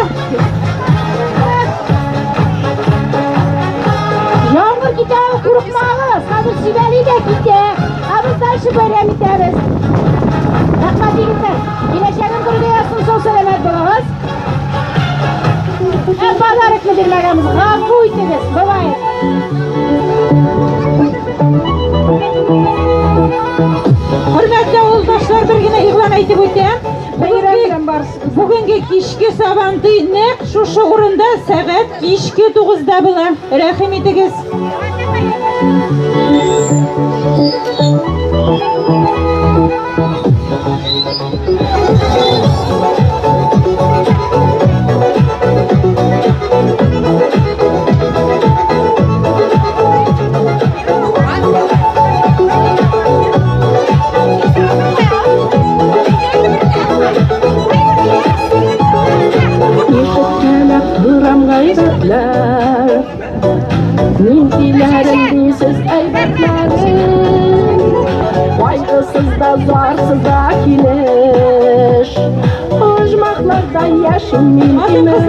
Яңгыр китә, курыкмагыз. Хәзер сибәли дә китә. Ә без дальше бәйрәм итәбез. Рәхмәт, егетләр. Киләчәген күрергә язсын, сау сәламәт булыгыз. Ә подарокны бирмәгәнбез. Гафу итегез. Бывает. Хөрмәтле авылдашлар, бер генә игълан әйтеп үтәм. Бүгенге кичке Сабантуй нәкъ шушы урында сәгать кичке 9-да була. Рәхим итегез. әйбәтләр. Ниндиләрен дисез әйбәтләрен? Кайгысыз да, зарсыз да килеш. Оҗмахларда яшим мин имеш.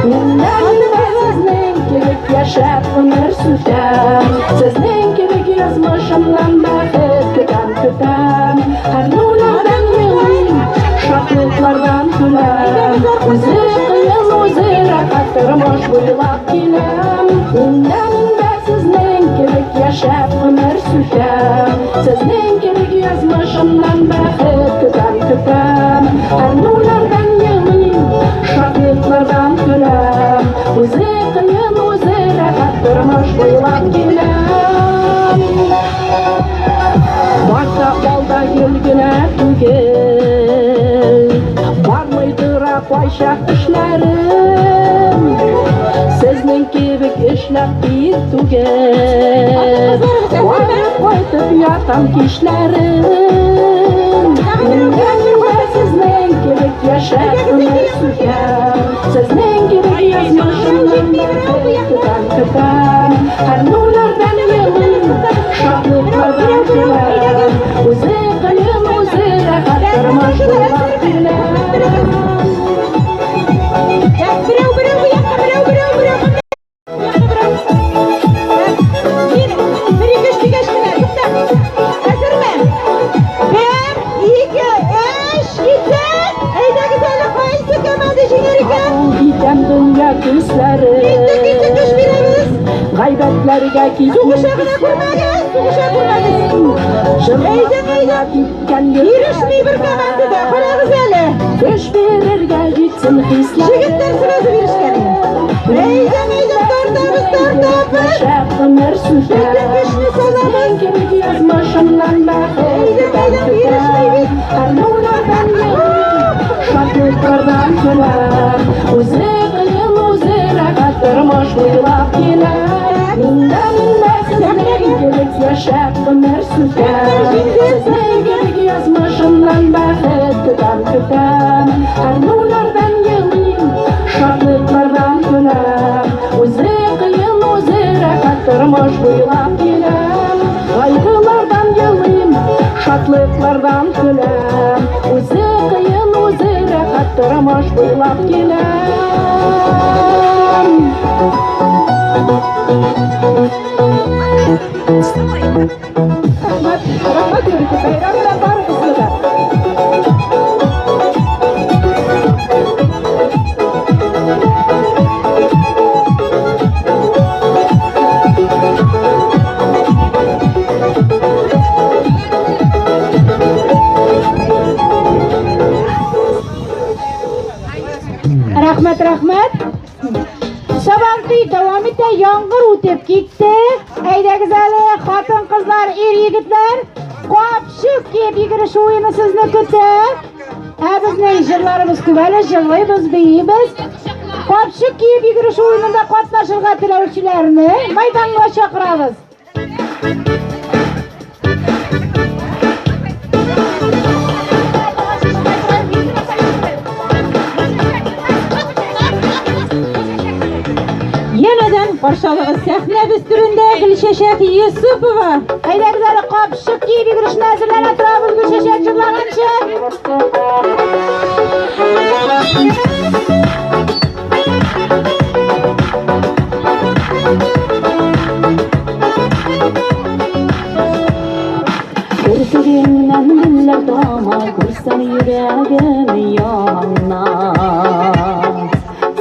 Мин дә, мин дә сезнең кебек яшәп гомер сүтәм. Сезнең кебек язмышымнан бәхет көтәм, көтәм. Һәр нурлардан елыйм, шатлыклардан көләм. Үзе кыен, үзе рәхәт тормыш буйлап киләм. Мин дә, мин дә сезнең кебек яшәп гомер сүтәм. Сезнең кебек язмышымнан бәхет көтәм, көтәм. Һәр нурлардан елыйм, шатлыклардан көләм. Үзе кыен, үзе рәхәт тормыш буйлап киләм. Башта алда гел генә түгел, бармый тора кайчак эшләрем. Сезнең кебек эшләп тир түгел, барып кайтып ятам кичләрен. Мин дә, мин дә сезнең кебек яшәп гомер сүтәм. Сезнең кебек язмышымнан бәхет көтәм, көтәм. Һәр нурлардан елыйм, шатлыклардан көләм. Үзе кыен, үзе рәхәт тормыш буйлап киләм. Берәү, берәү, бу якка, берәү, берәү, берәү. Бер, бер, ике, өч дигәч кенә, тукта. Әзерме? Бер, ике, өч, киттек! Әйдәгез әле, кайсы команда җиңәр икән? Итәм дөнья төсләрен. Киттек, киттек, көч бирәбез. Гайбәтләргә китмим. Сугыша гына күрмәгез, сугыша күрмәгез. Әйдәң, әйдәң. Бирешми бер команда да, карагыз әле. Көч бирергә җитсен хисләрем. Җегетләр сразу бирешкән. Әйдәң, әйдәң, тартабыз, тартабыз. Яшәп гомер сүтәм. Бөтен көчне салабыз. Сезнең кебек язмышымнан бәхет Әйдәң, әйдәң, бирешми бит. Һәр нурлардан елыйм, шатлыклардан көләм. Үзе кыен, үзе рәхәт тормыш буйлап киләм. Мин дә, мин дә сезнең кебек яшәп гомер сүтәм. Сезнең кебек язмышымнан бәхет көтәм, көтәм. Һәр нурлардан елыйм, шатлыклардан көләм. Үзе кыен, үзе рәхәт тормыш буйлап киләм. Кайгылардан елыйм, шатлыклардан көләм. Үзе кыен, үзе рәхәт тормыш буйлап киләм. Рәхмәт, рәхмәт, бәйрәм белән барыгызны да. Рәхмәт, рәхмәт. Сабантуй дәвам итә, яңгыр үтеп китте. Әйдәгез әле, хатын-кызлар, ир-егетләр, капчык киеп йөгереш уены сезне көтә. Ә безнең җырларыбыз күп әле, җырлыйбыз, биибез. Капчык киеп йөгереш уенында катнашырга теләүчеләрне мәйданга чакырабыз. Янәдән каршы алыгыз сәхнәбез түрендә Гөлчәчәк Юсупова. Әйдәгез әле капчык киеп йөгерешенә әзерләнә торабыз Гөлчәчәк җырлаганчы. Керфегеңнән гөлләр тама, күрсәм йөрәгем яна.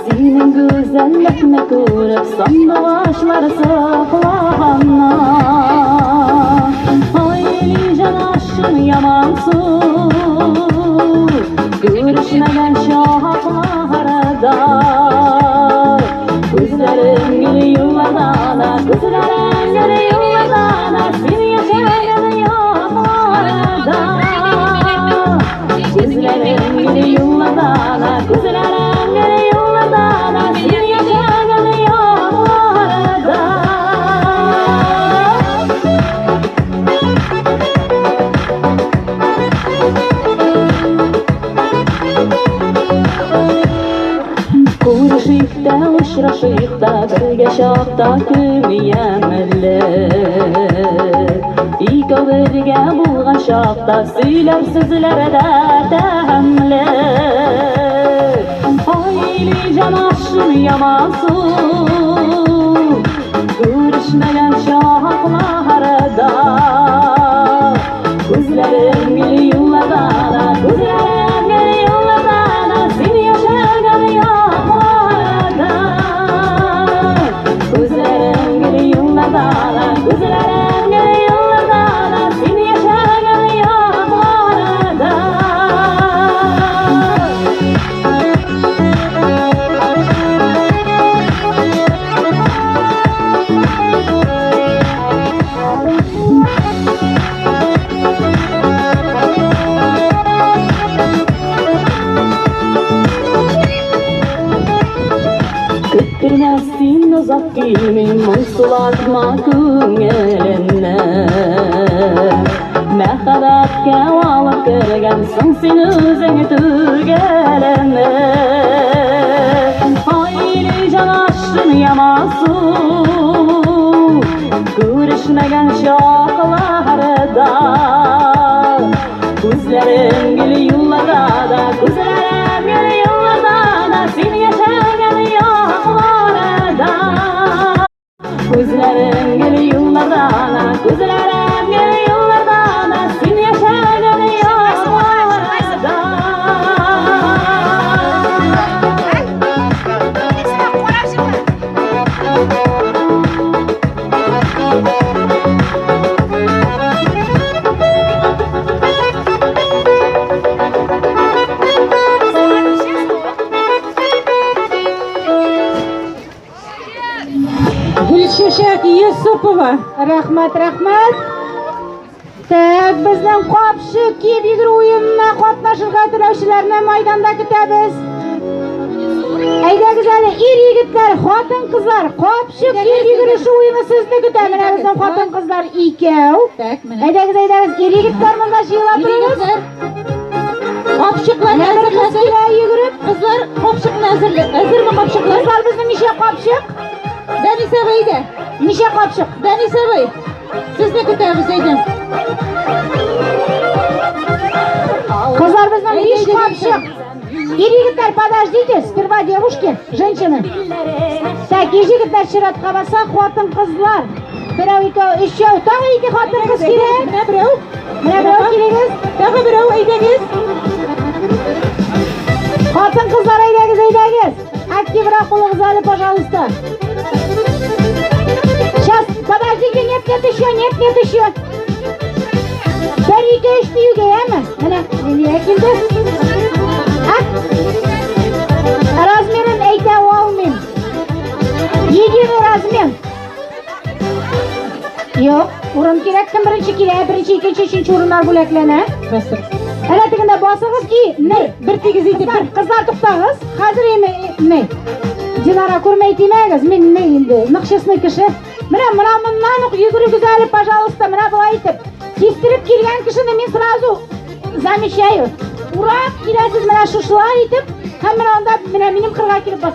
Синең гүзәллекне күреп, сандугачлар соклана. Ай, җанашым ямансу, күрешмәгән чакларда. Күзләрең гел юллана, күзләрең гел юллана, син яшәгән якларда. Күзләрең гел юллана, күзләрең гел юллана, син яшәгән якларда. Күрешик тә очрашыйк. Очрашыйк та бергә чакта көн ямьле. Икәү бергә булган чакта сөйләр сүзләр дә тәмле. Ай, җанашым ямансу, күрешмәгән чакларда. Күзләрем гел юлларда да, күзләрем гел юлларда да, син яшәгән якларда. Күзләрем гел юлларда да, күзләрем гел юлларда да, син яшәгән якларда. Көттермә син озак килми, моңсулатма күңелемне. Мәхәббәткә алып кергәнсең син үзең түгелме. Ай, җанашым ямансу, күрешмәгән чакларда. Күзләрем гел юлларда да, күзләрем гел юлларда да, син яшәгән якларда. Күзләрем гел юлларда да, күзләрем гел юлларда да, син яшәгән якларда. Гөлчәчәк Юсупова. Рәхмәт, рәхмәт. Так, безнең капчык киеп йөгерү уенына катнашырга теләүчеләрне майданда көтәбез. Әйдәгез әле, ир егетләр, хатын-кызлар, капчык киеп йөгерешү уены сезне көтә. Менә безнең хатын-кызлар икәү. Әйдәгез, әйдәгез, ир егетләр монда җыела торыгыз. Капчыклар Менә бер кыз әзерләде. килә йөгереп. Кызлар, капчыкны әзерле. Әзерме капчыклар? Кызлар, безнең ничә капчык? Дәнис абый, әйдә. Ничә капчык? Дәнис абый, сезне көтәбез, әйдә. Кызлар, безнең Әйдә, биш әйдә, капчык. Ир егетләр, подождите, сперва девушки, женщины. Так, ир егетләр чиратка баса, хатын кызлар. Берәү, икәү, өчәү, тагы ике хатын кыз кирәк. Менә берәү. Менә берәү килегез. Тагы берәү, әйдәгез. Хатын кызлар, әйдәгез, әйдәгез. Активрак булыгыз әле, пожалуйста. Сейчас, подождите, нет, нет еще, нет, нет еще. Бер, ике, өч диюгә, әме? Менә, Лилия килде. А? Размерын әйтә алмыйм. Единый размер. Юк, урын кирәк, кем беренче килә, беренче, икенче, өченче урыннар бүләкләнә. Әнә тегендә басыгыз и, не, Бер тигез итеп, Кызлар, кызлар туктагыз. Хәзер эме, не. Динара күрмәй тимәгез, мин не инде, нык честный кеше. Менә менә моннан ук йөгерегез әле, пожалуйста, менә болай итеп. Кистереп килгән кешене мин сразу замечаю. Урап киләсез менә шушылай итеп, һәм менә анда менә минем кырга килеп бас.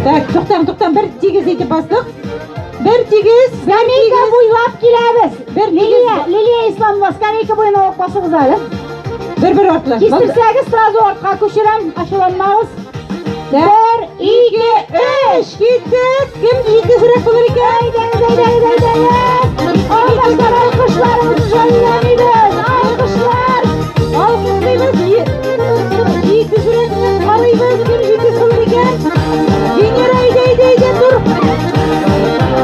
Так, туктан, туктан, бер тигез итеп бастык. Бер тигез, бер Скамейка тигез. буйлап киләбез. Бер Лилия, Лилия Исламова, скамейка буена ук басыгыз әле. Бер-бер артлы. Кистерсәгез сразу артка күчерәм, ачуланмагыз. Бер, ике, өч. Киттек. Кем җитезрәк булыр икән? Әйдәгез, әйдәгез, әйдәгез. Алкышлар, алкышларыбызны жәлләмибез. Алкышлар. Алкышлыйбыз. Җитезрәкне карыйбыз. Кем җитез булыр икән? Венера, әйдә, әйдә, әйдә, тор.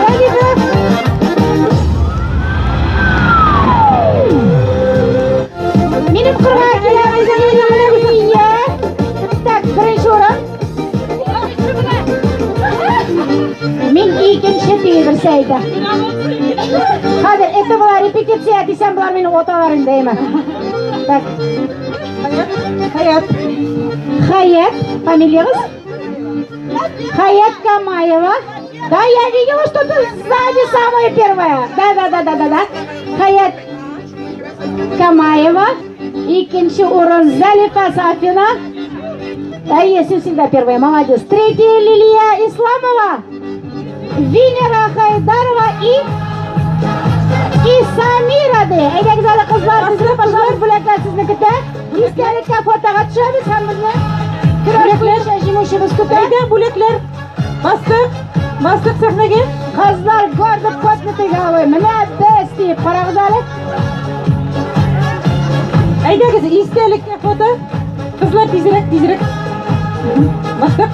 Рәдифә. Минем кырга киләбез, Лилия. Так, беренче урын. Мин икенче дип берсе әйтә. Хәзер, это была репетиция дисәм, болар мине оталар инде, әйме. Так. Хаят. Хаят, фамилиягыз? Хаят Камаева. Да, я видела, что ты сзади самая первая. Да. Хаят Камаева. Икенче урын Залифа Сафина. Әйе, син всегда первая, молодец. Третья Лилия Исламова, Венера Хайдарова и и Самира ди. Әйдәгез әле кызлар, сезне пожалуйста, бүләкләр сезне көтә. Истәлеккә фотога төшәбез һәм безне көрәш буенча җиңүчебез көтә. Әйдә, бүләкләр. Бастык. Бастык сәхнәгә. Кызлар гордо поднятой головой. Менә без дип карагыз әле. Әйдәгез, истәлеккә фото. Кызлар тизрәк, тизрәк. Бастык.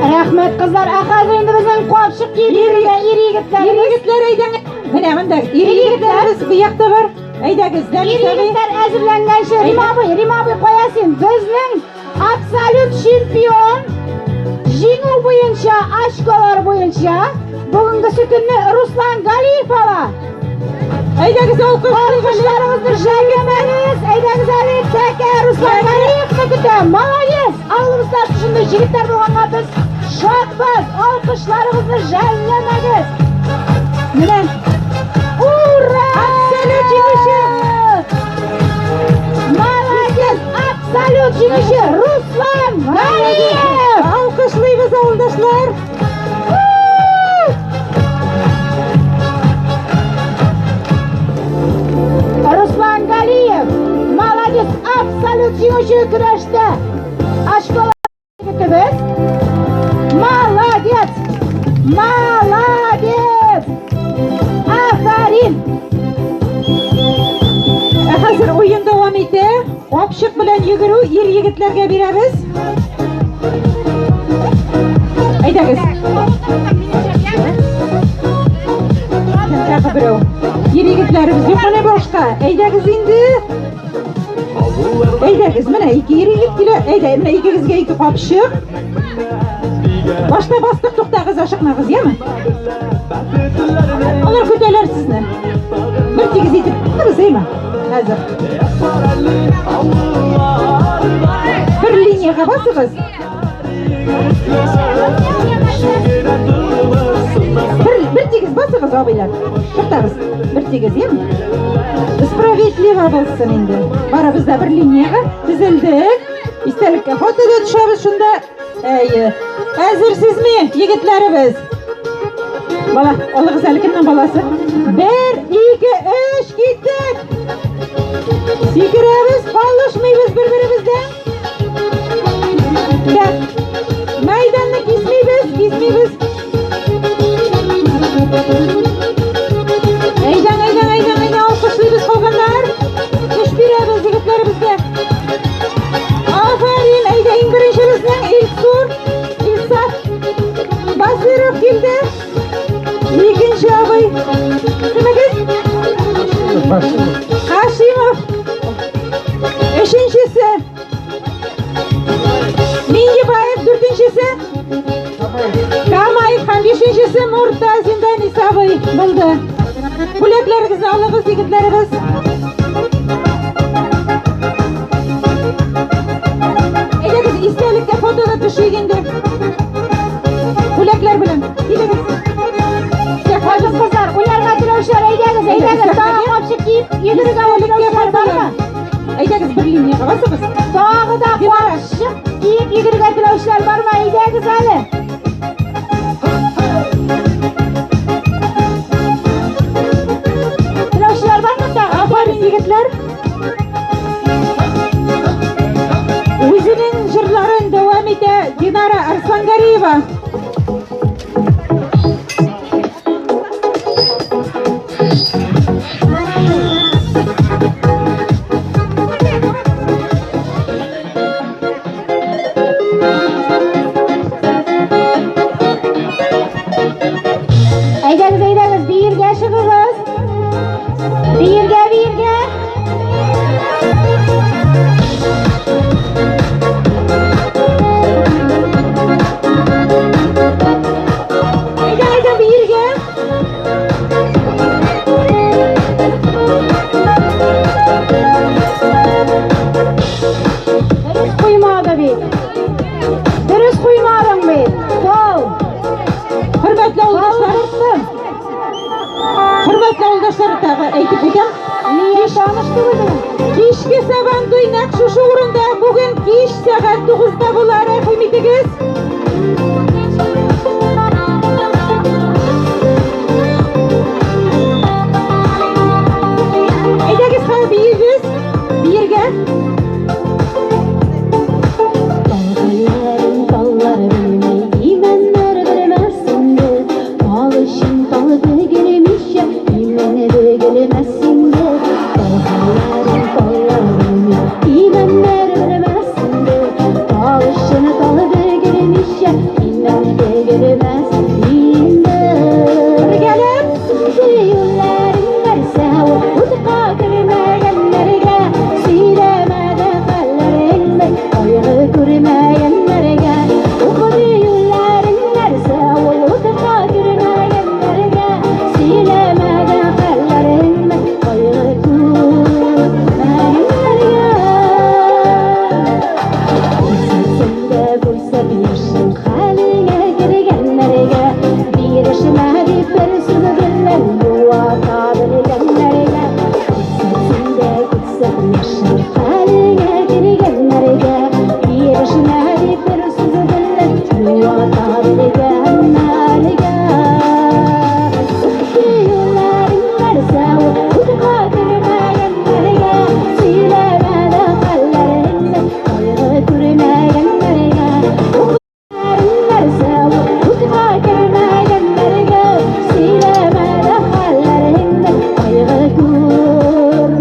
Рәхмәт, кызлар. Ә хәзер инде безнең капчык киеп йөрергә ир егетләр. Ир егетләр әйдәң. Менә монда ир егетләребез бу якта бар. Әйдәгез, Ир егетләр әзерләнгәнче, Рима абый, Рима абый, кая син? Безнең абсолют чемпион җиңү буенча, очколар буенча бүгенге көнне Руслан Галиев ала. Әйдәгез, алкышларыгызны жәлләмәгез. Әйдәгез әле, тәкә Руслан Галиевны көтә. Молодец! Авылыбызда шушындый җегетләр булганга без шатбыз. Алкышларыгызны жәлләмәгез. Менә. Ура! Абсолют җиңүче! Молодец! Абсолют җиңүче Руслан Галиев! Алкышлыйбыз, авылдашлар. Руслан Галиев! Молодец! Абсолют җиңүче көрәштә! Очколар егетебез! Молодец! Молодец! Афәрин! Ә хәзер уен дәвам итә. Капчык белән йөгерү ир егетләргә бирәбез. Әйдәгез. Тагы берәү. Ир егетләребез юк менә башка. Әйдәгез инде. Әйдәгез, менә ике ир егет килә. Әйдә, менә икегезгә ике капчык. Башта бастык, туктагыз, ашыкмагыз, яме? Алар көтәләр сезне. Бер тигез итеп тотыгыз, әйме? Хәзер. Бер линиягә басыгыз. Бер тигез басыгыз, абыйлар. Туктагыз. Бер тигез, яме? Справедливо булсын инде. Барыбыз да бер линиягә тезелдек. Истәлеккә фото да төшәбез шунда. Әйе. Әзерсезме, егетләребез? Бала, алыгыз әле кемнең баласы? Бер, ике, өч, киттек! Сикерәбез, калышмыйбыз бер-беребездән. Так, мәйданны кисмибез, кисмибез. Әйдәң, әйдәң, әйдәң, әйдәң, алкышлыйбыз калганнар. Көч бирәбез егетләребезгә. Афәрин, әйдә, иң беренче безнең Илсур, Илсаф Басыров килде. Икенче абый. Кемегез? Хашимов. Өченчесе. Миннебаев, дүртенчесе. Камаев һәм бишенчесе Муртазин Данис абый булды. Бүләкләрегезне алыгыз, егетләребез. Әйдәгез, истәлеккә фотога төшик инде. Бүләкләр белән. Килегез. Хатын кызлар, уйнарга теләүчеләр, әйдәгез, әйдәгез, тагы капчык киеп йөгерергә теләүчеләр бармы? Әйдәгез, бер линиягә басыгыз. Тагы да капчык киеп йөгерергә теләүчеләр бармы? Әйдәгез әле. Теләүчеләр бармы тагы? Афәрин, егетләр. Үзенең җырларын дәвам итә Динара Арслангариева. Әйдәгез, әйдәгез, биергә чыгыгыз. Биергә, биергә. Кич сәгать 9-да була, рәхим итегез. Әйдәгез, хәзер биибез. Биергә. Талгыннарын таллар белми, имәннәр белмәс инде. Тал өчен тал бөгелмичә, имән бөгелмәс инде. Талгыннарын таллар белми, имәннәр белмәс инде. Тал өчен тал бөгелмичә, имән бөгелмәс инде. Бергәләп. Сөюләрең нәрсә ул, утка кермәгәннәргә, сөйләмә дә хәлләреңне, кайгы күрмәгәннәргә. Ух, диюләрең нәрсә ул, утка кермәгәннәргә, сөйләмә дә хәлләреңне, кайгы күрмәгәннәргә. Күрсәтсәң дә күрсәт яшең хәлеңә кергәннәргә, бирешмә дип бер сүз белән юата белгәннәргә. Күрсәтсәң дә күрсәт яшең хәлеңә кергәннәргә, бирешмә дип бер сүз белән юата белгәннәргә. Диюләрең нәрсә ул, утка кермәгәннәргә, сөйләмә дә хәлләреңне, кайгы күрмәгәннәргә. Нәрсә ул, утка кермәгәннәргә, сөйләмә дә хәлләреңне, кайгы күрмәгәннәргә.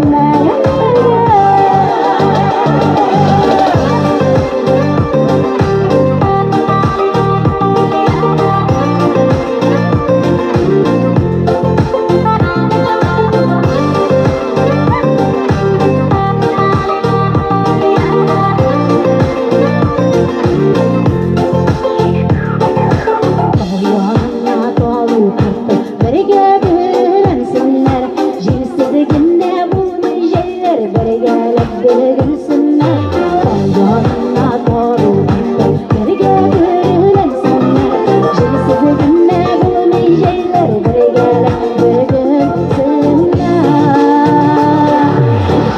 Тау янына тал утыртып, бергә бөреләнсеннәр. Җилсез генә булмый җәйләр, бергәләп бөгелсеннәр. Тау янына тал утыртып, бергә бөреләнсеннәр. Җилсез генә булмый җәйләр, бергәләп бөгелсеннәр.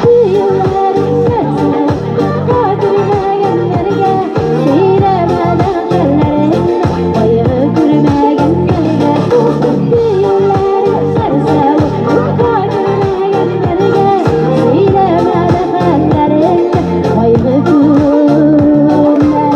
Сөюләрең нәрсә ул, утка кермәгәннәргә, сөйләмә дә хәлләреңне, кайгы күрмәгәннәргә. Сөюләрең нәрсә ул, утка кермәгәннәргә, сөйләмә дә хәлләреңне, кайгы күрмәгәннәргә.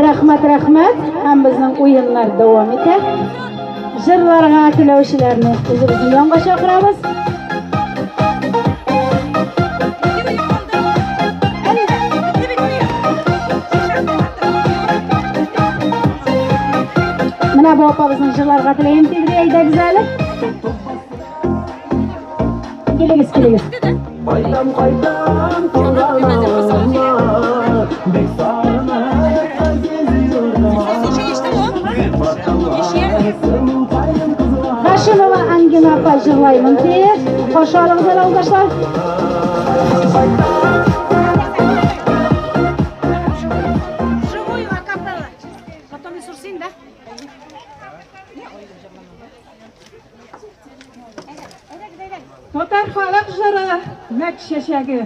Рәхмәт, рәхмәт. Һәм безнең уеннар дәвам итә. Җырларга теләүчеләрне үзебезнең янга чакырабыз. Менә бу апабызның җырларга теләгән тигре, әйдәгез әле. Килегез, килегез. Кайтам, кайтам, туган авылыма, бик сагынып газиз йортыма. Хашимова Ангина апа җырлаймын ди. Каршы алыгыз әле, авылдашлар. Живую акапелла. Потом и сурсин, да? Татар халык җыры Мәк чәчәге.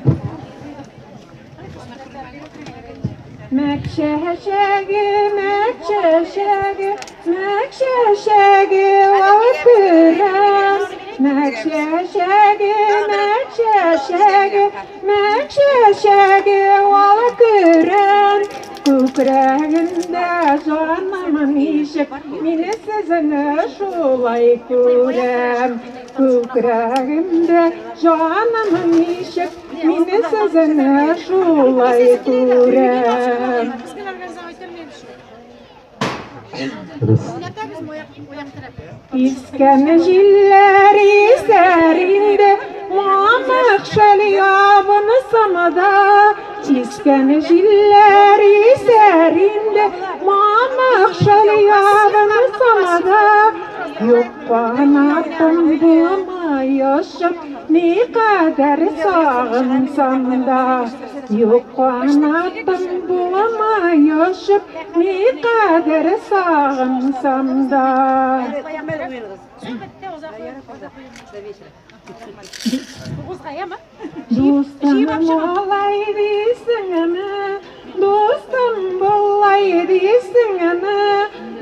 Мәк чәчәге, мәк чәчәге, мәк чәчәге алып күрәм. Мәк чәчәге, мәк чәчәге, мәк чәчәге алып күрәм. Күкрәгемдә җаным ничек, мине сезне шулай күрәм. Күкрәгемдә җаным ничек, мине сезне шулай күрәм. Искән җилләр исәр инде, мамык шәл ябынсам да. Искән җилләр исәр инде, мамык шәл ябынсам да. Юк канатым булмай очып, никадәр сагынсам да. Юк канатым булмай очып. очып, никадәр сагынсам да. Дустым алай дисеңме, дустым болай дисеңме,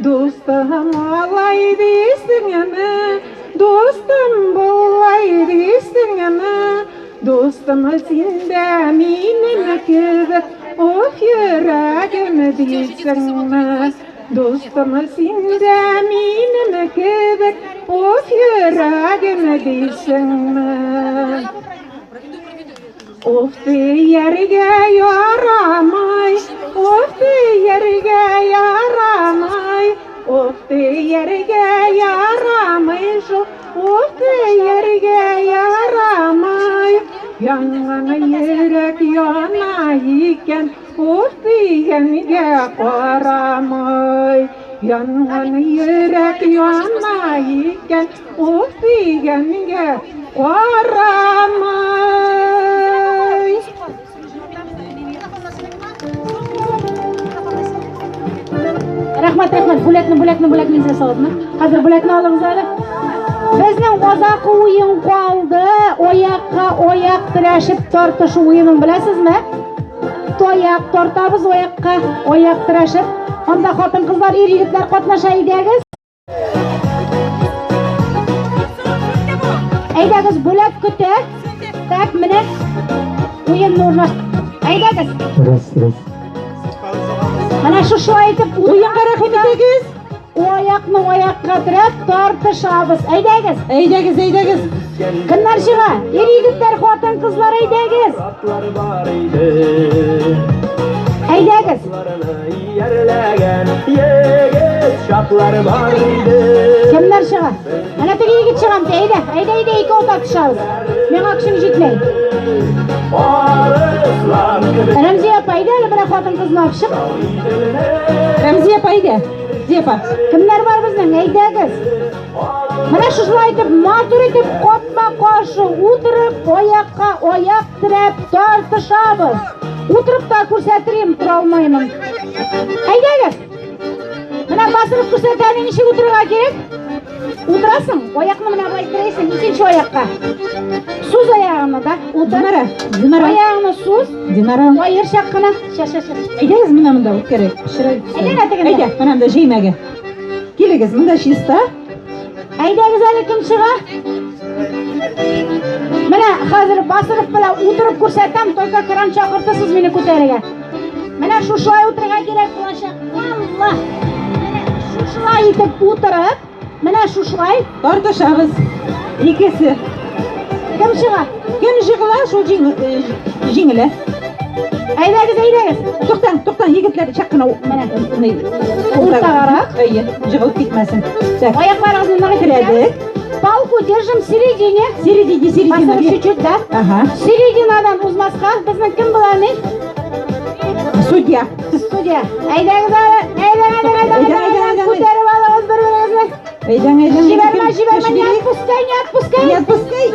дустым алай дисеңме, дустым болай дисеңме, дустым син дә минем кебек, ох йөрәгем дисеңме, дустым син дә минем кебек, ох йөрәгем дисеңме. Оф дияргә ярамай, оф дияргә ярамай, оф дияргә ярамай шул, оф дияргә ярамай. Янган йөрәк яна икән, оф дигәнгә карамай. Янган йөрәк яна икән, оф дигәнгә карамай. Рәхмәт, рәхмәт. Бүләкне, бүләкне, бүләкне сезгә салып, Хәзер бүләкне алыгыз әле. Безнең азакы уен калды. Аякка аяк терәшеп тартышу уенын беләсезме? Таяк тартабыз аякка, аяк терәшеп. Анда хатын-кызлар, ир-егетләр катнаша әйдәгез. Әйдәгез, бүләк көтә. Так, менә уенны урнаш. Әйдәгез. Раз, раз. Менә шушылай итеп уенга рәхим итегез. Аякны аякка терәп тартышабыз. Әйдәгез. Әйдәгез, әйдәгез. Кемнәр чыга? Ир егетләр, хатын-кызлар, әйдәгез. Әйдәгез. Кемнәр чыга? Әнә теге егет чыгам, әйдә, әйдә, әйдә, икәү тартышабыз. Миңа көчем җитмәй. Рәмзия апа, әйдә әле берәр хатын-кызны алып чык. Рәмзия апа, әйдә. Рәмзия апа. Кемнәр бар безнең? Әйдәгез. Менә шушылай итеп, матур итеп капма-каршы утырып, аякка аяк терәп тартышабыз. Утырып та күрсәтерим, тора алмаймын. Әйдәгез. Менә басырып күрсәтә әле ничек утырырга кирәк. Утырасың, аякны менә болай терәйсең, икенче аякка. Суз аягыңны да. Утыр. Динара, Динара. Аягыңны суз. Динара. Аер чак кына. Ща, ща, ща. Әйдәгез менә монда үткәрик. Чырай. Әйдә, әнә тегендә. Әйдә, менә монда җәймәгә. Килегез, монда чиста. Әйдәгез әле кем чыга? Менә хәзер Басыров белән утырып күрсәтәм, только кран чакыртасыз мине күтәрергә. Менә шушылай утырырга кирәк булачак. Алла! Менә шушылай итеп утырып, менә шушылай тартышабыз. Икесе. Кем чыга? Кем жыгыла, шул җиңелә. Әйдәгез, әйдәгез. Туктан, туктан, егетләр, чак кына менә уртагарак. Әйе, жыгылып китмәсен. Так. Аякларыгызны нык итеп Терәдек. Палку держим в середине. Середине, середине. Басырып чуть-чуть, да? Ага. Серединадан узмаска. Безнең кем була ни? Судья. Судья. Әйдәгез әле. Әйдә, әйдә, әйдә, Әйдә, әйдә, әйдә, әйдә. Күтәреп алыгыз бер-берегезне. Әйдәң, әйдәң. Җибәрмә, җибәрмә, не отпускай, не отпускай. Не отпускай.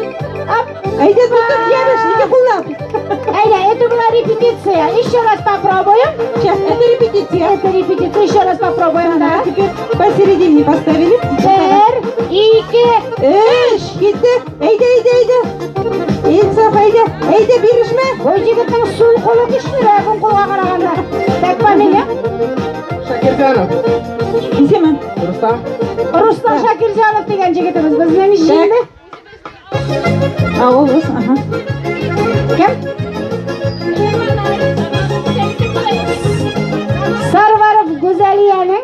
Оп. Әйдә, тотып ябыш, ике куллап. Әйдә, это была репетиция. Еще раз попробуем. Сейчас, это репетиция. Это репетиция. Еще раз попробуем, да. Теперь посередине поставили. Бер, ике, өч. Китте. Әйдә, әйдә, әйдә. Инсаф, әйдә. Әйдә, бирешмә. Бу егетнең сул кулы көчлерәк уң кулга караганда. Так, фамилия? Шакирҗанов. Исеме? Рустам. Рустам Шакирҗанов дигән егетебез безнең җиңде. А, ул рус, ага. Кем? Сарваров Гүзәлиянең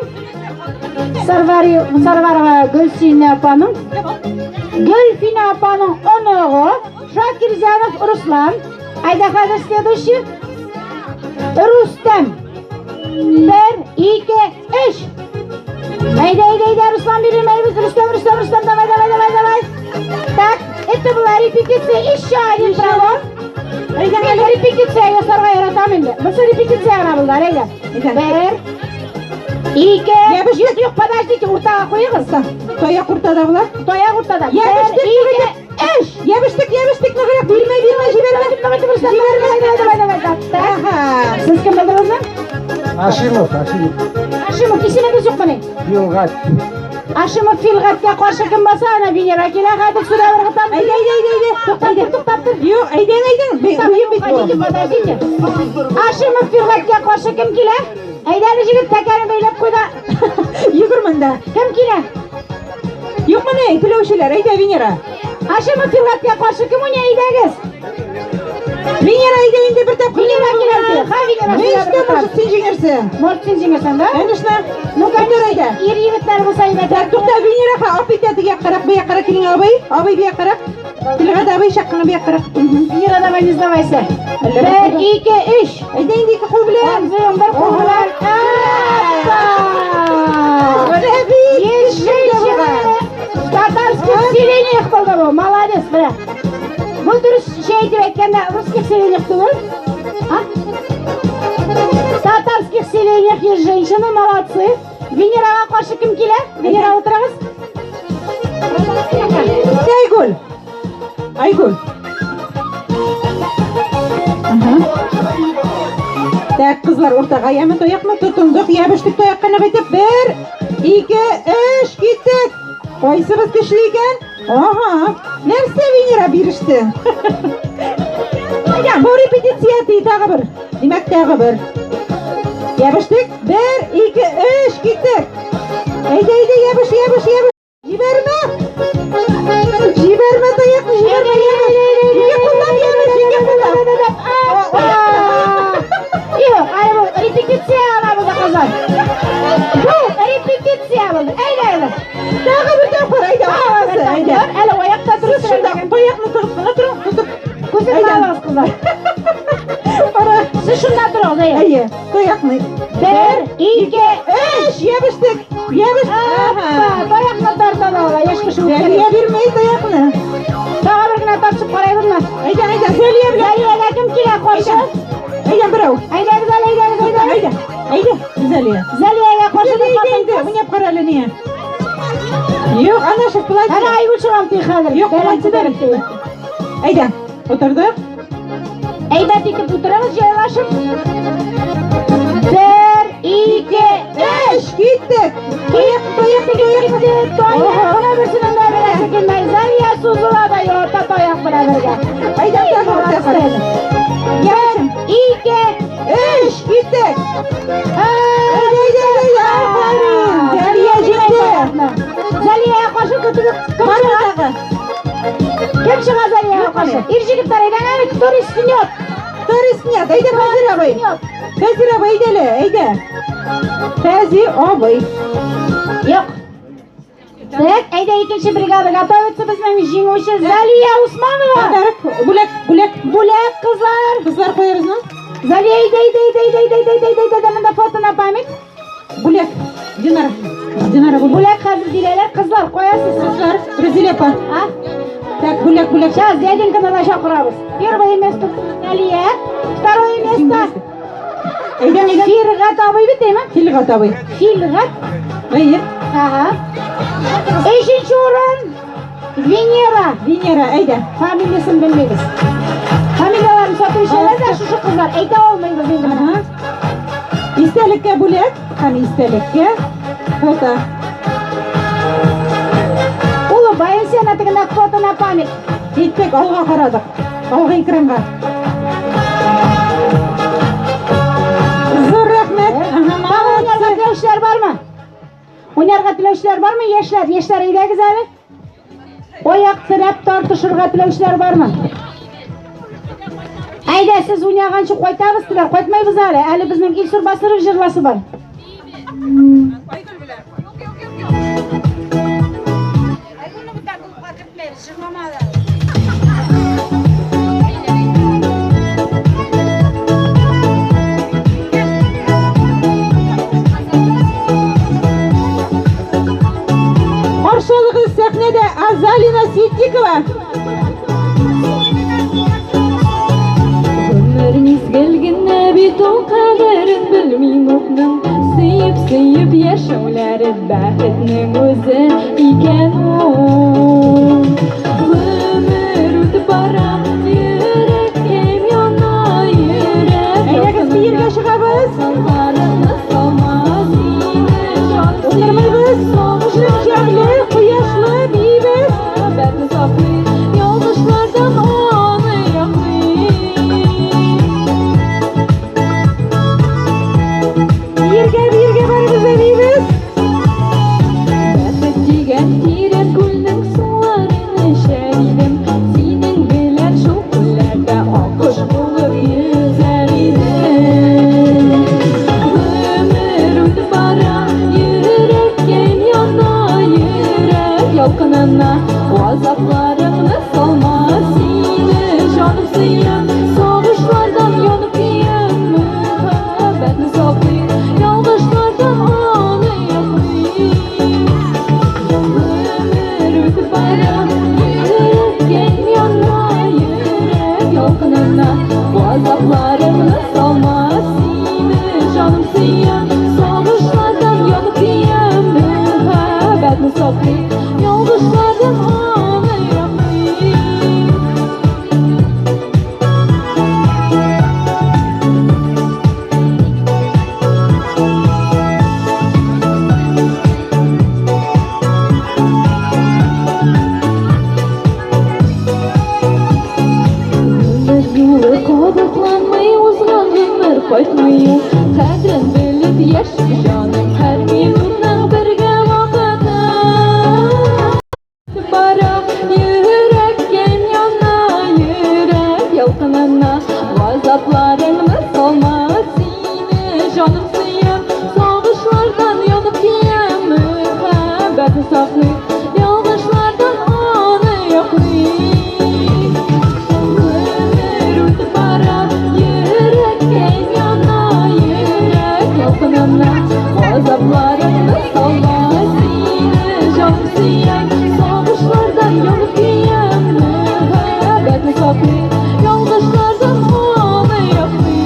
Сарварова Гөлсинә апаның Гөлфинә апаның оныгы Шакирҗанов Руслан. Әйдә хәзер следующий. Рустам. Бер, ике, өч. Әйдә, әйдә, әйдә, Руслан бирелмәйбез. Рустам, Рустам, Рустам, давай, давай, давай, давай. Так, это была репетиция. Еще один прогон. Әйдә, әйдә, репетиция ясарга яратам инде. Бусы репетиция гына булды, әйдә. Бер, ике, юк, юк, подождите, уртага куегыз. Таяк уртада була. Таяк уртада. Бер, Ябыштык, ике, өч. Ябыштык, ябыштык, ныграк. Бирмә, бирмә, җибәрмә. Давай, давай, давай, давай, давай, давай. Так. Ага. Сез кем булдыгызмы? Ашимов, Ашимов. Ашимов, исемегез юкмыни? Филгать. Ашимов Филгатькә каршы кем баса? Әнә Венера килә, хәзер сюда бер гытам. Әйдә, әйдә, әйдә, әйдә. Туктап тор, туктап тор. Юк, әйдәң, әйдәң. Уен бит бу. Подождите, подождите. Ашимов Филгатькә каршы кем килә? Әйдә әле җегет, тәкәне бәйләп куй да. Йөгер монда. Кем килә? Юкмыни, теләүчеләр? Әйдә, Венера. Ашимов Филгатькә каршы кем уйный? Әйдәгез. Венера, әйдә инде бер тапкыр. Венера килә. Ха, Венера. Ну что, может, син җиңәрсең? Может, син җиңәрсең, да? Конечно. Ну, Көтәр әйдә. Ир егетләр булса әйбәт. Так, тукта, Венера, ха, ап итә теге яккарак, бу яккарак килең, абый. Абый, бу яккарак. Филгать абый, чак кына бу яккарак. Венера, давай, не сдавайся. Бер, ике, өч. Әйдә инде ике кул белән. Абзыем, бер кул белән. Апа! Менә бит. Есть женщины в татарских селениях булды бу. Молодец, менә. Бу дөрес шәй итеп әйткәндә, русских селениях түгел. А? В татарских селениях есть женщины, молодцы. Венерага каршы кем килә? Венера, утырыгыз. Айгөл. Айгөл. Ага. Так, кызлар, уртага яме таякны тотындык, ябыштык таякка нык итеп. Бер, ике, өч, киттек. Кайсыбыз көчле икән? Ага. Нәрсә Венера биреште? Бу репетиция ди, тагы бер. Димәк, тагы бер. Ябыштык. Бер, ике, өч, киттек. Әйдә, әйдә, ябыш, ябыш, ябыш. Җибәрмә! Җибәрмә таякны, җибәрмә, ябыш. Ике куллап ябыш, ике куллап. Юк, әле бу репетиция гына булды, кызлар. Бу репетиция булды. Әйдә, әйдә. Тагы бер тапкыр, әйдә, ахыргысы, әйдә. Әле аякта Сез шунда таякны тыгып кына торың, тотып. Күзен Әйдә. алыгыз, кызлар. Ара. Сез шунда торыгыз, әйе. Әйе, таякны. Бер, ике, өч, ябыштык. Ябыш. Апа, таякны тарта да ала, яшь кеше үткәрә. Зәлия бирмәй таякны. Тагы бер генә тартышып карыйбызмы? Әйдә, әйдә, Зәлия белән. Зәлиягә кем килә каршы? Әйдә, берәү. Әйдәгез әле, әйдәгез, әйдәгез. Әйдә, әйдә, Зәлия. Зәлиягә каршы бер Әйдә, хатын инде, уйнап кара әле ни. Юк, ана шул платье. Әнә Айгөл чыгам ди хәзер. Юк, платье да. Әйдә, утырдык. Әйбәт итеп утырыгыз, җайлашып. Бер, ике, Өч, киттек. Таяк, таяк, таяк. Таякны берсенең дә берәсе килмәй. Зәлия сузыла да ята таяк белән бергә. Әйдә, тагы бер тапкыр. Бер, ике, Өч, киттек. Әйдә, әйдә, әйдә, афәрин. Зәлия җиңде. Зәлиягә каршы көтү кем чыга? Кем чыга Зәлиягә каршы? Ир җегетләр, әйдәң әле, кто рискнет? Кто рискнет? Әйдә, Фәзир абый. Фәзир абый, әйдә әле, әйдә. Фәзир абый. Юк. Так, әйдә, икенче бригада готовится, безнең җиңүче Зәлия Усманова. Подарок, бүләк, бүләк. Бүләк, кызлар. Кызлар куябызмы? Зәлия, әйдә, әйдә, әйдә, әйдә, әйдә, әйдә, әйдә, әйдә, монда фото на память. Бүләк. Динара. Динара, бүләк. Бүләк хәзер бирәләр. Кызлар, куясыз. Кызлар, Рузилә апа. А? Так, бүләк, бүләк. Сейчас дяденьканы да чакырабыз. Первое место Зәлия, второе место Әйдә, әйдә. Фиргать абый бит, әйме? Филгать абый. Филгать. Әйе. Ага. Өченче урын Венера. Венера, әйдә. Фамилиясын белмибез. Фамилияларын сатып эчәләр дә шушы кызлар. Әйтә алмыйбыз инде менә. Ага. Истәлеккә бүләк һәм истәлеккә фото. Улыбаемся на тегендә фото на память. Киттек, алга карадык. Алга экранга. Зур рәхмәт. Ага, Тагы уйнарга молодцы. теләүчеләр бармы? Уйнарга теләүчеләр бармы? Яшьләр, яшьләр әйдәгез әле. Аяк терәп тартышырга теләүчеләр бармы? Әйдә, сез уйнаганчы кайтабыз диләр. Кайтмайбыз әле. Әле безнең Илсур Басыров җырласы бар. Айгөл белән. Юк, юк, юк, юк. Айгөлне бүтән клубка кертмәбез, җырламады. Каршы алыгыз сәхнәдә Азалина Ситдикова. Гомер мизгел генә бит ул, кадерен белми утның. Сөеп, сөеп яшәүләре бәхетнең үзе икән ул. Гомер үтеп бара, йөрәгем яна, йөрәк Әйдәгез, биергә чыгабыз. ялкынына. саклый, ялгышлардан аны яклый. Гомер үтеп бара, йөрәккәем яна, йөрәк ялкынына газапларымны салма. Сине җаным сөям, сагышлардан янып көям, мәхәббәтне саклый, ялгышлардан аны яклый.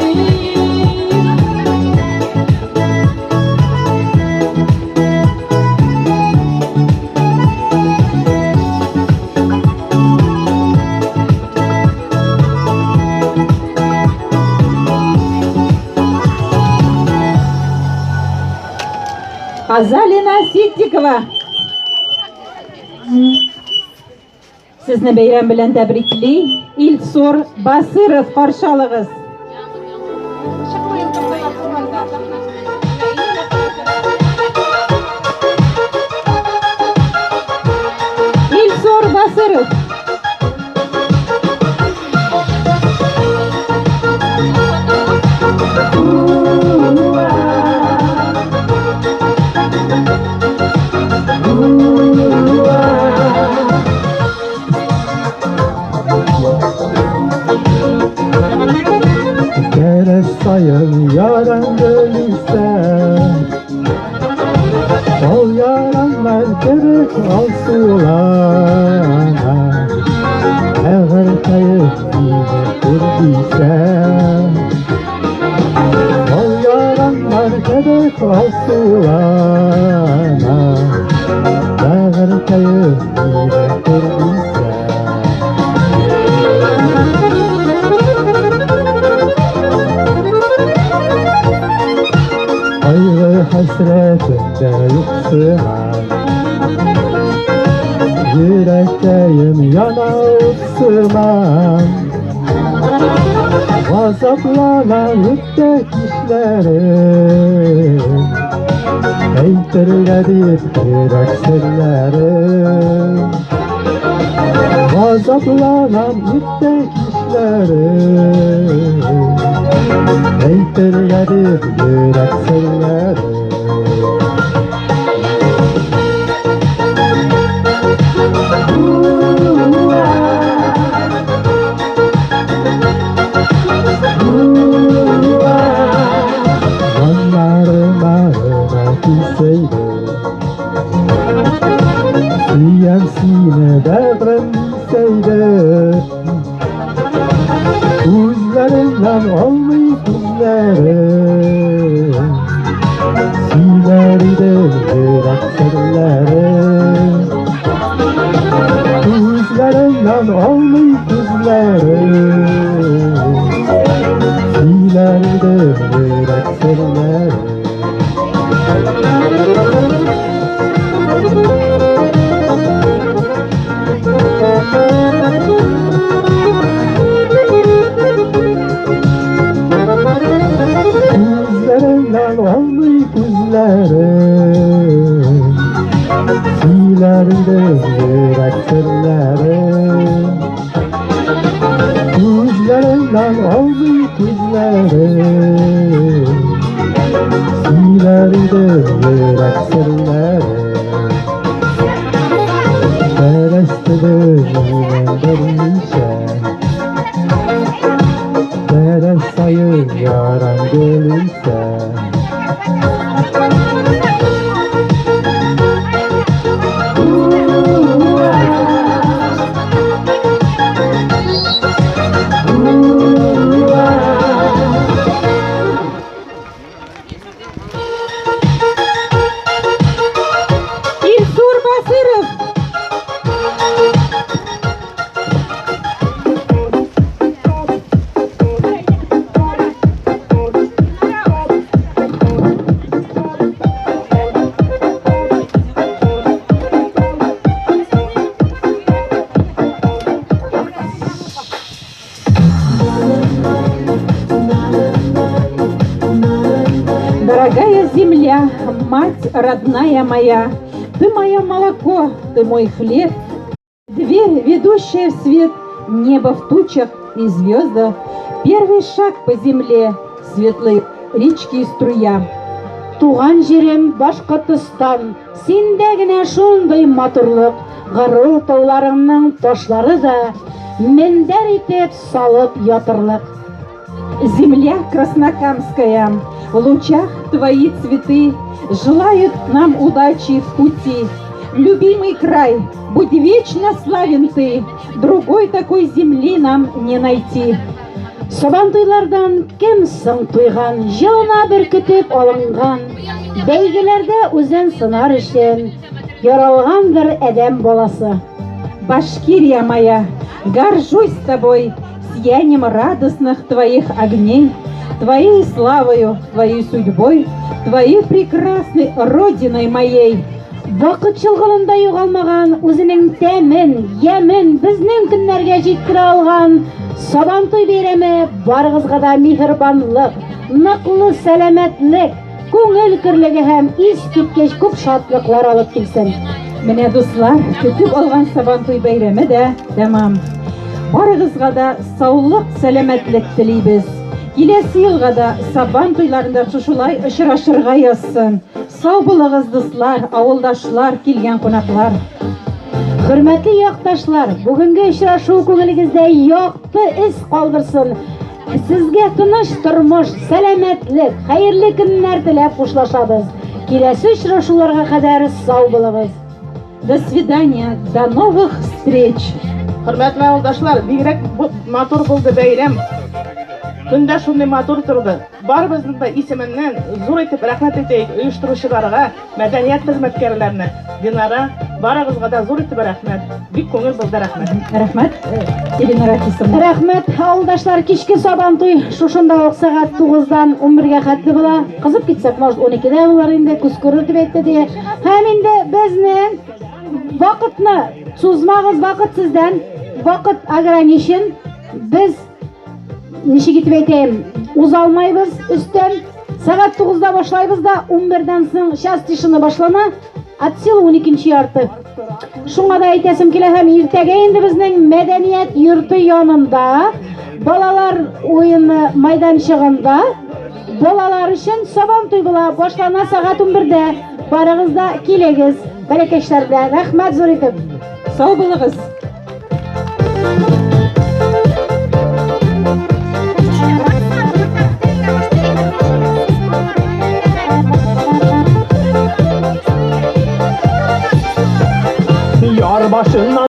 Азалина Ситдикова. Сезне бәйрәм белән тәбрикли Илсур Басыров каршы алыгыз. Илсур Басыров. Kere sayın yaran gölüse Ol yaranlar gerek alsulana Eğer kayıp yine kurdiyse Ol yaranlar gerek alsulana Eğer kayıp yine kurdiyse Kaygı hasretinde yoksuman Yürekteyim yana utsıman Gazaplanan yüktek işlerim Eytirge deyip yürek sırlarım Gazaplanan yüktek işlerim Eytirge deyip yürek sırlarım Yanlarıma öğretilseydi Siyem sine devrilseydi Kuzlarından olmuy kuzlarım Sileri de yürek sırlarım Kuzlarından olmuy kuzlarım Sileri de yürek sırlarım Kuzlarından olmuy kuzlarım Silerinde yürek sırlarım Kuzlarından olmuy kuzlarım Silerinde yürek sırlarım Perestede yine dermişe Dere sayın yaran gelirse Илсур Басыров. Дорогая земля, мать родная моя, ты мое молоко, ты мой хлеб, дверь, ведущая в свет, небо в тучах и звезды, первый шаг по земле, светлые речки и струя. Туган җирем Башкортостан, синдә генә шундый матурлык, горур тауларыңның ташлары да мендәр итеп салып ятырлык. Земля Краснокамская, в лучах твои цветы желают нам удачи в пути. Любимый край, будь вечно славен ты, другой такой земли нам не найти. Сабантуйлардан кем соң туйган, җылына бер көтеп алынган, бәйгеләрдә үзен сынар өчен яралгандыр адәм баласы. Башкирия моя, горжусь тобой, сиянием радостных твоих огней, твоей славою, твоей судьбой, твоей прекрасной родиной моей. Вакыт чолгынында югалмаган, үзенең тәмен, ямен безнең көннәргә җиткерә алган Сабантуй бәйрәме барыгызга да миһербанлык, ныклы сәламәтлек, күңел көрлеге һәм искиткеч күп шатлыклар алып килсен. Менә дуслар, көтеп алган Сабантуй бәйрәме дә тәмам. Барыгызга да саулык, сәламәтлек телибез. Киләсе елга да Сабан туйларында шушылай очрашырга язсын. Сау булыгыз, дуслар, авылдашлар, килгән кунаклар. Хөрмәтле якташлар, бүгенге очрашу күңелегездә якты эз калдырсын. Сезгә тыныч тормыш, сәламәтлек, хәерле көннәр теләп хушлашабыз. Киләсе очрашуларга кадәр сау булыгыз. До свидания, до новых встреч. Хөрмәтле авылдашлар, бигрәк матур булды бәйрәм. Көндә шундый матур торды. Барыбызның да исеменнән зур итеп рәхмәт әйтәйек оештыручыларга, мәдәният хезмәткәрләренә. Динара, барыгызга да зур итеп рәхмәт. Бик күңел булды, рәхмәт. Рәхмәт, Ирина Рафисовна. Рәхмәт, авылдашлар, кичке Сабантуй шушында ук сәгать 9-дан 11-гә хәтле була. Кызып китсәк, может, 12-дә булыр инде, күз күрер дип әйтте ди. Һәм инде безнең вакытны сузмагыз, вакыт сездән, вакыт ограничен. Без ничек итеп әйтәем, уза алмайбыз өстән. Сәгать 9-да башлайбыз да, 11-дән соң час тишина башлана, от силы 12 ярты. Шуңа да әйтәсем килә, һәм иртәгә инде безнең мәдәният йорты янында балалар уены майданчыгында балалар өчен Сабантуй була. Башлана сәгать 11-дә. Барыгыз да килегез, бәләкәчләр белән. Рәхмәт зур итеп. Сау булыгыз. Яр башыннан